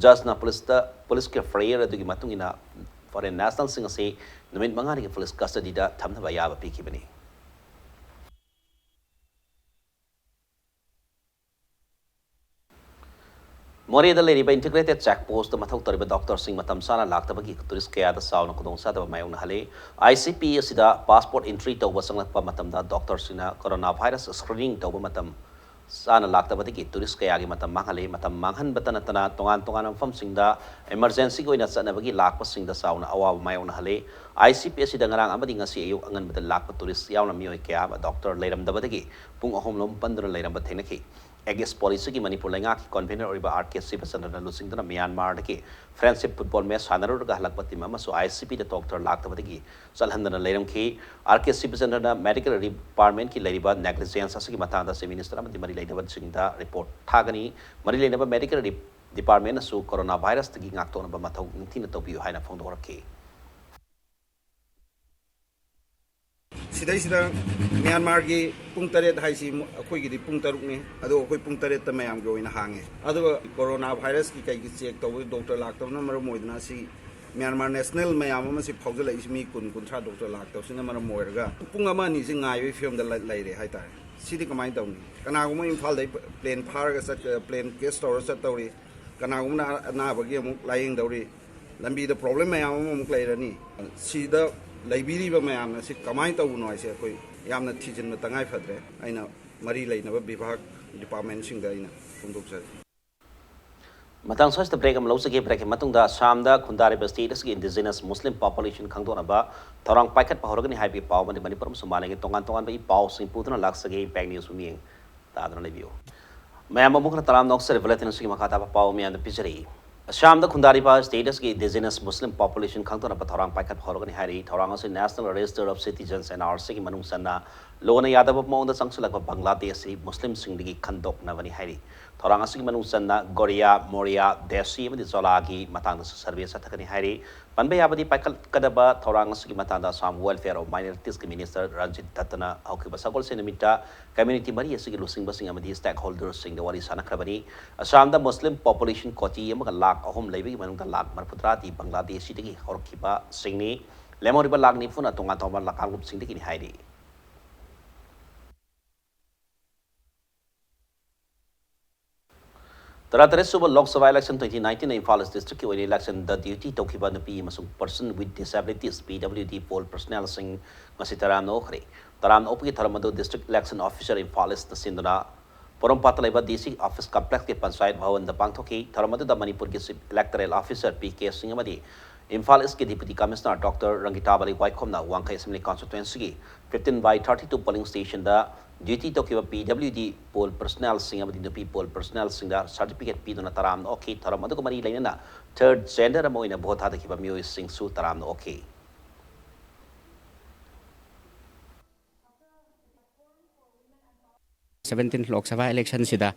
ꯖꯖꯅ ꯄꯨꯂꯤꯁꯇ, ꯄꯨꯂꯤꯁꯀꯤ ꯐ꯭ꯔꯦꯌꯔ ꯑꯗꯨꯒꯤ ꯃꯇꯨꯡ ꯏꯟꯅ ꯐꯣꯔꯦꯟ ꯅꯦꯁꯅꯦꯜꯁꯤꯡ ꯑꯁꯤ ꯅꯨꯃꯤꯠ ꯃꯉꯥꯅꯤꯒꯤ ꯄꯨꯂꯤꯁ ꯀꯁꯇꯗꯤꯗ ꯊꯝꯅꯕ ꯑꯌꯥꯕ ꯄꯤꯈꯤꯕꯅꯤ꯫ ꯃꯣꯔꯦꯗ ꯂꯩꯔꯤꯕ ꯏꯟꯇꯤꯒ꯭ꯔꯦꯇꯦꯗ ꯆꯦꯛ ꯄꯣꯁꯇ ꯃꯊꯧ ꯇꯧꯔꯤꯕ ꯗꯣꯛꯇꯔꯁꯤꯡ ꯃꯇꯝ ꯆꯥꯅ ꯂꯥꯛꯇꯕꯒꯤ ꯇꯨꯔꯤꯁ ꯀꯌꯥꯗ ꯆꯥꯎꯅ ꯈꯨꯗꯣꯡꯆꯥꯗꯕ ꯃꯥꯌꯣꯛꯅꯍꯜꯂꯤ꯫ ꯑꯥꯏ ꯁꯤ ꯄꯤ ꯑꯁꯤꯗ ꯄꯥꯁꯄꯣꯔꯠ ꯑꯦꯟꯇ꯭ꯔꯤ ꯇꯧꯕ ꯆꯪꯂꯛꯄ ꯃꯇꯝꯗ ꯗꯣꯛꯇꯔꯁꯤꯡꯅ ꯀꯣꯔꯣꯅꯥ ꯚꯥꯏꯔꯁ ꯁ꯭ꯀ꯭ꯔꯤꯅꯤꯡ ꯇꯧꯕ ꯃꯇꯝ ꯆꯥꯅ ꯂꯥꯛꯇꯕꯗꯒꯤ ꯇꯨꯔꯤꯁ ꯀꯌꯥꯒꯤ ꯃꯇꯝ ꯃꯥꯡꯍꯜꯂꯤ꯫ ꯃꯇꯝ ꯃꯥꯡꯍꯟꯕꯇ ꯅꯠꯇꯅ ꯇꯣꯉꯥꯟ ꯇꯣꯉꯥꯟꯕ ꯃꯐꯝꯁꯤꯡꯗ ꯏꯃꯔꯖꯦꯟꯁꯤꯒꯤ ꯑꯣꯏꯅ ꯆꯠꯅꯕꯒꯤ ꯂꯥꯛꯄꯁꯤꯡꯗ ꯆꯥꯎꯅ ꯑꯋꯥꯕ ꯃꯥꯌꯣꯛꯅꯍꯜꯂꯤ꯫ ꯑꯥꯏ ꯁꯤ ꯄꯤ ꯑꯁꯤꯗ ꯉꯔꯥꯡ ꯑꯃꯗꯤ ꯉꯁꯤ ꯑꯌꯨꯛ ꯑꯉꯟꯕꯗ ꯂꯥꯛꯄ ꯇꯨꯔꯤꯁ ꯌꯥꯎꯅ ꯃꯤꯑꯣꯏ ꯀꯌꯥ ꯑꯃ ꯗꯣꯛꯇꯔ ꯂꯩꯔꯝꯗꯕꯗꯒꯤ ꯄꯨꯡ ꯑꯍꯨꯝ ꯂꯣꯝ ꯄꯟꯗꯨꯅ ꯂꯩꯔꯝꯕ ꯊꯦꯡꯅꯈꯤ꯫ ꯑꯦꯛꯁ ꯄꯣꯂꯤꯁꯤꯒꯤ ꯃꯅꯤꯄꯨꯔ ꯂꯩꯉꯥꯛꯀꯤ ꯀꯣꯟꯚꯦꯅꯔ ꯑꯣꯏꯕ ꯑꯥꯔ ꯀꯦ ꯁꯤꯕꯆꯟꯗ꯭ꯔꯅ ꯂꯨꯆꯤꯡꯗꯨꯅ ꯃ꯭ꯌꯥꯟꯃꯥꯔꯗꯒꯤ ꯐ꯭ꯔꯦꯟꯗꯁꯤꯞ ꯐꯨꯠꯕꯣꯜ ꯃꯦꯆ ꯁꯥꯟꯅꯔꯨꯔꯒ ꯍꯜꯂꯛꯄ ꯇꯤꯝ ꯑꯃꯁꯨ ꯑꯥꯏ ꯁꯤ ꯄꯤꯗ ꯗꯣꯛꯇꯔ ꯂꯥꯛꯇꯕꯗꯒꯤ ꯆꯠꯍꯟꯗꯅ ꯂꯩꯔꯝꯈꯤ꯫ ꯑꯥꯔ ꯀꯦ ꯁꯤꯕꯆꯟꯗ꯭ꯔꯅ ꯃꯦꯗꯤꯀꯦꯜ ꯗꯤꯄꯥꯔꯠꯃꯦꯟꯠꯀꯤ ꯂꯩꯔꯤꯕ ꯅꯦꯒ꯭ꯂꯤꯖꯦꯟꯁ ꯑꯁꯤꯒꯤ ꯃꯇꯥꯡꯗ ꯆꯤꯐ ꯃꯤꯅꯤꯁꯇꯔ ꯑꯃꯗꯤ ꯃꯔꯤ ꯂꯩꯅꯕꯁꯤꯡꯗ ꯔꯤꯄꯣꯔꯠ ꯊꯥꯒꯅꯤ꯫ ꯃꯔꯤ ꯂꯩꯅꯕ ꯃꯦꯗꯤꯀꯦꯜ ꯗꯤꯄꯥꯔꯠꯃꯦꯟꯠꯅꯁꯨ ꯀꯣꯔꯣꯅꯥ ꯚꯥꯏꯔꯁꯇꯒꯤ ꯉꯥꯛꯊꯣꯛꯅꯕ ꯃꯊꯧ ꯅꯤꯡꯊꯤꯅ ꯇꯧꯕꯤꯌꯨ ꯍꯥꯏꯅ ꯐꯣꯡꯗꯣꯔꯛꯈꯤ꯫ ꯁꯤꯗꯩꯁꯤꯗ ꯃ꯭ꯌꯥꯟꯃꯥꯔꯒꯤ ꯄꯨꯡ ꯇꯔꯦꯠ ꯍꯥꯏꯁꯤ ꯑꯩꯈꯣꯏꯒꯤꯗꯤ ꯄꯨꯡ ꯇꯔꯨꯛꯅꯤ, ꯑꯗꯣ ꯑꯩꯈꯣꯏ ꯄꯨꯡ ꯇꯔꯦꯠꯇ ꯃꯌꯥꯝꯒꯤ ꯑꯣꯏꯅ ꯍꯥꯡꯉꯦ꯫ ꯑꯗꯨꯒ ꯀꯣꯔꯣꯅꯥ ꯚꯥꯏꯔꯁꯀꯤ ꯀꯩꯒꯤ ꯆꯦꯛ ꯇꯧꯕꯒꯤ ꯗꯣꯛꯇꯔ ꯂꯥꯛꯇꯕꯅ ꯃꯔꯝ ꯑꯣꯏꯗꯅ ꯁꯤ ꯃ꯭ꯌꯥꯟꯃꯥꯔ ꯅꯦꯁꯅꯦꯜ ꯃꯌꯥꯝ ꯑꯃꯁꯤ ꯐꯥꯎꯖꯜꯂꯛꯏꯁꯤ ꯃꯤ ꯀꯨꯟ ꯀꯨꯟꯊ꯭ꯔꯥ ꯗꯣꯛꯇꯔ ꯂꯥꯛꯇꯕꯁꯤꯅ ꯃꯔꯝ ꯑꯣꯏꯔꯒ ꯄꯨꯡ ꯑꯃ ꯑꯅꯤꯁꯤ ꯉꯥꯏꯕꯒꯤ ꯐꯤꯕꯝꯗ ꯂꯩ-, ꯂꯩꯔꯦ ꯍꯥꯏꯇꯥꯔꯦ꯫ ꯁꯤꯗꯤ ꯀꯃꯥꯏꯅ ꯇꯧꯅꯤ? ꯀꯅꯥꯒꯨꯝꯕ ꯏꯝꯐꯥꯜꯗꯩ ꯄ꯭ꯂꯦꯟ ꯐꯥꯔꯒ ꯆꯠ-, ꯄ꯭ꯂꯦꯟ ꯀꯦꯁ ꯇꯧꯔ ꯆꯠꯇꯧꯔꯤ, ꯀꯅꯥꯒꯨꯝꯕꯅ ꯑꯅꯥꯕꯒꯤ ꯑꯃꯨꯛ ꯂꯥꯏꯌꯦꯡꯗꯧꯔꯤ꯫ ꯂꯝꯕꯤꯗ ꯄ꯭ꯔꯣꯕ꯭ꯂꯦꯝ ꯃꯌꯥꯝ ꯑꯃꯃꯨꯛ ꯂꯩꯔꯅꯤ꯫ ꯁꯤꯗ ꯂꯩꯕꯤꯔꯤꯕ ꯃꯌꯥꯝꯅ ꯁꯤ ꯀꯃꯥꯏꯅ ꯇꯧꯕꯅꯣ ꯍꯥꯏꯁꯦ ꯑꯩꯈꯣꯏ ꯌꯥꯝꯅ ꯊꯤꯖꯤꯟꯕ ꯇꯉꯥꯏ ꯐꯗ꯭ꯔꯦ꯫ ꯑꯩꯅ ꯃꯔꯤ ꯂꯩꯅꯕ ꯕꯤꯚꯥꯒ, ꯗꯤꯄꯥꯔꯠꯃꯦꯟꯁꯤꯡꯗ ꯑꯩꯅ ꯐꯣꯡꯗꯣꯛꯆꯔꯤ꯫ ꯃꯇꯥꯡ ꯁ꯭ꯋꯥꯏꯁꯤꯗ ꯕ꯭ꯔꯦꯛ ꯑꯃ ꯂꯧꯖꯒꯦ꯫ ꯕ꯭ꯔꯦꯛꯀꯤ ꯃꯇꯨꯡꯗ ꯑꯁꯥꯝꯗ ꯈꯨꯟꯗꯥꯔꯤꯕ ꯁ꯭ꯇꯦꯠ ꯑꯁꯤꯒꯤ ꯏꯟꯗꯤꯖꯤꯅꯁ ꯃꯨꯁꯂꯤꯝ ꯄꯣꯄꯨꯂꯦꯁꯟ ꯈꯪꯗꯣꯛꯅꯕ ꯊꯧꯔꯥꯡ ꯄꯥꯏꯈꯠꯄ ꯍꯧꯔꯒꯅꯤ ꯍꯥꯏꯕꯒꯤ ꯄꯥꯎ ꯑꯃꯗꯤ ꯃꯅꯤꯄꯨꯔ ꯑꯃꯁꯨꯡ ꯃꯥꯂꯦꯝꯒꯤ ꯇꯣꯉꯥꯟ ꯇꯣꯉꯥꯟꯕ ꯏ ꯄꯥꯎꯁꯤꯡ ꯄꯨꯗꯨꯅ ꯂꯥꯛꯆꯒꯦ꯫ ꯏꯝꯄꯦꯛ ꯅ꯭ꯌꯨꯁ ꯃꯤꯠꯌꯦꯡ ꯇꯥꯗꯨꯅ ꯂꯩꯕꯤꯌꯨ꯫ ꯃꯌꯥꯝ ꯑꯃꯨꯛ ꯍꯟꯅ ꯇꯔꯥꯝꯅ ꯑꯣꯛꯆꯔꯤ꯫ ꯕꯨꯂꯦꯇꯤꯟ ꯑꯁꯤꯒꯤ ꯃꯈꯥ ꯇꯥꯕ ꯄꯥꯎ ꯃꯌꯥꯝꯗ ꯄꯤꯖꯔꯤ꯫ ꯑꯁꯥꯝꯗ ꯈꯨꯟꯗꯥꯔꯤꯕ ꯁ꯭ꯇꯦꯠ ꯑꯁꯤꯒꯤ ꯏꯟꯗꯤꯖꯤꯅꯁ ꯃꯨꯁꯂꯤꯝ ꯄꯣꯄꯨꯂꯦꯁꯟ ꯈꯪꯗꯣꯛꯅꯕ ꯊꯧꯔꯥꯡ ꯄꯥꯏꯈꯠꯄ ꯍꯧꯔꯒꯅꯤ ꯍꯥꯏꯔꯤ꯫ ꯊꯧꯔꯥꯡ ꯑꯁꯤ national register of citizens, N R ꯁꯤꯒꯤ ꯃꯅꯨꯡ ꯆꯟꯅ ꯂꯣꯟꯅ ꯌꯥꯗꯕ ꯃꯑꯣꯡꯗ ꯆꯪꯁꯤꯜꯂꯛꯄ ꯕꯪꯒ꯭ꯂꯥꯗꯦꯁꯤ ꯃꯨꯁꯂꯤꯝꯁꯤꯡꯗꯒꯤ ꯈꯟꯗꯣꯛꯅꯕꯅꯤ ꯍꯥꯏꯔꯤ꯫ ꯊꯧꯔꯥꯡ ꯑꯁꯤꯒꯤ ꯃꯅꯨꯡ ꯆꯟꯅ ꯒꯣꯔꯤꯌꯥ, ꯃꯣꯔꯤꯌꯥ, ꯗꯦꯁꯤ ꯑꯃꯗꯤ ꯆꯣꯂꯥꯒꯤ ꯃꯇꯥꯡꯗꯁꯨ ꯁꯔꯚꯦ ꯆꯠꯊꯒꯅꯤ ꯍꯥꯏꯔꯤ꯫ ꯄꯟꯕ ꯌꯥꯕꯗꯤ, ꯄꯥꯏꯈꯠꯀꯗꯕ ꯊꯧꯔꯥꯡ ꯑꯁꯤꯒꯤ ꯃꯇꯥꯡꯗ ꯑꯁꯥꯝ ꯋꯦꯜꯐꯤꯌꯔ ꯑꯣꯐ ꯃꯥꯏꯅꯣꯔꯤꯇꯤꯁꯀꯤ ꯃꯤꯅꯤꯁꯇꯔ ꯔꯟꯖꯤꯠ ꯗꯠꯇꯅ ꯍꯧꯈꯤꯕ ꯁꯒꯣꯜꯁꯦꯟ ꯅꯨꯃꯤꯠꯇ ꯀꯝꯃ꯭ꯌꯨꯅꯤꯇꯤ ꯃꯔꯤ ꯑꯁꯤꯒꯤ ꯂꯨꯆꯤꯡꯕꯁꯤꯡ ꯑꯃꯗꯤ ꯁ꯭ꯇꯦꯛꯍꯣꯜꯗꯔꯁꯤꯡꯗ ꯋꯥꯔꯤ ꯁꯥꯟꯅꯈ꯭ꯔꯕꯅꯤ꯫ ꯑꯁꯥꯝꯗ ꯃꯨꯁꯂꯤꯝ ꯄꯣꯄꯨꯂꯦꯁꯟ ꯀꯣꯇꯤ ꯑꯃꯒ ꯂꯥꯈ ꯑꯍꯨꯝ ꯂꯩꯕꯒꯤ ꯃꯅꯨꯡꯗ ꯂꯥꯈ ꯃꯔꯤꯐꯨꯇꯔꯥꯗꯤ ꯕꯪꯒ꯭ꯂꯥꯗꯦꯁꯤꯗꯒꯤ ꯍꯧꯔꯛꯈꯤꯕꯁꯤꯡꯅꯤ꯫ ꯂꯦꯝꯍꯧꯔꯤꯕ ꯂꯥꯈ ꯅꯤꯐꯨꯅ ꯇꯣꯉꯥꯟ ꯇꯣꯉꯥꯟꯕ ꯀꯥꯡꯂꯨꯞꯁꯤꯡꯗꯒꯤꯅꯤ ꯍꯥꯏꯔꯤ꯫ ꯇꯔꯥꯇꯔꯦꯠ ꯁꯨꯕ Lok Sabha election twenty nineteen Imphal east ꯗꯤꯁꯇ꯭ꯔꯤꯛꯀꯤ ꯑꯣꯏꯅ ꯏꯂꯦꯛꯁꯟꯗ ꯗ꯭ꯌꯨꯇꯤ ꯇꯧꯈꯤꯕ ꯅꯨꯄꯤ ꯑꯃꯁꯨꯡ person with disabilities, P W D, poll ꯄꯔꯁꯅꯦꯜꯁꯤꯡ ꯉꯁꯤ ꯇꯔꯥꯝꯅ ꯑꯣꯛꯈ꯭ꯔꯦ꯫ ꯇꯔꯥꯝꯅ ꯑꯣꯛꯄꯒꯤ ꯊꯧꯔꯝ ꯑꯗꯨ ꯗꯤꯁꯇ꯭ꯔꯤꯛ ꯏꯂꯦꯛꯁꯟ ꯑꯣꯐꯤꯁꯔ ꯏꯝꯐꯥꯜ ꯏꯁꯅ ꯁꯤꯟꯗꯨꯅ ꯄꯣꯔꯣꯝꯄꯥꯠꯇ ꯂꯩꯕ ꯗꯤ ꯁꯤ ꯑꯣꯐꯤꯁ ꯀꯝꯄ꯭ꯂꯦꯛꯁꯀꯤ ꯄꯟꯆꯥꯌꯠ ꯚꯋꯟꯗ ꯄꯥꯡꯊꯣꯛꯈꯤ꯫ ꯊꯧꯔꯝ ꯑꯗꯨꯗ ꯃꯅꯤꯄꯨꯔꯒꯤ ꯆꯤꯐ ꯏꯂꯦꯛꯇꯔꯦꯜ ꯑꯣꯐꯤꯁꯔ ꯄꯤ ꯀꯦ ꯁꯤꯡ ꯑꯃꯗꯤ ꯏꯝꯐꯥꯜ ꯏꯁꯀꯤ ꯗꯤꯄꯨꯇꯤ ꯀꯃꯤꯁꯅꯔ ꯗꯣꯛꯇꯔ ꯔꯪꯒꯤꯇꯥꯕꯂꯤ ꯋꯥꯏꯈꯣꯝꯅ ꯋꯥꯡꯈꯩ ꯑꯦꯁꯦꯝꯕ꯭ꯂꯤ ꯀꯣꯟꯁꯇꯤꯇ꯭ꯋꯦꯟꯁꯤꯒꯤ ꯐꯤꯐꯇꯤꯟ ꯕꯥꯏ ꯊꯥꯔꯇꯤ ꯇꯨ ꯄꯣꯂꯤꯡ ꯁ꯭ꯇꯦꯁꯟꯗ ꯗ꯭ꯌꯨꯇꯤ ꯇꯧꯈꯤꯕ ꯄꯤ ꯗꯕ꯭ꯂꯤꯌꯨ ꯗꯤ ꯄꯣꯜ ꯄꯔꯁꯅꯦꯜꯁꯤꯡ ꯑꯃꯗꯤ ꯅꯨꯄꯤ ꯄꯣꯜ ꯄꯔꯁꯅꯦꯜꯁꯤꯡꯗ ꯁꯥꯔꯇꯤꯐꯤꯀꯦꯠ ꯄꯤꯗꯨꯅ ꯇꯔꯥꯝꯅ ꯑꯣꯛꯈꯤ꯫ ꯊꯧꯔꯝ ꯑꯗꯨꯒ ꯃꯔꯤ ꯂꯩꯅꯅ ꯊꯔꯗ ꯖꯦꯟꯗꯔ ꯑꯃ ꯑꯣꯏꯅ ꯚꯣꯠ ꯊꯥꯗꯈꯤꯕ ꯃꯤꯑꯣꯏꯁꯤꯡꯁꯨ ꯇꯔꯥꯝꯅ ꯑꯣꯛꯈꯤ꯫ ꯁꯚꯦꯟꯇꯤꯟ ꯂꯣꯛ ꯁꯚꯥ ꯏꯂꯦꯛꯁꯟꯁꯤꯗ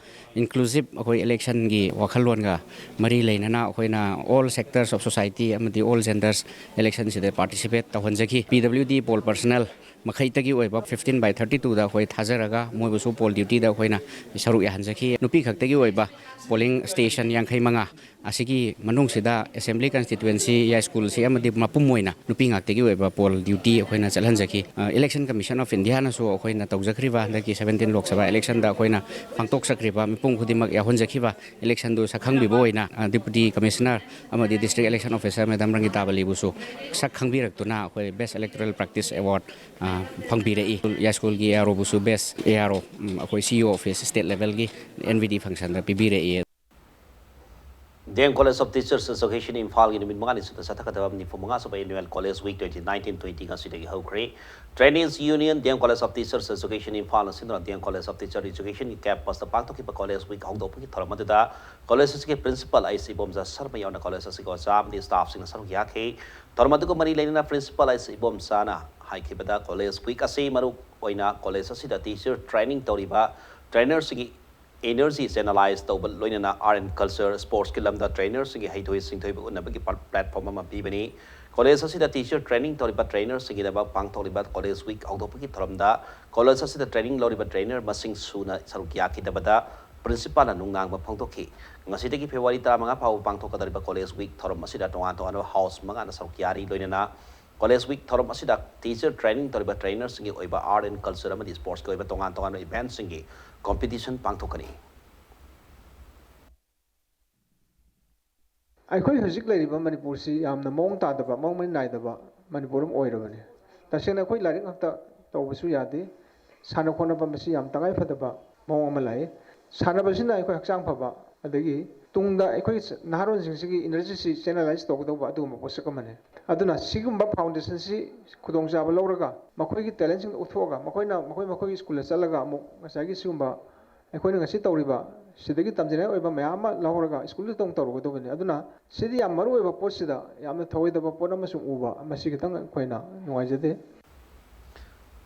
ꯏꯟꯀ꯭ꯂꯨꯁꯤꯞ ꯑꯩꯈꯣꯏ ꯏꯂꯦꯛꯁꯟꯒꯤ ꯋꯥꯈꯜꯂꯣꯟꯒ ꯃꯔꯤ ꯂꯩꯅꯅ ꯑꯩꯈꯣꯏꯅ all sectors of society ꯑꯃꯗꯤ all genders ꯏꯂꯦꯛꯁꯟꯁꯤꯗ ꯄꯥꯔꯇꯤꯁꯤꯄꯦꯠ ꯇꯧꯍꯟꯖꯈꯤ꯫ ꯄꯤ ꯗꯕ꯭ꯂꯤꯌꯨ ꯗꯤ ꯄꯣꯜ ꯄꯔꯁꯅꯦꯜ ꯃꯈꯩꯇꯒꯤ ꯑꯣꯏꯕ fifteen by thirty twoꯗ ꯑꯩꯈꯣꯏ ꯊꯥꯖꯔꯒ ꯃꯣꯏꯕꯨꯁꯨ ꯄꯣꯜ ꯗ꯭ꯌꯨꯇꯤꯗ ꯑꯩꯈꯣꯏꯅ ꯁꯔꯨꯛ ꯌꯥꯍꯟꯖꯈꯤ꯫ ꯅꯨꯄꯤ ꯈꯛꯇꯒꯤ ꯑꯣꯏꯕ ꯄꯣꯂꯤꯡ ꯁ꯭ꯇꯦꯁꯟ ꯌꯥꯡꯈꯩ ꯃꯉꯥ ꯑꯁꯤꯒꯤ ꯃꯅꯨꯡꯁꯤꯗ ꯑꯦꯁꯦꯝꯕ꯭ꯂꯤ ꯀꯟꯁꯇꯤꯇ꯭ꯋꯦꯟꯁꯤ, ꯌꯥꯏꯁ꯭ꯀꯨꯜꯁꯤ ꯑꯃꯗꯤ ꯃꯄꯨꯝ ꯑꯣꯏꯅ ꯅꯨꯄꯤ ꯉꯥꯛꯇꯒꯤ ꯑꯣꯏꯕ ꯄꯣꯜ ꯗ꯭ꯌꯨꯇꯤ ꯑꯩꯈꯣꯏꯅ ꯆꯠꯍꯟꯖꯈꯤ꯫ ꯑ, Election Commission of Indiaꯅꯁꯨ ꯑꯩꯈꯣꯏꯅ ꯇꯧꯖꯈ꯭ꯔꯤꯕ ꯍꯟꯗꯛꯀꯤ seventeen ꯂꯣꯛ ꯁꯚꯥ election ꯗ ꯑꯩꯈꯣꯏꯅ ꯄꯥꯡꯊꯣꯛꯆꯈ꯭ꯔꯤꯕ ꯃꯤꯄꯨꯝ ꯈꯨꯗꯤꯡꯃꯛ ꯌꯥꯎꯍꯟꯖꯈꯤꯕ election ꯗꯨ ꯁꯛꯈꯪꯕꯤꯕ ꯑꯣꯏꯅ, ꯑ, Deputy Commissioner ꯑꯃꯗꯤ District Election Officer Madam ꯔꯪꯒꯤꯇꯥ ꯕꯂꯤꯕꯨꯁꯨ ꯁꯛ ꯈꯪꯕꯤꯔꯛꯇꯨꯅ ꯑꯩꯈꯣꯏ Best Electoral Practice Award, ꯑ, ꯐꯪꯕꯤꯔꯛꯏ꯫ ꯌꯥꯏꯁ꯭ꯀꯨꯜꯒꯤ AROꯕꯨꯁꯨ Best ARO, ꯎꯝ, ꯑꯩꯈꯣꯏ CEO Office State Levelꯒꯤ NVD functionꯗ ꯄꯤꯕꯤꯔꯛꯏ꯫ D M College of Teachers Association ꯏꯝꯐꯥꯜꯒꯤ ꯅꯨꯃꯤꯠ ꯃꯉꯥꯅꯤ ꯁꯨꯅ ꯆꯠꯊꯒꯗꯕ ꯅꯤꯐꯨ ꯃꯉꯥ ꯁꯨꯕ Annual College Week twenty nineteen twenty ꯉꯁꯤꯗꯒꯤ ꯍꯧꯈ꯭ꯔꯦ꯫ Trainees Union, D M College of Teachers Association ꯏꯝꯐꯥꯜꯅ ꯁꯤꯟꯗꯨꯅ D M College of Teacher Educationꯒꯤ campusꯇ ꯄꯥꯡꯊꯣꯛꯈꯤꯕ College Week ꯍꯧꯗꯣꯛꯄꯒꯤ ꯊꯧꯔꯝ ꯑꯗꯨꯗ college ꯑꯁꯤꯒꯤ principal ꯑꯩꯁ ꯏꯕꯣꯝꯆꯥ ꯁꯔꯃ ꯌꯥꯎꯅ college ꯑꯁꯤꯒꯤ ꯑꯣꯖꯥ ꯑꯃꯗꯤ staffꯁꯤꯡꯅ ꯁꯔꯨꯛ ꯌꯥꯈꯤ꯫ ꯊꯧꯔꯝ ꯑꯗꯨꯒ ꯃꯔꯤ ꯂꯩꯅꯅ principal ꯑꯩꯁ ꯏꯕꯣꯝꯆꯥꯅ ꯍꯥꯏꯈꯤꯕꯗ, College Week ꯑꯁꯤ ꯃꯔꯨ ꯑꯣꯏꯅ college ꯑꯁꯤꯗ teacher training ꯇꯧꯔꯤꯕ trainerꯁꯤꯡꯒꯤ energy channelize ꯇꯧꯕ, ꯂꯣꯏꯅꯅ art and culture, sportsꯀꯤ ꯂꯝꯗ trainerꯁꯤꯡꯒꯤ ꯍꯩꯊꯣꯏ ꯁꯤꯡꯊꯣꯏꯕ ꯎꯠꯅꯕꯒꯤ ꯄ-, platform ꯑꯃ ꯄꯤꯕꯅꯤ꯫ College ꯑꯁꯤꯗ teacher training ꯇꯧꯔꯤꯕ trainerꯁꯤꯡꯒꯤꯗꯃꯛ ꯄꯥꯡꯊꯣꯛꯂꯤꯕ College Week ꯍꯧꯗꯣꯛꯄꯒꯤ ꯊꯧꯔꯝꯗ college ꯑꯁꯤꯗ training ꯂꯧꯔꯤꯕ trainer ꯃꯁꯤꯡ ꯁꯨꯅ ꯁꯔꯨꯛ ꯌꯥꯈꯤꯗꯕꯗ principalꯅ ꯅꯨꯡꯅꯥꯡꯕ ꯐꯣꯡꯗꯣꯛꯈꯤ꯫ ꯉꯁꯤꯗꯒꯤ February ꯇꯔꯥꯃꯉꯥ ꯐꯥꯎꯕ ꯄꯥꯡꯊꯣꯛꯀꯗꯧꯔꯤꯕ College Week ꯊꯧꯔꯝ ꯑꯁꯤꯗ ꯇꯣꯉꯥꯟ ꯇꯣꯉꯥꯟꯕ house ꯃꯉꯥꯅ ꯁꯔꯨꯛ ꯌꯥꯔꯤ, ꯂꯣꯏꯅꯅ College Week ꯊꯧꯔꯝ ꯑꯁꯤꯗ teacher training ꯇꯧꯔꯤꯕ trainerꯁꯤꯡꯒꯤ ꯑꯣꯏꯕ art and culture ꯑꯃꯗꯤ sportsꯀꯤ ꯑꯣꯏꯕ ꯇꯣꯉꯥꯟ ꯇꯣꯉꯥꯟꯕ eventꯁꯤꯡꯒꯤ competition ꯄꯥꯡꯊꯣꯛꯀꯅꯤ꯫ ꯑꯩꯈꯣꯏ ꯍꯧꯖꯤꯛ ꯂꯩꯔꯤꯕ ꯃꯅꯤꯄꯨꯔꯁꯤ ꯌꯥꯝꯅ ꯃꯑꯣꯡ ꯇꯥꯗꯕ, ꯃꯑꯣꯡ ꯃꯔꯤꯟ ꯅꯥꯏꯗꯕ ꯃꯅꯤꯄꯨꯔ ꯑꯃ ꯑꯣꯏꯔꯕꯅꯤ꯫ ꯇꯁꯦꯡꯅ ꯑꯩꯈꯣꯏ ꯂꯥꯏꯔꯤꯛ ꯉꯥꯛꯇ ꯇꯧꯕꯁꯨ ꯌꯥꯗꯦ꯫ ꯁꯥꯟꯅ ꯈꯣꯠꯅꯕ ꯃꯁꯤ ꯌꯥꯝ ꯇꯉꯥꯏ ꯐꯗꯕ ꯃꯑꯣꯡ ꯑꯃ ꯂꯥꯛꯏ꯫ ꯁꯥꯟꯅꯕꯁꯤꯅ ꯑꯩꯈꯣꯏ ꯍꯛꯆꯥꯡ ꯐꯕ, ꯑꯗꯒꯤ ꯇꯨꯡꯗ ꯑꯩꯈꯣꯏ ꯅꯍꯥꯔꯣꯟꯁꯤꯡꯁꯤꯒꯤ energyꯁꯤ channelize ꯇꯧꯒꯗꯧꯕ ꯑꯗꯨꯒꯨꯝꯕ ꯄꯣꯠꯁꯛ ꯑꯃꯅꯤ꯫ ꯑꯗꯨꯅ ꯁꯤꯒꯨꯝꯕ foundationꯁꯤ ꯈꯨꯗꯣꯡꯆꯥꯕ ꯂꯧꯔꯒ ꯃꯈꯣꯏꯒꯤ talentꯁꯤꯡ ꯎꯠꯊꯣꯛꯑꯒ ꯃꯈꯣꯏꯅ ꯃꯈꯣꯏ ꯃꯈꯣꯏꯒꯤ schoolꯗ ꯆꯠꯂꯒ ꯑꯃꯨꯛ ꯉꯁꯥꯏꯒꯤ ꯁꯤꯒꯨꯝꯕ ꯑꯩꯈꯣꯏꯅ ꯉꯁꯤ ꯇꯧꯔꯤꯕ ꯁꯤꯗꯒꯤ ꯇꯝꯖꯅꯤꯡꯉꯥꯏ ꯑꯣꯏꯕ ꯃꯌꯥꯝ ꯑꯃ ꯂꯧꯍꯧꯔꯒ schoolꯗ ꯑꯃꯨꯛ ꯇꯧꯔꯨꯒꯗꯧꯕꯅꯤ꯫ ꯑꯗꯨꯅ ꯁꯤꯗꯤ ꯌꯥꯝ ꯃꯔꯨ ꯑꯣꯏꯕ ꯄꯣꯠꯁꯤꯗ ꯌꯥꯝꯅ ꯊꯧꯑꯣꯏꯗꯕ ꯄꯣꯠ ꯑꯃꯁꯨ ꯎꯕ, ꯃꯁꯤ ꯈꯤꯇꯪ ꯑꯩꯈꯣꯏꯅ ꯅꯨꯡꯉꯥꯏꯖꯗꯦ꯫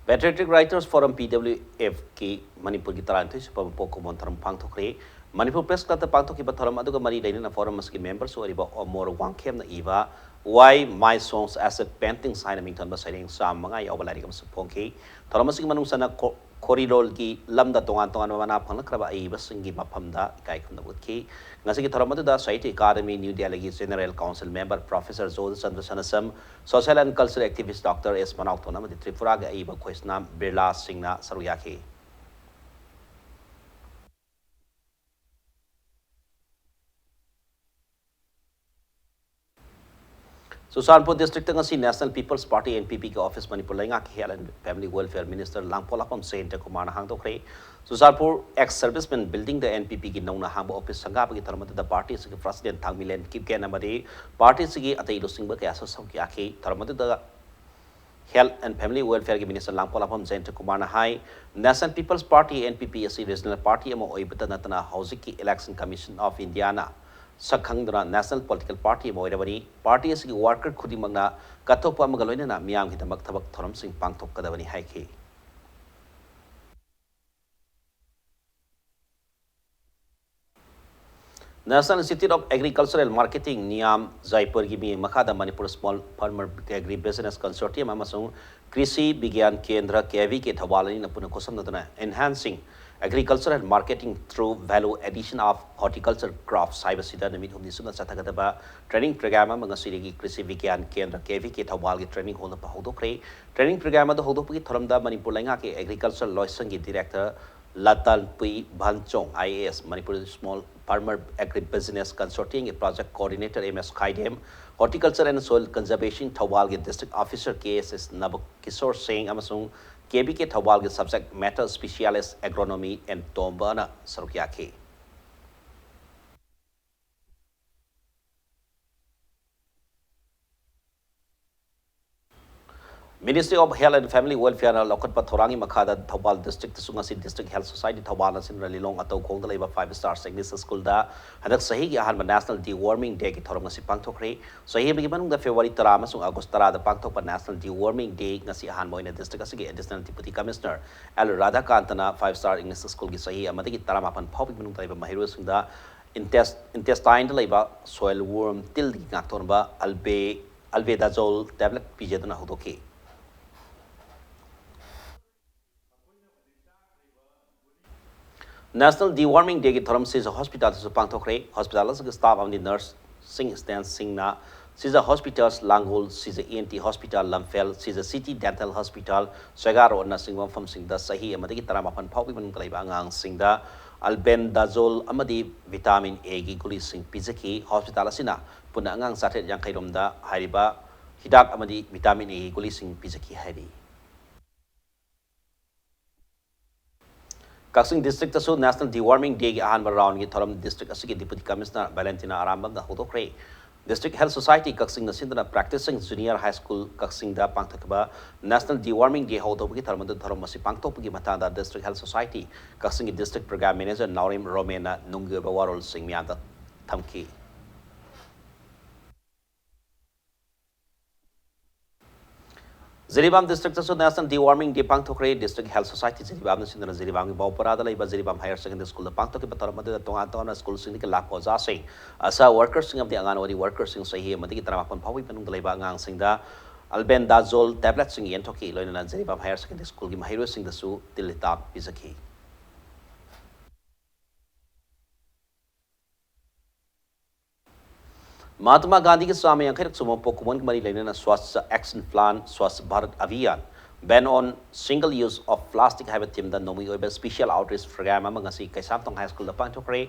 Patriotic Writers Forum, P W Fꯀꯤ ꯃꯅꯤꯄꯨꯔꯒꯤ ꯇꯔꯥꯅꯤꯊꯣꯏ ꯁꯨꯕ ꯃꯄꯣꯛ ꯀꯨꯝꯑꯣꯟ ꯊꯧꯔꯝ ꯄꯥꯡꯊꯣꯛꯈ꯭ꯔꯦ꯫ ꯃꯅꯤꯄꯨꯔ Press Clubꯇ ꯄꯥꯡꯊꯣꯛꯈꯤꯕ ꯊꯧꯔꯝ ꯑꯗꯨꯒ ꯃꯔꯤ ꯂꯩꯅꯅ forum ꯑꯁꯤꯒꯤ memberꯁꯨ ꯑꯣꯏꯔꯤꯕ ꯑꯣꯃꯣꯔ ꯋꯥꯡꯈꯦꯝꯅ ꯏꯕ Why My Songs Acid Paintings ꯍꯥꯏꯅ ꯃꯤꯡꯊꯣꯟꯕ ꯁꯩꯔꯦꯡ ꯆꯥꯝꯃꯉꯥ ꯌꯥꯎꯕ ꯂꯥꯏꯔꯤꯛ ꯑꯃꯁꯨ ꯐꯣꯡꯈꯤ꯫ ꯊꯧꯔꯝ ꯑꯁꯤꯒꯤ ꯃꯅꯨꯡ ꯆꯟꯅ ꯈꯣ-, ꯈꯣꯔꯤꯔꯣꯜꯒꯤ ꯂꯝꯗ ꯇꯣꯉꯥꯟ ꯇꯣꯉꯥꯟꯕ ꯃꯅꯥ ꯐꯪꯂꯛꯈ꯭ꯔꯕ ꯑꯏꯕꯁꯤꯡꯒꯤ ꯃꯐꯝꯗ ꯏꯀꯥꯏ ꯈꯨꯝꯅꯕ ꯎꯠꯈꯤ꯫ ꯉꯁꯤꯒꯤ ꯊꯧꯔꯝ ꯑꯗꯨꯗ ꯁꯥꯍꯤꯇ꯭ꯌ ꯑꯦꯀꯥꯗꯃꯤ ꯅ꯭ꯌꯨ ꯗꯦꯜꯂꯤꯒꯤ general council member professor Jodh Chandra Sanasam, social and cultural activist doctor S Manaothon ꯑꯃꯗꯤ ꯇ꯭ꯔꯤꯄꯨꯔꯥꯒꯤ ꯑꯏꯕ ꯈꯣꯏꯁꯅꯥꯝ ꯕꯤꯔꯂꯥ ꯁꯤꯡꯅ ꯁꯔꯨꯛ ꯌꯥꯈꯤ꯫ ꯆꯨꯔꯆꯥꯟꯄꯨꯔ ꯗꯤꯁꯇ꯭ꯔꯤꯛꯇ ꯉꯁꯤ National People's Party, N P P ꯒꯤ ꯑꯣꯐꯤꯁ ꯃꯅꯤꯄꯨꯔ ꯂꯩꯉꯥꯛꯀꯤ Health and Family Welfare Minister ꯂꯥꯡꯄꯣꯛꯂꯥꯛꯄꯝ ꯖꯌꯦꯟꯇ ꯀꯨꯃꯥꯔꯅ ꯍꯥꯡꯗꯣꯛꯈ꯭ꯔꯦ꯫ ꯆꯨꯔꯆꯥꯟꯄꯨꯔ Ex Servicemen Building ꯗ N P P ꯒꯤ ꯅꯧꯅ ꯍꯥꯡꯕ ꯑꯣꯐꯤꯁ ꯁꯪꯒꯥꯕꯒꯤ ꯊꯧꯔꯝ ꯑꯗꯨꯗ ꯄꯥꯔꯇꯤ ꯑꯁꯤꯒꯤ ꯄ꯭ꯔꯁꯤꯗꯦꯟ ꯊꯥꯡꯃꯤꯂꯦꯟ ꯀꯤꯞꯒꯦꯟ ꯑꯃꯗꯤ ꯄꯥꯔꯇꯤ ꯑꯁꯤꯒꯤ ꯑꯇꯩ ꯂꯨꯆꯤꯡꯕ ꯀꯌꯥꯁꯨ ꯁꯔꯨꯛ ꯌꯥꯈꯤ꯫ ꯊꯧꯔꯝ ꯑꯗꯨꯗ Health and Family Welfare ꯒꯤ Minister ꯂꯥꯡꯄꯣꯛꯂꯥꯛꯄꯝ ꯖꯌꯦꯟꯇ ꯀꯨꯃꯥꯔꯅ ꯍꯥꯏ, National People's Party, N P P ꯑꯁꯤ regional party ꯑꯃ ꯑꯣꯏꯕꯇ ꯅꯠꯇꯅ ꯍꯧꯖꯤꯛꯀꯤ Election Commission of India ꯅ ꯁꯛ ꯈꯪꯗꯨꯅ national political party ꯑꯃ ꯑꯣꯏꯔꯕꯅꯤ꯫ ꯄꯥꯔꯇꯤ ꯑꯁꯤꯒꯤ worker ꯈꯨꯗꯤꯡꯃꯛꯅ ꯀꯠꯊꯣꯛꯄ ꯑꯃꯒ ꯂꯣꯏꯅꯅ ꯃꯤꯌꯥꯝꯒꯤꯗꯃꯛ ꯊꯕꯛ ꯊꯧꯔꯝꯁꯤꯡ ꯄꯥꯡꯊꯣꯛꯀꯗꯕꯅꯤ ꯍꯥꯏꯈꯤ꯫ National Institute of Agricultural Marketing, NIAM, ꯖꯥꯏꯄꯨꯔꯒꯤ ꯃꯤꯠꯌꯦꯡ ꯃꯈꯥꯗ Manipur Small Farmer Agri Business Consortium ꯑꯃꯁꯨꯡ ꯀ꯭ꯔꯤꯁꯤ ꯕꯤꯒ꯭ꯌꯥꯟ ꯀꯦꯟꯗ꯭ꯔ, K V K, ꯊꯧꯕꯥꯜ ꯑꯅꯤꯅ ꯄꯨꯟꯅ ꯈꯨꯠꯁꯝꯅꯗꯨꯅ Enhancing Agriculture and Marketing Through Value Addition of Horticulture Crops ꯍꯥꯏꯕꯁꯤꯗ ꯅꯨꯃꯤꯠ ꯍꯨꯝꯅꯤ ꯆꯨꯞꯅ ꯆꯠꯊꯒꯗꯕ training program ꯑꯃ ꯉꯁꯤꯗꯒꯤ ꯀ꯭ꯔꯤꯁꯤ ꯕꯤꯒ꯭ꯌꯥꯟ ꯀꯦꯟꯗ꯭ꯔ, K V K, ꯊꯧꯕꯥꯜꯒꯤ training hall ꯗ ꯍꯧꯗꯣꯛꯈ꯭ꯔꯦ꯫ Training program ꯑꯗꯨ ꯍꯧꯗꯣꯛꯄꯒꯤ ꯊꯧꯔꯝꯗ ꯃꯅꯤꯄꯨꯔ ꯂꯩꯉꯥꯛꯀꯤ Agriculture ꯂꯣꯏꯁꯪꯒꯤ Director ꯂꯇꯥꯟꯄꯨꯏ ꯚꯥꯟꯆꯣꯡ, I A S, Manipur Small Farmer Agri Business Consortium ꯒꯤ Project Coordinator M S Khaidem, Horticulture and Soil Conservation ꯊꯧꯕꯥꯜꯒꯤ District Officer K S S ꯅꯕꯀꯤꯁꯣꯔ ꯁꯤꯡ ꯑꯃꯁꯨꯡ K V K ꯊꯧꯕꯥꯜꯒꯤ Subject Matter Specialist Agronomy N ꯇꯣꯝꯕꯅ ꯁꯔꯨꯛ ꯌꯥꯈꯤ꯫ Ministry of Health and Family Welfare ꯅ ꯂꯧꯈꯠꯄ ꯊꯧꯔꯥꯡꯒꯤ ꯃꯈꯥꯗ ꯊꯧꯕꯥꯜ district ꯇꯁꯨ ꯉꯁꯤ District Health Society ꯊꯧꯕꯥꯜꯅ ꯁꯤꯟꯗꯨꯅ ꯂꯤꯂꯣꯡ ꯑꯇꯧꯈꯣꯡꯗ ꯂꯩꯕ Five Star English School ꯗ ꯍꯟꯗꯛ ꯆꯍꯤꯒꯤ ꯑꯍꯥꯟꯕ National Deworming Day ꯒꯤ ꯊꯧꯔꯝ ꯉꯁꯤ ꯄꯥꯡꯊꯣꯛꯈ꯭ꯔꯦ꯫ ꯆꯍꯤ ꯑꯃꯒꯤ ꯃꯅꯨꯡꯗ February ꯇꯔꯥ ꯑꯃꯁꯨꯡ August ꯇꯔꯥꯗ ꯄꯥꯡꯊꯣꯛꯄ National Deworming Day ꯉꯁꯤ ꯑꯍꯥꯟꯕ ꯑꯣꯏꯅ district ꯑꯁꯤꯒꯤ Additional Deputy Commissioner ꯑꯦꯜ ꯔꯥꯙꯥꯀꯥꯟꯇꯅ Five Star English School ꯒꯤ ꯆꯍꯤ ꯑꯃꯗꯒꯤ ꯇꯔꯥꯃꯥꯄꯟ ꯐꯥꯎꯕꯒꯤ ꯃꯅꯨꯡꯗ ꯂꯩꯕ ꯃꯍꯩꯔꯣꯏꯁꯤꯡꯗ intest intestineꯗ ꯂꯩꯕ soil worm ꯇꯤꯜꯗꯒꯤ ꯉꯥꯛꯊꯣꯛꯅꯕ ꯑꯜꯕꯦ ꯑꯜꯕꯦꯗꯥꯖꯣꯜ ꯇꯦꯕ꯭ꯂꯦꯠ ꯄꯤꯖꯗꯨꯅ ꯍꯧꯗꯣꯛꯈꯤ꯫ National Deworming Dayꯒꯤ ꯊꯧꯔꯝ ꯁꯤꯖ ꯍꯣꯁꯄꯤꯇꯥꯜꯗꯁꯨ ꯄꯥꯡꯊꯣꯛꯈ꯭ꯔꯦ꯫ ꯍꯣꯁꯄꯤꯇꯥꯜ ꯑꯁꯤꯒꯤ ꯁ꯭ꯇꯥꯐ ꯑꯃꯗꯤ ꯅꯔꯁꯁꯤꯡ, ꯁ꯭ꯇꯥꯐꯁꯤꯡꯅ Shija hospitals, Langol, Shija E N T hospital, Lamphel, Shija city dental hospital, Sega ꯔꯣꯗꯅꯆꯤꯡꯕ ꯃꯐꯝꯁꯤꯡꯗ ꯆꯍꯤ ꯑꯃꯗꯒꯤ ꯇꯔꯥꯃꯥꯄꯟ ꯐꯥꯎꯕꯒꯤ ꯃꯅꯨꯡꯗ ꯂꯩꯕ ꯑꯉꯥꯡꯁꯤꯡꯗ ꯑꯜꯕꯦꯟꯗꯥꯖꯣꯜ ꯑꯃꯗꯤ ꯚꯤꯇꯥꯃꯤꯟ ꯑꯦꯒꯤ ꯒꯨꯂꯤꯁꯤꯡ ꯄꯤꯖꯈꯤ꯫ ꯍꯣꯁꯄꯤꯇꯥꯜ ꯑꯁꯤꯅ ꯄꯨꯟꯅ ꯑꯉꯥꯡ ꯆꯥꯇ꯭ꯔꯦꯠ ꯌꯥꯡꯈꯩ ꯔꯣꯝꯗ ꯍꯥꯏꯔꯤꯕ ꯍꯤꯗꯥꯛ ꯑꯃꯗꯤ ꯚꯤꯇꯥꯃꯤꯟ ꯑꯦꯒꯤ ꯒꯨꯂꯤꯁꯤꯡ ꯄꯤꯖꯈꯤ ꯍꯥꯏꯔꯤ꯫ ꯀꯛꯆꯤꯡ ꯗꯤꯁꯇ꯭ꯔꯤꯛꯇꯁꯨ National Deworming Dayꯒꯤ ꯑꯍꯥꯟꯕ ꯔꯥꯎꯟꯒꯤ ꯊꯧꯔꯝ ꯗꯤꯁꯇ꯭ꯔꯤꯛ ꯑꯁꯤꯒꯤ ꯗꯤꯄꯨꯇꯤ ꯀꯃꯤꯁꯅꯔ ꯚꯦꯂꯦꯟꯇꯤꯅꯥ ꯑꯔꯥꯝꯕꯝꯅ ꯍꯧꯗꯣꯛꯈ꯭ꯔꯦ꯫ ꯗꯤꯁꯇ꯭ꯔꯤꯛ ꯍꯦꯜꯊ ꯁꯣꯁꯥꯏꯇꯤ ꯀꯛꯆꯤꯡꯅ ꯁꯤꯟꯗꯨꯅ practicing junior high school ꯀꯛꯆꯤꯡꯗ ꯄꯥꯡꯊꯣꯛꯈꯤꯕ National Deworming Day ꯍꯧꯗꯣꯛꯄꯒꯤ ꯊꯧꯔꯝ ꯑꯗꯨ ꯊꯧꯔꯝ ꯑꯁꯤ ꯄꯥꯡꯊꯣꯛꯄꯒꯤ ꯃꯇꯥꯡꯗ ꯗꯤꯁꯇ꯭ꯔꯤꯛ ꯍꯦꯜꯊ ꯁꯣꯁꯥꯏꯇꯤ ꯀꯛꯆꯤꯡꯒꯤ ꯗꯤꯁꯇ꯭ꯔꯤꯛ ꯄ꯭ꯔꯣꯒ꯭ꯔꯥꯝ ꯃꯦꯅꯦꯖꯔ ꯅꯥꯎꯔꯦꯝ ꯔꯣꯃꯦꯟꯅ ꯅꯨꯡꯒꯤ ꯑꯣꯏꯕ ꯋꯥꯔꯣꯜꯁꯤꯡ ꯃꯤꯌꯥꯝꯗ ꯊꯝꯈꯤ꯫ ꯖꯤꯔꯤꯕꯥꯝ ꯗꯤꯁꯇ꯭ꯔꯤꯛꯇꯁꯨ National Deworming Day ꯄꯥꯡꯊꯣꯛꯈ꯭ꯔꯦ꯫ ꯗꯤꯁꯇ꯭ꯔꯤꯛ ꯍꯦꯜꯊ ꯁꯣꯁꯥꯏꯇꯤ ꯖꯤꯔꯤꯕꯥꯝꯒꯤ ꯕꯥꯎꯄꯔꯥꯗ ꯂꯩꯕ ꯖꯤꯔꯤꯕꯥꯝ ꯍꯥꯌꯔ ꯁꯦꯀꯦꯟꯗꯔꯤ ꯁ꯭ꯀꯨꯜꯗ ꯄꯥꯡꯊꯣꯛꯈꯤꯕ ꯊꯧꯔꯝ ꯑꯗꯨꯗ ꯇꯣꯉꯥꯟ ꯇꯣꯉꯥꯟꯕ ꯁ꯭ꯀꯨꯜꯁꯤꯡꯗꯒꯤ ꯂꯥꯛꯄ ꯑꯣꯖꯥꯁꯤꯡ, ꯑꯁꯥ ꯋꯥꯔꯀꯔꯁꯤꯡ ꯑꯃꯗꯤ ꯑꯉꯥꯡꯋꯥꯗꯤ ꯋꯥꯔꯀꯔꯁꯤꯡ ꯆꯍꯤ ꯑꯃꯗꯒꯤ ꯇꯔꯥꯃꯥꯄꯟ ꯐꯥꯎꯕꯒꯤ ꯃꯅꯨꯡꯗ ꯂꯩꯕ ꯑꯉꯥꯡꯁꯤꯡꯗ ꯑꯜꯕꯦꯟꯗꯥꯖꯣꯜ ꯇꯦꯕ꯭ꯂꯦꯠꯁꯤꯡ ꯌꯦꯟꯊꯣꯛꯈꯤ꯫ ꯂꯣꯏꯅꯅ ꯖꯤꯔꯤꯕꯥꯝ ꯍꯥꯌꯔ ꯁꯦꯀꯦꯟꯗꯔꯤ ꯁ꯭ꯀꯨꯜꯒꯤ ꯃꯍꯩꯔꯣꯏꯁꯤꯡꯗꯁꯨ ꯇꯤꯜ ꯍꯤꯗꯥꯛ ꯄꯤꯖꯈꯤ꯫ ꯃꯍꯥꯇꯃꯥ ꯒꯥꯟꯙꯤꯒꯤ ꯆꯥꯝꯃ ꯌꯥꯡꯈꯩꯔꯛ ꯁꯨꯕ ꯄꯣꯛꯀꯨꯝꯑꯣꯟꯒ ꯃꯔꯤ ꯂꯩꯅꯅ Swachh Action Plan, Swachh Bharat Abhiyan, Ban on Single Use of Plastic ꯍꯥꯏꯕ ꯊꯤꯝꯗ ꯅꯣꯡꯃꯒꯤ ꯑꯣꯏꯕ special outreach program ꯑꯃ ꯉꯁꯤ ꯀꯩꯁꯥꯝꯊꯣꯡ ꯍꯥꯏ ꯁ꯭ꯀꯨꯜꯗ ꯄꯥꯡꯊꯣꯛꯈ꯭ꯔꯦ꯫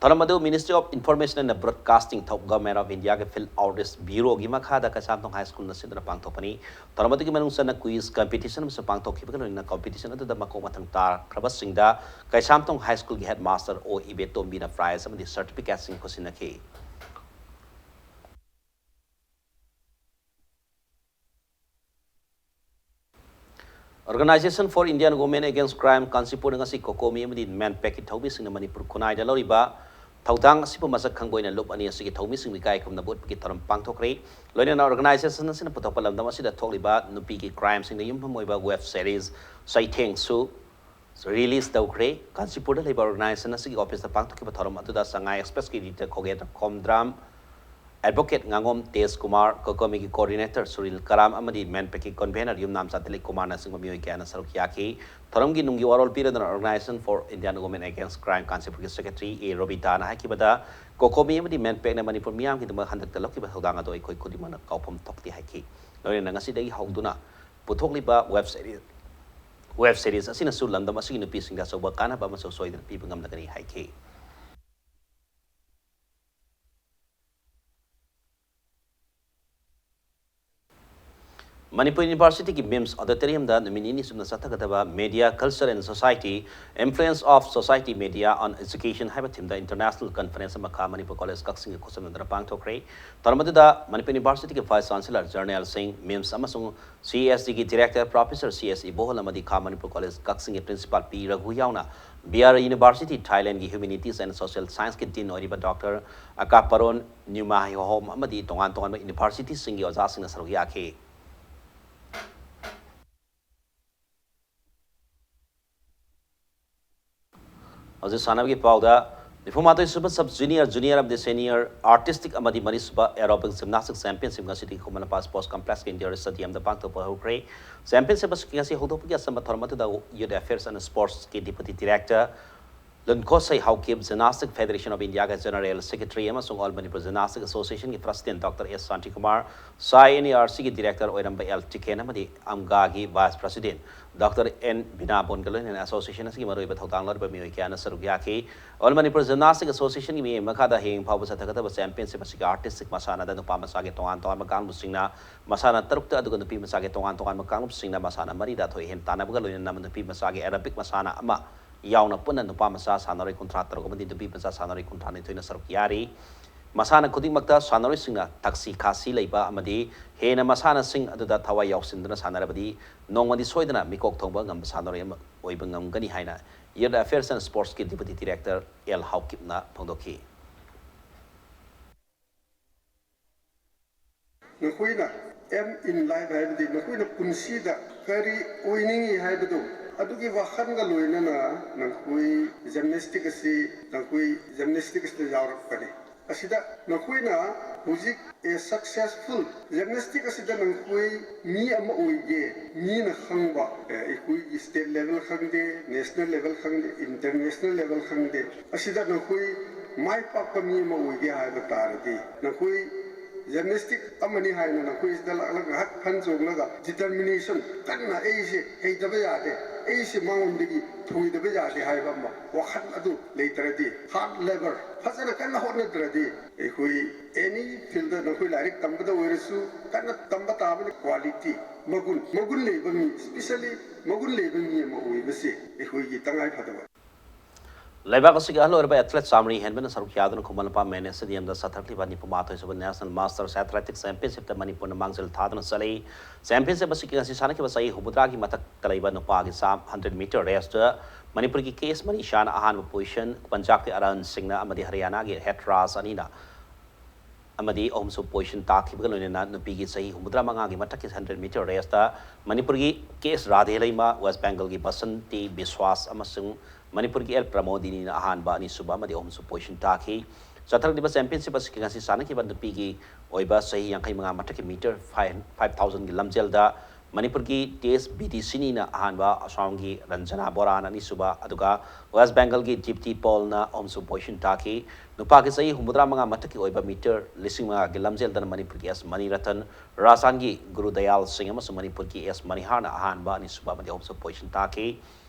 ꯊꯧꯔꯝ ꯑꯗꯨ Ministry of Information and Broadcasting, Government of Indiaꯒꯤ Field Outreach Bureauꯒꯤ ꯃꯈꯥꯗ ꯀꯩꯁꯥꯝꯊꯣꯡ ꯍꯥꯏ ꯁ꯭ꯀꯨꯜꯅ ꯁꯤꯟꯗꯨꯅ ꯄꯥꯡꯊꯣꯛꯄꯅꯤ꯫ ꯊꯧꯔꯝ ꯑꯗꯨꯒꯤ ꯃꯅꯨꯡ ꯆꯟꯅ quiz competition ꯑꯃꯁꯨ ꯄꯥꯡꯊꯣꯛꯈꯤꯕꯒ ꯂꯣꯏꯅꯅ competition ꯑꯗꯨꯗ ꯃꯀꯣꯛ ꯃꯊꯪ ꯇꯥꯈ꯭ꯔꯕꯁꯤꯡꯗ ꯀꯩꯁꯥꯝꯊꯣꯡ ꯍꯥꯏ ꯁ꯭ꯀꯨꯜꯒꯤ headmaster ꯑꯣ ꯏꯕꯦꯇꯣꯝꯕꯤꯅ prize ꯑꯃꯗꯤ certificateꯁꯤꯡ ꯈꯨꯠꯁꯤꯟꯅꯈꯤ꯫ Organisation for Indian Women Against Crime ꯀꯥꯟꯆꯤꯄꯨꯔꯗ ꯉꯁꯤ COCOMI ꯑꯃꯗꯤ MANPACꯀꯤ ꯊꯧꯃꯤꯁꯤꯡꯅ ꯃꯅꯤꯄꯨꯔ ꯈꯨꯟꯅꯥꯏꯗ ꯂꯧꯔꯤꯕ ꯊꯧꯗꯥꯡ ꯑꯁꯤꯕꯨ ꯃꯁꯛ ꯈꯪꯕ ꯑꯣꯏꯅ ꯂꯨꯞ ꯑꯅꯤ ꯑꯁꯤꯒꯤ ꯊꯧꯃꯤꯁꯤꯡꯕꯨ ꯏꯀꯥꯏ ꯈꯨꯝꯅꯕ ꯎꯠꯄꯒꯤ ꯊꯧꯔꯝ ꯄꯥꯡꯊꯣꯛꯈ꯭ꯔꯦ꯫ ꯂꯣꯏꯅꯅ organisation ꯑꯁꯤꯅ ꯄꯨꯊꯣꯛꯄ ꯂꯝꯗꯝ ꯑꯁꯤꯗ ꯊꯣꯛꯂꯤꯕ ꯅꯨꯄꯤꯒꯤ crimeꯁꯤꯡꯗ ꯌꯨꯝꯐꯝ ꯑꯣꯏꯕ web series ꯆꯩꯊꯦꯡꯁꯨ ꯔꯤꯂꯤꯖ ꯇꯧꯈ꯭ꯔꯦ꯫ ꯀꯥꯟꯆꯤꯄꯨꯔꯗ ꯂꯩꯕ ꯑꯣꯔꯒꯅꯥꯏꯖꯦꯁꯟ ꯑꯁꯤꯒꯤ ꯑꯣꯐꯤꯁꯇ ꯄꯥꯡꯊꯣꯛꯈꯤꯕ ꯊꯧꯔꯝ ꯑꯗꯨꯗ ꯁꯉꯥꯏ ꯑꯦꯛꯁꯄ꯭ꯔꯦꯁꯀꯤ editor ꯈꯣꯒꯦꯗ꯭ꯔ Khomdram, advocate ꯉꯥꯉꯣꯝ ꯇꯦꯖ Kumar, ꯀꯣꯀꯣꯃꯤꯒꯤ coordinator ꯁꯨꯔꯤꯜ ꯀꯔꯥꯝ ꯑꯃꯗꯤ ꯃꯦꯟꯄꯦꯛꯀꯤ ꯀꯣꯟꯚꯦꯅꯔ ꯌꯨꯝꯅꯥꯝ ꯆꯥꯇꯤꯂꯤꯛ ꯀꯨꯃꯥꯔꯅꯆꯤꯡꯕ ꯃꯤꯑꯣꯏ ꯀꯌꯥꯅ ꯁꯔꯨꯛ ꯌꯥꯈꯤ꯫ ꯊꯧꯔꯝꯒꯤ ꯅꯨꯡꯒꯤ ꯋꯥꯔꯣꯜ ꯄꯤꯔꯗꯨꯅ Organisation for Indian Women Against Crime ꯀꯥꯟꯆꯤꯄꯨꯔꯒꯤ ꯁꯦꯀ꯭ꯔꯦꯇꯔꯤ ꯑꯦ ꯔꯣꯕꯤꯇꯥꯅ ꯍꯥꯏꯈꯤꯕꯗ, ꯀꯣꯀꯣꯃꯤ ꯑꯃꯗꯤ ꯃꯦꯟꯄꯦꯛꯅ ꯃꯅꯤꯄꯨꯔ ꯃꯤꯌꯥꯝꯒꯤꯗꯃꯛ ꯍꯟꯗꯛꯇ ꯂꯧꯈꯤꯕ ꯊꯧꯗꯥꯡ ꯑꯗꯨ ꯑꯩꯈꯣꯏ ꯈꯨꯗꯤꯡꯃꯛꯅ ꯀꯥꯎꯐꯝ ꯊꯣꯛꯇꯦ ꯍꯥꯏꯈꯤ꯫ ꯂꯣꯏꯅꯅ ꯉꯁꯤꯗꯒꯤ ꯍꯧꯗꯨꯅ ꯄꯨꯊꯣꯛꯂꯤꯕ ꯋꯦꯕ ꯁꯦꯔꯤꯁ, ꯋꯦꯕ ꯁꯦꯔꯤꯁ ꯑꯁꯤꯅꯁꯨ ꯂꯝꯗꯝ ꯑꯁꯤꯒꯤ ꯅꯨꯄꯤꯁꯤꯡꯗ ꯑꯆꯧꯕ ꯀꯥꯟꯅꯕ ꯑꯃꯁꯨ ꯁꯣꯏꯗꯅ ꯄꯤꯕ ꯉꯝꯂꯒꯅꯤ ꯍꯥꯏꯈꯤ꯫ ꯃꯅꯤꯄꯨꯔ ꯌꯨꯅꯤꯚꯔꯁꯤꯇꯤꯒꯤ ꯃꯤꯝꯁ ꯑꯣꯗꯤꯇꯣꯔꯤꯌꯝꯗ ꯅꯨꯃꯤꯠ ꯅꯤꯅꯤ ꯆꯨꯞꯅ ꯆꯠꯊꯒꯗꯕ Media, Culture and Society, Influence of Society Media on Education ꯍꯥꯏꯕ ꯊꯤꯝꯗ ꯏꯟꯇꯔꯅꯦꯁꯅꯦꯜ ꯀꯟꯐꯔꯦꯟꯁ ꯑꯃ ꯈꯥ ꯃꯅꯤꯄꯨꯔ ꯀꯣꯂꯦꯖ ꯀꯛꯆꯤꯡꯒꯤ ꯈꯨꯠꯁꯝꯅꯗꯨꯅ ꯄꯥꯡꯊꯣꯛꯈ꯭ꯔꯦ꯫ ꯊꯧꯔꯝ ꯑꯗꯨꯗ ꯃꯅꯤꯄꯨꯔ ꯌꯨꯅꯤꯚꯔꯁꯤꯇꯤꯒꯤ ꯚꯥꯏꯁ ꯆꯥꯟꯁꯦꯂꯔ ꯖꯦꯅꯔꯦꯜ ꯁꯤꯡ, ꯃꯤꯝꯁ ꯑꯃꯁꯨꯡ C S ꯗꯤꯒꯤ director professor C S ꯏꯕꯣꯍꯜ ꯑꯃꯗꯤ ꯈꯥ ꯃꯅꯤꯄꯨꯔ ꯀꯣꯂꯦꯖ ꯀꯛꯆꯤꯡꯒꯤ ꯄ꯭ꯔꯤꯟꯁꯤꯄꯥꯜ ꯄꯤ ꯔꯘꯨ ꯌꯥꯎꯅ ꯕꯤꯍꯥꯔ ꯌꯨꯅꯤꯚꯔꯁꯤꯇꯤ ꯊꯥꯏꯂꯦꯟꯒꯤ ꯍ꯭ꯌꯨꯃꯦꯅꯤꯇꯤꯁ ꯑꯦꯟ ꯁꯣꯁꯤꯌꯦꯜ ꯁꯥꯏꯟꯁꯀꯤ ꯗꯤꯟ ꯑꯣꯏꯔꯤꯕ ꯗꯣꯛꯇꯔ ꯑꯀꯥꯄꯔꯣꯟ ꯅ꯭ꯌꯨꯃꯥꯍꯣꯝ ꯑꯃꯗꯤ ꯇꯣꯉꯥꯟ ꯇꯣꯉꯥꯟꯕ ꯌꯨꯅꯤꯚꯔꯁꯤꯇꯤꯁꯤꯡꯒꯤ ꯑꯣꯖꯥꯁꯤꯡꯅ ꯁꯔꯨꯛ ꯌꯥꯈꯤ꯫ ꯍꯧꯖꯤꯛ ꯁꯥꯟꯅꯕꯒꯤ ꯄꯥꯎꯗ, ꯅꯤꯐꯨꯃꯥꯊꯣꯏ ꯁꯨꯕ ꯁꯕ ꯖꯨꯅꯤꯌꯔ, ꯖꯨꯅꯤꯌꯔ ꯑꯃꯗꯤ ꯁꯦꯅꯤꯌꯔ ꯑꯥꯔꯇꯤꯁꯇꯤꯛ ꯑꯃꯗꯤ ꯃꯔꯤꯁꯨꯕ ꯑꯦꯔꯣꯕꯤꯛ ꯖꯤꯝꯅꯥꯁꯇꯤꯛ ꯆꯦꯝꯄꯤꯌꯟꯁꯤꯞ ꯉꯁꯤꯗꯒꯤ ꯈꯨꯃꯟ ꯂꯝꯄꯥꯛ ꯁ꯭ꯄꯣꯔꯠꯁ ꯀꯝꯄ꯭ꯂꯦꯛꯁꯀꯤ ꯏꯟꯗꯣꯔ ꯁ꯭ꯇꯦꯗꯤꯌꯝꯗ ꯄꯥꯡꯊꯣꯛꯄ ꯍꯧꯈ꯭ꯔꯦ꯫ ꯆꯦꯝꯄꯤꯌꯟꯁꯤꯞ ꯑꯁꯤꯒꯤ ꯉꯁꯤ ꯍꯧꯗꯣꯛꯄꯒꯤ ꯑꯆꯝꯕ ꯊꯧꯔꯝ ꯑꯗꯨꯗ ꯌꯨꯊ ꯑꯦꯐꯤꯌꯔꯁ ꯑꯦꯟ ꯁ꯭ꯄꯣꯔꯠꯁꯀꯤ deputy director ꯂꯨꯟꯈꯣꯁꯩ Haokip, gymnastic federation of ꯏꯟꯗꯤꯌꯥꯒꯤ ꯖꯦꯅꯔꯦꯜ ꯁꯦꯀ꯭ꯔꯦꯇꯔꯤ ꯑꯃꯁꯨꯡ all Manipur gymnastic ꯑꯦꯁꯣꯁꯤꯌꯦꯁꯟꯒꯤ president doctor ꯑꯦꯁ ꯁꯥꯟꯇꯤꯀꯨꯃꯥꯔ, ꯁꯥꯏ ꯑꯦꯟ ꯏ ꯑꯥꯔ ꯁꯤꯒꯤ ꯗꯤꯔꯦꯛꯇꯔ ꯑꯣꯏꯔꯝꯕ ꯑꯦꯜ ꯇꯤꯀꯦꯟ ꯑꯃꯗꯤ ꯑꯝꯒꯥꯒꯤ ꯚꯥꯏꯁ ꯄ꯭ꯔꯁꯤꯗꯦꯟꯠ ꯗꯣꯛꯇꯔ ꯑꯦꯟ ꯕꯤꯅꯥꯕꯣꯟꯒ ꯂꯣꯏꯅꯅ ꯑꯦꯁꯣꯁꯤꯌꯦꯁꯟ ꯑꯁꯤꯒꯤ ꯃꯔꯨꯑꯣꯏꯕ ꯊꯧꯗꯥꯡ ꯂꯧꯔꯤꯕ ꯃꯤꯑꯣꯏ ꯀꯌꯥꯅ ꯁꯔꯨꯛ ꯌꯥꯈꯤ꯫ ꯑꯣꯜ ꯃꯅꯤꯄꯨꯔ ꯖꯤꯝꯅꯥꯁꯇꯤꯛ ꯑꯦꯁꯣꯁꯤꯌꯦꯁꯟꯒꯤ ꯃꯤꯠꯌꯦꯡ ꯃꯈꯥꯗ ꯍꯌꯦꯡ ꯐꯥꯎꯕ ꯆꯠꯊꯒꯗꯕ ꯆꯦꯝꯄꯤꯌꯟꯁꯤꯞ ꯑꯁꯤꯒꯤ ꯑꯥꯔꯇꯤꯁꯇꯤꯛ ꯃꯁꯥꯟꯅꯗ ꯅꯨꯄꯥ ꯃꯆꯥꯒꯤ ꯇꯣꯉꯥꯟ ꯇꯣꯉꯥꯟꯕ ꯀꯥꯡꯂꯨꯞꯁꯤꯡꯅ ꯃꯁꯥꯟꯅ ꯇꯔꯨꯛꯇ, ꯑꯗꯨꯒ ꯅꯨꯄꯤ ꯃꯆꯥꯒꯤ ꯇꯣꯉꯥꯟ ꯇꯣꯉꯥꯟꯕ ꯀꯥꯡꯂꯨꯞꯁꯤꯡꯅ ꯃꯁꯥꯟꯅ ꯃꯔꯤꯗ ꯊꯣꯏ ꯍꯦꯟ ꯇꯥꯟꯅꯕꯒ ꯂꯣꯏꯅꯅ ꯅꯨꯄꯤ ꯃꯆꯥꯒꯤ ꯑꯦꯔꯣꯕꯤꯛ ꯃꯁꯥꯟꯅ ꯑꯃ ꯌꯥꯎꯅ ꯄꯨꯟꯅ ꯅꯨꯄꯥ ꯃꯆꯥ ꯁꯥꯟꯅꯔꯣꯏ ꯀꯨꯟꯊ꯭ꯔꯥ ꯇꯔꯨꯛ ꯑꯃꯗꯤ ꯅꯨꯄꯤ ꯃꯆꯥ ꯁꯥꯟꯅꯔꯣꯏ ꯀꯨꯟꯊ꯭ꯔꯥ ꯅꯤꯊꯣꯏꯅ ꯁꯔꯨꯛ ꯌꯥꯔꯤ꯫ ꯃꯁꯥꯟꯅ ꯈꯨꯗꯤꯡꯃꯛꯇ ꯁꯥꯟꯅꯔꯣꯏꯁꯤꯡꯅ ꯊꯛꯁꯤ ꯈꯥꯁꯤ ꯂꯩꯕ ꯑꯃꯗꯤ ꯍꯦꯟꯅ ꯃꯁꯥꯟꯅꯁꯤꯡ ꯑꯗꯨꯗ ꯊꯋꯥꯏ ꯌꯥꯎꯁꯤꯟꯗꯨꯅ ꯁꯥꯟꯅꯔꯕꯗꯤ ꯅꯣꯡꯃꯗꯤ ꯁꯣꯏꯗꯅ ꯃꯤꯀꯣꯛ ꯊꯣꯡꯕ ꯉꯝꯕ ꯁꯥꯟꯅꯔꯣꯏ ꯑꯃ ꯑꯣꯏꯕ ꯉꯝꯒꯅꯤ ꯍꯥꯏꯅ ꯌꯨꯊ ꯑꯦꯐꯤꯌꯔꯁ ꯑꯦꯟ ꯁ꯭ꯄꯣꯔꯠꯁꯀꯤ ꯗꯤꯄꯨꯇꯤ ꯗꯤꯔꯦꯛꯇꯔ ꯑꯦꯜ ꯍꯥꯎꯀꯤꯞꯅ ꯐꯣꯡꯗꯣꯛꯈꯤ꯫ ꯅꯈꯣꯏꯅ aim in life ꯍꯥꯏꯕꯗꯤ ꯅꯈꯣꯏꯅ ꯄꯨꯟꯁꯤꯗ ꯀꯔꯤ ꯑꯣꯏꯅꯤꯡꯏ ꯍꯥꯏꯕꯗꯨ ꯑꯗꯨꯒꯤ ꯋꯥꯈꯜꯒ ꯂꯣꯏꯅꯅ ꯅꯈꯣꯏ ꯖꯤꯝꯅꯦꯁꯇꯤꯛ ꯑꯁꯤ, ꯅꯈꯣꯏ ꯖꯤꯝꯅꯦꯁꯇꯤꯛ ꯑꯁꯤꯗ ꯌꯥꯎꯔꯛꯄꯅꯤ꯫ ꯑꯁꯤꯗ ꯅꯈꯣꯏꯅ ꯍꯧꯖꯤꯛ a successful ꯖꯤꯝꯅꯦꯁꯇꯤꯛ ꯑꯁꯤꯗ ꯅꯈꯣꯏ ꯃꯤ ꯑꯃ ꯑꯣꯏꯒꯦ, ꯃꯤꯅ ꯈꯪꯕ, ꯑꯦ, ꯑꯩꯈꯣꯏꯒꯤ state level ꯈꯪꯗꯦ, national level ꯈꯪꯗꯦ, international level ꯈꯪꯗꯦ, ꯑꯁꯤꯗ ꯅꯈꯣꯏ ꯃꯥꯏ ꯄꯥꯛꯄ ꯃꯤ ꯑꯃ ꯑꯣꯏꯒꯦ ꯍꯥꯏꯕ ꯇꯥꯔꯗꯤ, ꯅꯈꯣꯏ ꯖꯤꯝꯅꯦꯁꯇꯤꯛ ꯑꯃꯅꯤ ꯍꯥꯏꯅ ꯅꯈꯣꯏ ꯁꯤꯗ ꯂꯥꯛꯂꯒ ꯉꯥꯏꯍꯥꯛ ꯐꯟ ꯆꯣꯡꯂꯒ determination ꯀꯟꯅ ꯑꯩꯁꯦ ꯍꯩꯇꯕ ꯌꯥꯗꯦ, ꯑꯩꯁꯦ ꯃꯉꯣꯟꯗꯒꯤ ꯊꯣꯏꯗꯕ ꯌꯥꯗꯦ ꯍꯥꯏꯕ ꯑꯃ ꯋꯥꯈꯜ ꯑꯗꯨ ꯂꯩꯇ꯭ꯔꯗꯤ, hard labour ꯐꯖꯅ ꯀꯟꯅ ꯍꯣꯠꯅꯗ꯭ꯔꯗꯤ, ꯑꯩꯈꯣꯏ any field ꯅꯈꯣꯏ ꯂꯥꯏꯔꯤꯛ ꯇꯝꯕꯗ ꯑꯣꯏꯔꯁꯨ ꯀꯟꯅ ꯇꯝꯕ ꯇꯥꯕꯅꯤ꯫ Quality, ꯃꯒꯨꯟ, ꯃꯒꯨꯟ ꯂꯩꯕ ꯃꯤ, specially ꯃꯒꯨꯟ ꯂꯩꯕ ꯃꯤ ꯑꯃ ꯑꯣꯏꯕꯁꯦ ꯑꯩꯈꯣꯏꯒꯤ ꯇꯉꯥꯏ ꯐꯗꯕ꯫ ꯂꯩꯕꯥꯛ ꯑꯁꯤꯒꯤ ꯑꯍꯜ ꯑꯣꯏꯔꯕ athlete ꯆꯥꯃꯔꯤ ꯍꯦꯟꯕꯅ ꯁꯔꯨꯛ ꯌꯥꯗꯨꯅ ꯈꯨꯃꯟ ꯂꯝꯄꯥꯛ ꯃꯦꯟ ꯁ꯭ꯇꯦꯗꯤꯌꯝꯗ ꯆꯠꯊꯔꯛꯂꯤꯕ ꯅꯤꯐꯨ ꯃꯥꯊꯣꯏ ꯁꯨꯕ National Masters Athletics Championshipꯇ ꯃꯅꯤꯄꯨꯔꯅ ꯃꯥꯡꯖꯤꯜ ꯊꯥꯗꯨꯅ ꯆꯠꯂꯤ꯫ Championship ꯑꯁꯤꯒꯤ ꯉꯁꯤ ꯁꯥꯟꯅꯈꯤꯕ ꯆꯍꯤ ꯍꯨꯝꯐꯨꯇꯔꯥꯒꯤ ꯃꯊꯛꯇ ꯂꯩꯕ ꯅꯨꯄꯥꯒꯤ ꯆꯥꯝ hundred meter raceꯇ ꯃꯅꯤꯄꯨꯔꯒꯤ ꯀꯦ ꯑꯦꯁ ꯃꯅꯤꯁꯥꯅ ꯑꯍꯥꯟꯕ position, ꯄꯟꯖꯥꯕꯀꯤ ꯑꯔꯟ ꯁꯤꯡꯅ ꯑꯃꯗꯤ ꯍꯔꯤꯌꯥꯅꯥꯒꯤ ꯍꯦꯠꯔꯥꯖ ꯑꯅꯤꯅ ꯑꯃꯗꯤ ꯑꯍꯨꯝꯁꯨꯕ position ꯇꯥꯈꯤꯕꯒ ꯂꯣꯏꯅꯅ ꯅꯨꯄꯤꯒꯤ ꯆꯍꯤ ꯍꯨꯝꯐꯨꯇꯔꯥ ꯃꯉꯥꯒꯤ ꯃꯊꯛꯀꯤ hundred meter raceꯇ ꯃꯅꯤꯄꯨꯔꯒꯤ ꯀꯦ ꯑꯦꯁ ꯔꯥꯙꯦ ꯂꯩꯃ, West Bengalꯒꯤ ꯕꯁꯟꯇꯤ ꯕꯤꯁ꯭ꯋꯥꯁ ꯑꯃꯁꯨꯡ ꯃꯅꯤꯄꯨꯔꯒꯤ ꯑꯦꯜ ꯄ꯭ꯔꯃꯣꯗꯤꯅꯤꯅ ꯑꯍꯥꯟꯕ, ꯑꯅꯤꯁꯨꯕ ꯑꯃꯗꯤ ꯑꯍꯨꯝꯁꯨꯕ position ꯇꯥꯈꯤ꯫ ꯆꯠꯊꯔꯛꯂꯤꯕ championship ꯑꯁꯤꯒꯤ ꯉꯁꯤ ꯁꯥꯟꯅꯈꯤꯕ ꯅꯨꯄꯤꯒꯤ ꯑꯣꯏꯕ ꯆꯍꯤ ꯌꯥꯡꯈꯩ ꯃꯉꯥ ꯃꯊꯛꯀꯤ meter five thousandꯒꯤ ꯂꯝꯖꯦꯜꯗ ꯃꯅꯤꯄꯨꯔꯒꯤ ꯇꯤ ꯑꯦꯁ ꯕꯤ ꯗꯤ ꯁꯤꯅꯤꯅ ꯑꯍꯥꯟꯕ, ꯑꯁꯥꯝꯒꯤ ꯔꯟꯖꯅꯥ ꯕꯣꯔꯥꯅ ꯑꯅꯤꯁꯨꯕ, ꯑꯗꯨꯒ West Bengalꯒꯤ ꯗꯤꯞꯇꯤ ꯄꯣꯜꯅ ꯑꯍꯨꯝꯁꯨꯕ position ꯇꯥꯈꯤ꯫ ꯅꯨꯄꯥꯒꯤ ꯆꯍꯤ ꯍꯨꯝꯐꯨꯇꯔꯥ ꯃꯉꯥ ꯃꯊꯛꯀꯤ ꯑꯣꯏꯕ meter ꯂꯤꯁꯤꯡ ꯃꯉꯥꯒꯤ ꯂꯝꯖꯦꯜꯗꯅ ꯃꯅꯤꯄꯨꯔꯒꯤ ꯑꯦꯁ ꯃꯅꯤꯔꯇꯟ, ꯔꯥꯖꯁꯊꯥꯟꯒꯤ ꯒꯨꯔꯨ ꯗꯌꯥꯜ ꯁꯤꯡ ꯑꯃꯁꯨꯡ ꯃꯅꯤꯄꯨꯔꯒꯤ ꯑꯦꯁ ꯃꯅꯤꯍꯥꯔꯅ ꯑꯍꯥꯟꯕ, ꯑꯅꯤꯁꯨꯕ ꯑꯃꯗꯤ ꯑꯍꯨꯝꯁꯨꯕ position ꯇꯥꯈꯤ꯫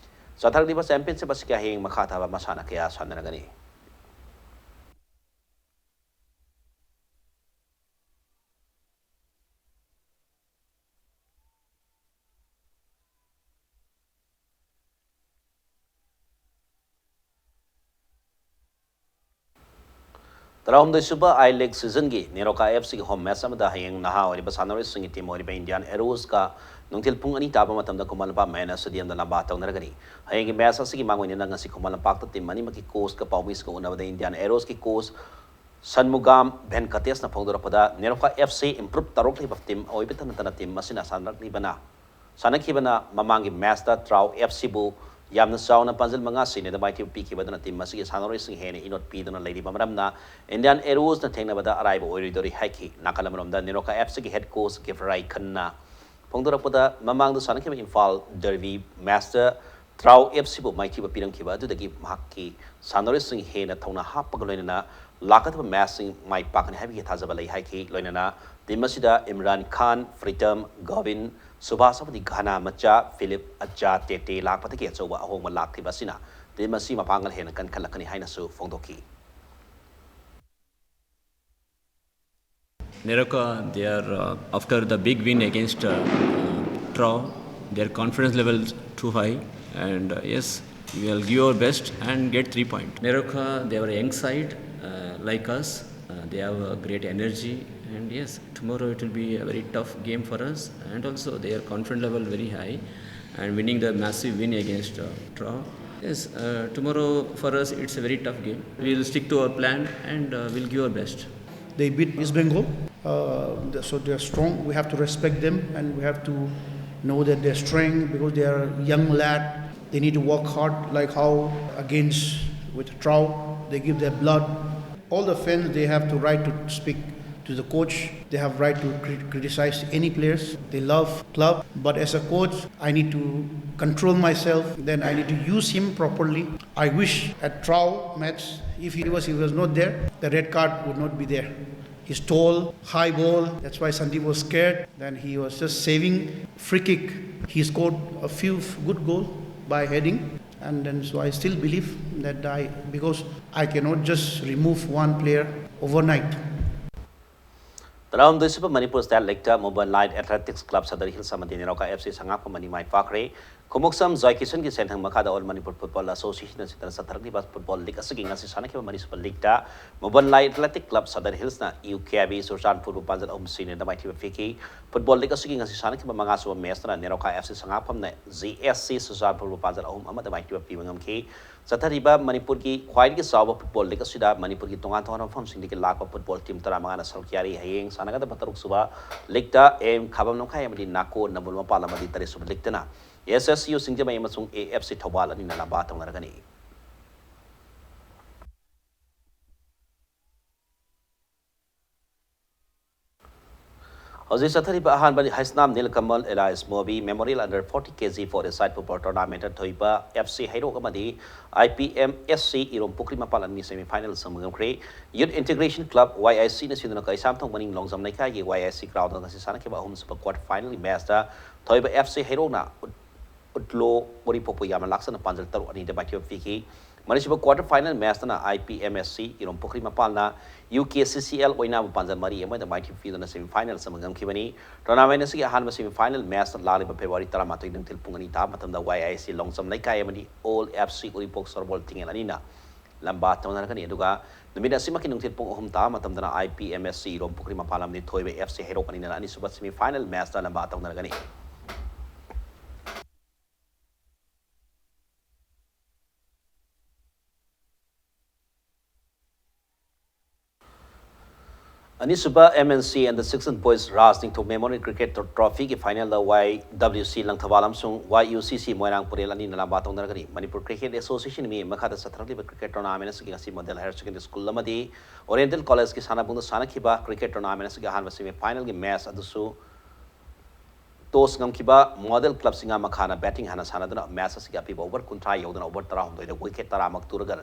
ꯆꯠꯊꯔꯛꯂꯤꯕ championship ꯑꯁꯤꯒꯤ ꯍꯌꯦꯡ ꯃꯈꯥ ꯊꯥꯕ ꯃꯁꯥꯟꯅ ꯀꯌꯥ ꯁꯥꯟꯅꯔꯒꯅꯤ꯫ ꯇꯔꯥꯍꯨꯝꯗꯣꯏ ꯁꯨꯕ I League seasonꯒꯤ ꯅꯦꯔꯣꯀꯥ ꯑꯦꯐ ꯁꯤꯒꯤ home match ꯑꯃꯗ ꯍꯌꯦꯡ ꯅꯍꯥ ꯑꯣꯏꯔꯤꯕ ꯁꯥꯟꯅꯔꯣꯏꯁꯤꯡꯒꯤ team ꯑꯣꯏꯔꯤꯕ Indian Arrowsꯀ ꯅꯨꯡꯊꯤꯜ ꯄꯨꯡ ꯑꯅꯤ ꯇꯥꯕ ꯃꯇꯝꯗ ꯈꯨꯃꯟ ꯂꯝꯄꯥꯛ ꯃꯦꯟ ꯁ꯭ꯇꯦꯗꯤꯌꯝꯗ ꯂꯝꯕꯥ ꯇꯧꯅꯔꯒꯅꯤ꯫ ꯍꯌꯦꯡꯒꯤ match ꯑꯁꯤꯒꯤ ꯃꯥꯡꯑꯣꯏꯅꯅ ꯉꯁꯤ ꯈꯨꯃꯟ ꯂꯝꯄꯥꯛꯇ team ꯑꯅꯤꯃꯛꯀꯤ coachꯀ ꯄꯥꯎꯃꯤꯁꯤꯡꯒ ꯎꯅꯕꯗ Indian Arrowsꯀꯤ coach ꯁꯟꯃꯨꯒꯥꯝ ꯚꯦꯟꯀꯇꯦꯁꯅ ꯐꯣꯡꯗꯣꯔꯛꯄꯗ, ꯅꯦꯔꯣꯀꯥ ꯑꯦꯐ ꯁꯤ improve ꯇꯧꯔꯛꯂꯤꯕ team ꯑꯣꯏꯕꯇ ꯅꯠꯇꯅ team ꯑꯁꯤꯅ ꯁꯥꯟꯅꯔꯛꯂꯤꯕꯅ ꯁꯥꯟꯅꯈꯤꯕꯅ ꯃꯃꯥꯡꯒꯤ ꯃꯦꯠꯁꯇ ꯇ꯭ꯔꯥꯎ ꯑꯦꯐ ꯁꯤꯕꯨ ꯌꯥꯝꯅ ꯆꯥꯎꯅ ꯄꯥꯟꯖꯜ ꯃꯉꯥ ꯁꯤꯅꯣꯗ ꯃꯥꯏꯊꯤꯕ ꯄꯤꯈꯤꯕ ꯑꯗꯨꯅ ꯇꯤꯝ ꯑꯁꯤꯒꯤ ꯁꯥꯟꯅꯔꯣꯏꯁꯤꯡ ꯍꯦꯟꯅ ꯏꯅꯣꯠ ꯄꯤꯗꯨꯅ ꯂꯩꯔꯤꯕ ꯃꯔꯝꯅ ꯏꯟꯗꯤꯌꯥꯟ ꯑꯦꯔꯣꯁꯅ ꯊꯦꯡꯅꯕꯗ ꯑꯔꯥꯏꯕ ꯑꯣꯏꯔꯣꯏꯗꯧꯔꯤ ꯍꯥꯏꯈꯤ꯫ ꯅꯥꯀꯜ ꯑꯃꯔꯣꯝꯗ ꯅꯦꯔꯣꯀꯥ ꯑꯦꯐ ꯁꯤꯒꯤ ꯍꯦꯗ ꯀꯣꯆ ꯒꯤꯐꯔꯥꯏ ꯈꯟꯅ ꯐꯣꯡꯗꯣꯔꯛꯄꯗ ꯃꯃꯥꯡꯗ ꯁꯥꯟꯅꯈꯤꯕ ꯏꯝꯐꯥꯜ ꯗꯔꯕꯤ ꯃꯦꯠꯁꯇ ꯇ꯭ꯔꯥꯎ ꯑꯦꯐ ꯁꯤꯕꯨ ꯃꯥꯏꯊꯤꯕ ꯄꯤꯔꯝꯈꯤꯕ ꯑꯗꯨꯗꯒꯤ ꯃꯍꯥꯛꯀꯤ ꯁꯥꯟꯅꯔꯣꯏꯁꯤꯡ ꯍꯦꯟꯅ ꯊꯧꯅꯥ ꯍꯥꯞꯄꯒ ꯂꯣꯏꯅꯅ ꯂꯥꯛꯀꯗꯕ ꯃꯦꯠꯁꯁꯤꯡ ꯃꯥꯏ ꯄꯥꯛꯀꯅꯤ ꯍꯥꯏꯕꯒꯤ ꯊꯥꯖꯕ ꯂꯩ ꯍꯥꯏꯈꯤ꯫ ꯂꯣꯏꯅꯅ ꯇꯤꯝ ꯑꯁꯤꯗ ꯏꯝꯔꯥꯟ ꯈꯥꯟ, ꯐ꯭ꯔꯤꯇꯝ, ꯒꯣꯕꯤꯟ, ꯁꯨꯕꯥꯁ ꯑꯃꯗꯤ ꯘꯥꯅꯥ ꯃꯆꯥ ꯐꯤꯂꯤꯞ ꯑꯆꯥ ꯇꯦꯇꯦ ꯂꯥꯛꯄꯗꯒꯤ ꯑꯆꯧꯕ ꯑꯍꯣꯡꯕ ꯂꯥꯛꯈꯤꯕ ꯑꯁꯤꯅ ꯇꯤꯝ ꯑꯁꯤ ꯃꯄꯥꯡꯒꯜ ꯍꯦꯟꯅ ꯀꯟꯈꯠꯂꯛꯀꯅꯤ ꯍꯥꯏꯅꯁꯨ ꯐꯣꯡꯗꯣꯛꯈꯤ꯫ Neroka, they are uh, after the big win against uh, uh, Trau, their confidence level too high, and uh, yes, we will give our best and get three points. Neroka, they are a young side uh, like us. Uh, they have a great energy, and yes, tomorrow it will be a very tough game for us, and also their confidence level very high, and winning the massive win against uh, Trau. Yes, uh, tomorrow for us it's a very tough game. We will stick to our plan and uh, we'll give our best. They beat East Bengal, uh, so they're strong. We have to respect them, and we have to know that they're strong because they are young lad. They need to work hard, like how against with Trau, they give their blood. All the fans, they have the right to speak to the coach. They have right to cri- criticize any players. They love club, but as a coach, I need to control myself. Then I need to use him properly. I wish at Trau match, if he was he was not there, the red card would not be there. He's tall, high ball. That's why Sandeep was scared. Then he was just saving free kick. He scored a few good goals by heading. And then so I still believe that I, because I cannot just remove one player overnight. ꯇꯔꯥꯍꯨꯝꯗꯣꯏ ꯁꯨꯕ Manipur state ꯂꯤꯛꯇ Mumbai light athletics club Sadar hills ꯑꯃꯗꯤ Neroca F ꯁꯤ ꯁꯉꯥꯛꯄꯝ ꯑꯅꯤ ꯃꯥꯏ ꯄꯥꯛꯈ꯭ꯔꯦ꯫ ꯈꯨꯃꯨꯛꯁꯝ ꯖꯣꯏꯀꯤꯁꯟꯒꯤ ꯁꯦꯟꯊꯪ ꯃꯈꯥꯗ All Manipur Football Association ꯑꯁꯤꯅ ꯆꯠꯊꯔꯛꯂꯤꯕ football league ꯑꯁꯤꯒꯤ ꯉꯁꯤ ꯁꯥꯟꯅꯈꯤꯕ municipal ꯂꯤꯒꯇ ꯃꯣꯕꯟꯂꯥꯏ athletic club Sadar ꯍꯤꯜꯁꯅ U K ꯑꯥꯏ ꯕꯤ ꯆꯨꯔꯆꯥꯟꯄꯨꯔꯕꯨ ꯄꯥꯟꯖꯜ ꯑꯍꯨꯝ ꯁꯤꯅꯣꯗ ꯃꯥꯏꯊꯤꯕ ꯄꯤꯈꯤ꯫ ꯐꯨꯠꯕꯣꯜ ꯂꯤꯒ ꯑꯁꯤꯒꯤ ꯉꯁꯤ ꯁꯥꯟꯅꯈꯤꯕ ꯃꯉꯥꯁꯨꯕ ꯃꯦꯆꯇꯅ ꯅꯦꯔꯣꯀꯥ ꯑꯦꯐ ꯁꯤ ꯁꯉꯥꯐꯝꯅ ꯖꯤ ꯑꯦꯁ ꯁꯤ ꯆꯨꯔꯆꯥꯟꯄꯨꯔꯕꯨ ꯄꯥꯟꯖꯜ ꯑꯍꯨꯝ ꯑꯃꯗ ꯃꯥꯏꯊꯤꯕ ꯄꯤꯕ ꯉꯝꯈꯤ꯫ ꯆꯠꯊꯔꯤꯕ ꯃꯅꯤꯄꯨꯔꯒꯤ ꯈ꯭ꯋꯥꯏꯗꯒꯤ ꯆꯥꯎꯕ ꯐꯨꯠꯕꯣꯜ ꯂꯤꯒ ꯑꯁꯤꯗ ꯃꯅꯤꯄꯨꯔꯒꯤ ꯇꯣꯉꯥꯟ ꯇꯣꯉꯥꯟꯕ ꯃꯐꯝꯁꯤꯡꯗꯒꯤ ꯂꯥꯛꯄ ꯐꯨꯠꯕꯣꯜ ꯇꯤꯝ ꯇꯔꯥꯃꯉꯥꯅ ꯁꯔꯨꯛ ꯌꯥꯔꯤ꯫ ꯍꯌꯦꯡ ꯁꯥꯟꯅꯒꯗꯕ ꯇꯔꯨꯛꯁꯨꯕ ꯂꯤꯒꯇ ꯑꯦꯝ ꯈꯥꯕꯝ ꯂꯝꯈꯥꯏ ꯑꯃꯗꯤ ꯅꯥꯀꯣ ꯅꯝꯕꯣꯜ ꯃꯄꯥꯜ ꯑꯃꯗꯤ ꯇꯔꯦꯠꯁꯨꯕ ꯂꯤꯒꯇꯅ ꯑꯦꯁ ꯑꯦꯁ ꯌꯨ ꯁꯤꯡꯖꯃꯩ ꯑꯃꯁꯨꯡ ꯑꯦ ꯑꯦꯐ ꯁꯤ ꯊꯧꯕꯥꯜ ꯑꯅꯤꯅ ꯂꯝꯕꯥ ꯇꯧꯅꯔꯒꯅꯤ꯫ ꯍꯧꯖꯤꯛ ꯆꯠꯊꯔꯤꯕ ꯑꯍꯥꯟꯕ ꯍꯩꯁꯅꯥꯝ ꯅꯤꯂꯀꯃꯜ ꯑꯦꯂꯥꯏꯁ ꯃꯣꯕꯤ memorial under forty K G for a side football ꯇꯣꯔꯅꯥꯃꯦꯟꯠꯇ ꯊꯣꯏꯕ ꯑꯦꯐ ꯁꯤ ꯍꯩꯔꯣꯛ ꯑꯃꯗꯤ ꯑꯥꯏ ꯄꯤ ꯑꯦꯝ ꯑꯦꯁ ꯁꯤ ꯏꯔꯣꯝ ꯄꯨꯈ꯭ꯔꯤ ꯃꯄꯥꯜ ꯑꯅꯤ ꯁꯦꯃꯤ ꯐꯥꯏꯅꯦꯜ ꯆꯪꯕ ꯉꯝꯈ꯭ꯔꯦ꯫ ꯌꯨꯠ ꯏꯟꯇꯤꯒ꯭ꯔꯦꯁꯟ ꯀ꯭ꯂꯕ, ꯋꯥꯏ ꯑꯥꯏ ꯁꯤꯅ ꯁꯤꯟꯗꯨꯅ ꯀꯩꯁꯥꯝꯊꯣꯡ ꯃꯅꯤꯡ ꯂꯣꯡꯖꯝ ꯂꯩꯀꯥꯏꯒꯤ ꯋꯥꯏ ꯑꯥꯏ ꯁꯤ ꯒ꯭ꯔꯥꯎꯟꯗ ꯉꯁꯤ ꯁꯥꯟꯅꯈꯤꯕ ꯑꯍꯨꯝꯁꯨꯕ ꯀ꯭ꯋꯥꯔꯇꯔ ꯐꯥꯏꯅꯦꯜꯒꯤ ꯃꯦꯆꯇ ꯊꯣꯏꯕ ꯑꯦꯐ ꯁꯤ ꯍꯩꯔꯣꯛꯅ ꯎꯠ-, ꯎꯠꯂꯣ ꯎꯔꯤꯄꯣꯛꯄꯨ ꯌꯥꯝꯅ ꯂꯥꯛꯆꯅ ꯄꯥꯟꯖꯜ ꯇꯔꯨꯛ ꯑꯅꯤꯗ ꯃꯥꯏꯊꯤꯕ ꯄꯤꯈꯤ꯫ ꯃꯅꯤꯁꯤꯕ ꯀ꯭ꯋꯥꯔꯇꯔ ꯐꯥꯏꯅꯦꯜ ꯃꯦꯆꯇꯅ I P M S C ꯏꯔꯣꯝ ꯄꯨꯈ꯭ꯔꯤ ꯃꯄꯥꯜꯅ U K C C L ꯑꯣꯏꯅꯥꯝꯕꯨ ꯄꯥꯟꯖꯜ ꯃꯔꯤ ꯑꯃꯗ ꯃꯥꯏꯊꯤꯕ ꯄꯤꯗꯨꯅ ꯁꯦꯃꯤ ꯐꯥꯏꯅꯦꯜ ꯆꯪꯕ ꯉꯝꯈꯤꯕꯅꯤ꯫ ꯇꯣꯔꯅꯥꯃꯦꯟ ꯑꯁꯤꯒꯤ ꯑꯍꯥꯟꯕ ꯁꯦꯃꯤ ꯐꯥꯏꯅꯦꯜ ꯃꯦꯆ ꯂꯥꯛꯂꯤꯕ ꯐꯦꯕ꯭ꯔꯨꯋꯥꯔꯤ ꯇꯔꯥꯃꯥꯊꯣꯏ ꯅꯨꯡꯊꯤꯜ ꯄꯨꯡ ꯑꯅꯤ ꯇꯥꯕ ꯃꯇꯝꯗ ꯋꯥꯏ ꯑꯥꯏ ꯁꯤ ꯂꯣꯡꯖꯝ ꯂꯩꯀꯥꯏ ꯑꯃꯗꯤ ꯑꯣꯜ ꯑꯦꯐ ꯁꯤ ꯎꯔꯤꯄꯣꯛ ꯁꯣꯔꯕꯣꯜ ꯇꯤꯡꯉꯦꯜ ꯑꯅꯤꯅ ꯂꯝꯕꯥ ꯇꯧꯅꯔꯒꯅꯤ꯫ ꯑꯗꯨꯒ ꯅꯨꯃꯤꯠ ꯑꯁꯤꯃꯛꯀꯤ ꯅꯨꯡꯊꯤꯜ ꯄꯨꯡ ꯑꯍꯨꯝ ꯇꯥꯕ ꯃꯇꯝꯗꯅ ꯑꯥꯏ ꯄꯤ ꯑꯦꯝ ꯑꯦꯁ ꯁꯤ ꯏꯔꯣꯝ ꯄꯨꯈ꯭ꯔꯤ ꯃꯄꯥꯜ ꯑꯃꯗꯤ ꯊꯣꯏꯕ ꯑꯦꯐ ꯁꯤ ꯍꯩꯔꯣꯛ ꯑꯅꯤꯅ ꯑꯅꯤꯁꯨꯕ ꯁꯦꯃꯤ ꯐꯥꯏꯅꯦꯜ ꯃꯦꯆꯇ ꯂꯝꯕꯥ ꯇꯧꯅꯔꯒꯅꯤ꯫ ꯑꯅꯤꯁꯨꯕ M N C N the sixteen boys Raj Ningthou memorial cricket ꯇ꯭ꯔꯣꯐꯤꯒꯤ ꯐꯥꯏꯅꯦꯜꯗ ꯋꯥꯏ ꯗꯕ꯭ꯂꯤꯎ ꯁꯤ ꯂꯪꯊꯕꯥꯜ ꯑꯃꯁꯨꯡ ꯋꯥꯏ ꯌꯨ ꯁꯤ ꯁꯤ ꯃꯣꯏꯔꯥꯡ ꯄꯨꯔꯦꯜ ꯑꯅꯤꯅ ꯂꯝꯕꯥ ꯇꯧꯅꯔꯒꯅꯤ꯫ ꯃꯅꯤꯄꯨꯔ ꯀ꯭ꯔꯤꯀꯦꯠ ꯑꯦꯁꯣꯁꯤꯌꯦꯁꯟ ꯃꯤ ꯃꯈꯥꯗ ꯆꯠꯊꯔꯛꯂꯤꯕ ꯀ꯭ꯔꯤꯀꯦꯠ ꯇꯣꯔꯅꯥꯃꯦꯟ ꯑꯁꯤꯒꯤ ꯉꯁꯤ ꯃꯣꯗꯦꯜ ꯍꯥꯌꯔ ꯁꯦꯀꯦꯟꯗꯔꯤ ꯁ꯭ꯀꯨꯜ ꯑꯃꯗꯤ ꯑꯣꯔꯤꯌꯦꯟꯇꯦꯜ ꯀꯣꯂꯦꯖꯀꯤ ꯁꯥꯟꯅꯕꯨꯡꯗ ꯁꯥꯟꯅꯈꯤꯕ ꯀ꯭ꯔꯤꯀꯦꯠ ꯇꯣꯔꯅꯥꯃꯦꯟ ꯑꯁꯤꯒꯤ ꯑꯍꯥꯟꯕ ꯁꯦꯃꯤ ꯐꯥꯏꯅꯦꯜꯒꯤ ꯃꯦꯆ ꯑꯗꯨꯁꯨ ꯇꯣꯁ ꯉꯝꯈꯤꯕ ꯃꯣꯗꯦꯜ ꯀ꯭ꯂꯕ ꯁꯤꯡꯉꯥ ꯃꯈꯥꯅ ꯕꯦꯇꯤꯡ ꯍꯥꯟꯅ ꯁꯥꯟꯅꯗꯨꯅ ꯃꯦꯆ ꯑꯁꯤꯒꯤ ꯑꯄꯤꯕ ꯑꯣꯚꯔ ꯀꯨꯟꯊ꯭ꯔꯥ ꯌꯧꯗꯨꯅ ꯑꯣꯚꯔ ꯇꯔꯥꯍꯨꯝꯗꯣꯏꯗ ꯋꯤꯀꯦꯠ ꯇꯔꯥꯃꯛ ꯇꯨꯔꯒ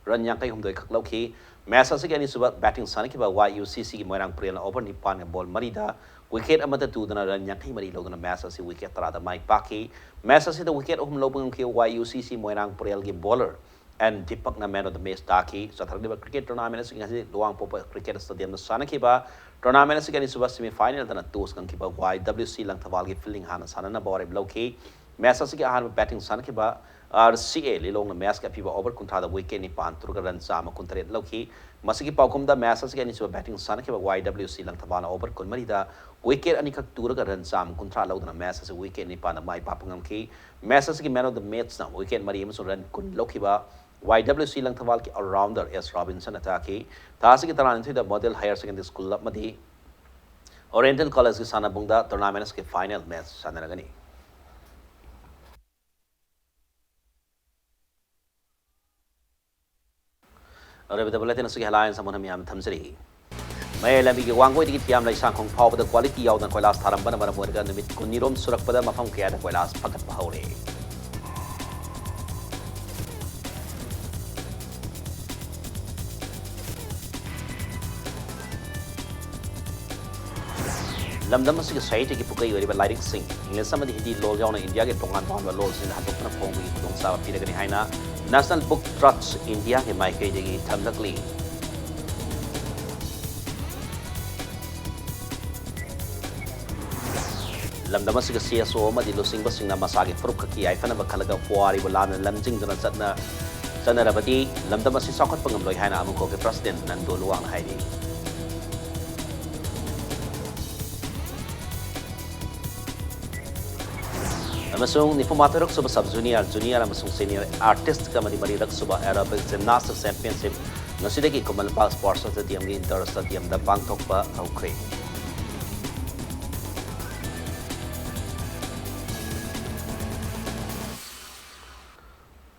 ꯔꯟ ꯌꯥꯡꯈꯩ ꯍꯨꯝꯗꯣꯏ ꯈꯛ ꯂꯧꯈꯤ꯫ ꯃꯦꯆ ꯑꯁꯤꯒꯤ ꯑꯅꯤꯁꯨꯕ ꯕꯦꯇꯤꯡ ꯁꯥꯟꯅꯈꯤꯕ ꯋꯥꯏ ꯌꯨ ꯁꯤ ꯁꯤꯒꯤ ꯃꯣꯏꯔꯥꯡ ꯄꯨꯔꯦꯜꯅ ꯑꯣꯚꯔ ꯅꯤꯄꯥꯟꯒ ꯕꯣꯜ ꯃꯔꯤꯗ ꯋꯤꯀꯦꯠ ꯑꯃꯠꯇ ꯇꯨꯗꯅ ꯔꯟ ꯌꯥꯡꯈꯩ ꯃꯔꯤ ꯂꯧꯗꯨꯅ ꯃꯦꯆ ꯑꯁꯤ ꯋꯤꯀꯦꯠ ꯇꯔꯥꯗ ꯃꯥꯏ ꯄꯥꯛꯈꯤ꯫ ꯃꯦꯆ ꯑꯁꯤꯗ ꯋꯤꯀꯦꯠ ꯑꯍꯨꯝ ꯂꯧꯕ ꯉꯝꯈꯤꯕ ꯋꯥꯏ ꯌꯨ ꯁꯤ ꯁꯤ ꯃꯣꯏꯔꯥꯡ ꯄꯨꯔꯦꯜꯒꯤ ꯕꯣꯂꯔ ꯑꯦꯟ ꯗꯤꯄꯛꯅ ꯃꯦꯟ ꯑꯣꯐ ꯗ ꯃꯦꯆ ꯇꯥꯈꯤ꯫ ꯆꯠꯊꯔꯛꯂꯤꯕ ꯀ꯭ꯔꯤꯀꯦꯠ ꯇꯣꯔꯅꯥꯃꯦꯟ ꯑꯁꯤꯒꯤ ꯉꯁꯤ ꯂꯨꯋꯥꯡꯄꯣꯛꯄ ꯀ꯭ꯔꯤꯀꯦꯠ ꯁ꯭ꯇꯦꯗꯤꯌꯝꯗ ꯁꯥꯟꯅꯈꯤꯕ ꯇꯣꯔꯅꯥꯃꯦꯟ ꯑꯁꯤꯒꯤ ꯑꯅꯤꯁꯨꯕ ꯁꯦꯃꯤ ꯐꯥꯏꯅꯦꯜꯗꯅ ꯇꯣꯁ ꯉꯝꯈꯤꯕ ꯋꯥꯏ ꯗꯕ꯭ꯂꯤꯎ ꯁꯤ ꯂꯪꯊꯕꯥꯜꯒꯤ ꯐꯤꯜꯗꯤꯡ ꯍꯥꯟꯅ ꯁꯥꯟꯅꯅꯕ ꯋꯥꯔꯦꯞ ꯂꯧꯈꯤ꯫ ꯃꯦꯆ ꯑꯁꯤꯒꯤ ꯑꯍꯥꯟꯕ ꯕꯦꯇꯤꯡ ꯁꯥꯟꯅꯈꯤꯕ ꯑꯥꯔ ꯁꯤ ꯑꯦ ꯂꯤꯂꯣꯡꯅ ꯃꯦꯆꯀꯤ ꯑꯄꯤꯕ ꯑꯣꯚꯔ ꯀꯨꯟꯊ꯭ꯔꯥꯗ ꯋꯤꯀꯦꯠ ꯅꯤꯄꯥꯟ ꯇꯨꯔꯒ ꯔꯟ ꯆꯥꯝꯃ ꯀꯨꯟꯇꯔꯦꯠ ꯂꯧꯈꯤ꯫ ꯃꯁꯤꯒꯤ ꯄꯥꯎꯈꯨꯝꯗ ꯃꯦꯆ ꯑꯁꯤꯒꯤ ꯑꯅꯤꯁꯨꯕ ꯕꯦꯇꯤꯡ ꯁꯥꯟꯅꯈꯤꯕ ꯋꯥꯏ ꯗꯕ꯭ꯂꯤꯎ ꯁꯤ ꯂꯪꯊꯕꯥꯜꯅ ꯑꯣꯚꯔ ꯀꯨꯟꯃꯔꯤꯗ ꯋꯤꯀꯦꯠ ꯑꯅꯤꯈꯛ ꯇꯨꯔꯒ ꯔꯟ ꯆꯥꯝꯃ ꯀꯨꯟꯊ꯭ꯔꯥ ꯂꯧꯗꯨꯅ ꯃꯦꯆ ꯑꯁꯤ ꯋꯤꯀꯦꯠ ꯅꯤꯄꯥꯟꯗ ꯃꯥꯏ ꯄꯥꯛꯄ ꯉꯝꯈꯤ꯫ ꯃꯦꯆ ꯑꯁꯤꯒꯤ ꯃꯦꯟ ꯑꯣꯐ ꯗ ꯃꯦꯆꯅ ꯋꯤꯀꯦꯠ ꯃꯔꯤ ꯑꯃꯁꯨꯡ ꯔꯟ ꯀꯨꯟ ꯂꯧꯈꯤꯕ ꯋꯥꯏ ꯗꯕ꯭ꯂꯤꯎ ꯁꯤ ꯂꯪꯊꯕꯥꯜꯒꯤ ꯑꯣꯜꯔꯥꯎꯟꯗꯔ ꯑꯦꯁ ꯔꯣꯕꯤꯟꯁꯟꯅ ꯇꯥꯈꯤ꯫ ꯊꯥ ꯑꯁꯤꯒꯤ ꯇꯔꯥꯅꯤꯊꯣꯏꯗ ꯃꯣꯗꯦꯜ ꯍꯥꯌꯔ ꯁꯦꯀꯦꯟꯗꯔꯤ ꯁ꯭ꯀꯨꯜ ꯑꯃꯗꯤ ꯑꯣꯔꯤꯌꯦꯟꯇꯦꯜ ꯀꯣꯂꯦꯖꯀꯤ ꯁꯥꯟꯅꯕꯨꯡꯗ ꯇꯣꯔꯅꯥꯃꯦꯟꯠ ꯑꯁꯤꯒꯤ ꯐꯥꯏꯅꯦꯜ ꯃꯦꯆ ꯁꯥꯟꯅꯔꯒꯅꯤ꯫ ꯑꯔꯣꯏꯕꯗ ꯕꯨꯂꯦꯇꯤꯟ ꯑꯁꯤꯒꯤ ꯍꯦꯗꯂꯥꯏꯟꯁ ꯑꯃꯨꯛ ꯍꯟꯅ ꯃꯌꯥꯝꯗ ꯊꯝꯖꯔꯤ꯫ ꯃꯌꯥꯏ ꯂꯝꯕꯤꯒꯤ ꯋꯥꯡꯒꯣꯏꯗꯒꯤ ꯊꯤꯌꯥꯝ ꯂꯩꯁꯥꯡꯈꯣꯡ ꯐꯥꯎꯕꯗ ꯀ꯭ꯋꯥꯂꯤꯇꯤ ꯌꯥꯎꯗꯅ ꯀꯣꯏꯂꯥꯁ ꯊꯥꯔꯝꯕꯅ ꯃꯔꯝ ꯑꯣꯏꯔꯒ ꯅꯨꯃꯤꯠ ꯀꯨꯟꯅꯤꯔꯣꯝ ꯁꯨꯔꯛꯄꯗ ꯃꯐꯝ ꯀꯌꯥꯗ ꯀꯣꯏꯂꯥꯁ ꯐꯒꯠꯄ ꯍꯧꯔꯦ꯫ ꯂꯝꯗꯝ ꯑꯁꯤꯒꯤ ꯁꯥꯍꯤꯇ꯭ꯌꯒꯤ ꯄꯨꯀꯩ ꯑꯣꯏꯔꯤꯕ ꯂꯥꯏꯔꯤꯛꯁꯤꯡ, ꯏꯪꯂꯤꯁ ꯑꯃꯗꯤ ꯍꯤꯟꯗꯤ ꯂꯣꯜ ꯌꯥꯎꯅ ꯏꯟꯗꯤꯌꯥꯒꯤ ꯇꯣꯉꯥꯟ ꯇꯣꯉꯥꯟꯕ ꯂꯣꯜꯁꯤꯡꯗ ꯍꯟꯗꯣꯛꯇꯨꯅ ꯐꯣꯡꯕꯒꯤ ꯈꯨꯗꯣꯡꯆꯥꯕ ꯄꯤꯔꯒꯅꯤ ꯍꯥꯏꯅ National Book Trust ꯏꯟꯗꯤꯌꯥꯒꯤ ꯃꯥꯏꯀꯩꯗꯒꯤ ꯊꯝꯂꯛꯂꯤ꯫ ꯂꯝꯗꯝ ꯑꯁꯤꯒꯤ ꯁꯤ ꯑꯦꯁ ꯑꯣ ꯑꯃꯗꯤ ꯂꯨꯆꯤꯡꯕꯁꯤꯡꯅ ꯃꯁꯥꯒꯤ ꯐꯨꯔꯨꯞ ꯈꯛꯀꯤ ꯌꯥꯏꯐꯅꯕ ꯈꯜꯂꯒ ꯄꯨꯋꯥꯔꯤꯕꯨ ꯂꯥꯟꯅ ꯂꯝꯖꯤꯡꯗꯨꯅ ꯆꯠꯅ-, ꯆꯠꯅꯔꯕꯗꯤ ꯂꯝꯗꯝ ꯑꯁꯤ ꯆꯥꯎꯈꯠꯄ ꯉꯝꯂꯣꯏ ꯍꯥꯏꯅ ꯑꯃꯨꯀꯣꯒꯤ ꯄ꯭ꯔꯁꯤꯗꯦꯟ ꯅꯟꯗꯣ ꯂꯨꯋꯥꯡꯅ ꯍꯥꯏꯔꯤ꯫ ꯑꯃꯁꯨꯡ ꯅꯤꯐꯨꯃꯥꯊꯣꯏꯔꯛ ꯁꯨꯕ ꯁꯕ ꯖꯨꯅꯤꯌꯔ, ꯖꯨꯅꯤꯌꯔ ꯑꯃꯁꯨꯡ ꯁꯦꯅꯤꯌꯔ ꯑꯥꯔꯇꯤꯁ꯭ꯠ ꯑꯃꯗꯤ ꯃꯔꯤꯔꯛ ꯁꯨꯕ ꯑꯦꯔꯣꯕꯤꯛ ꯖꯤꯝꯅꯥꯁ꯭ꯇꯤꯛ ꯆꯦꯝꯄꯤꯌꯟꯁꯤꯞ ꯉꯁꯤꯗꯒꯤ ꯈꯨꯃꯟ ꯂꯝꯄꯥꯛ ꯁ꯭ꯄꯣꯔꯠꯁ ꯁ꯭ꯇꯦꯗꯤꯌꯝꯒꯤ ꯏꯟꯗꯣꯔ ꯁ꯭ꯇꯦꯗꯤꯌꯝꯗ ꯄꯥꯡꯊꯣꯛꯄ ꯍꯧꯈ꯭ꯔꯦ꯫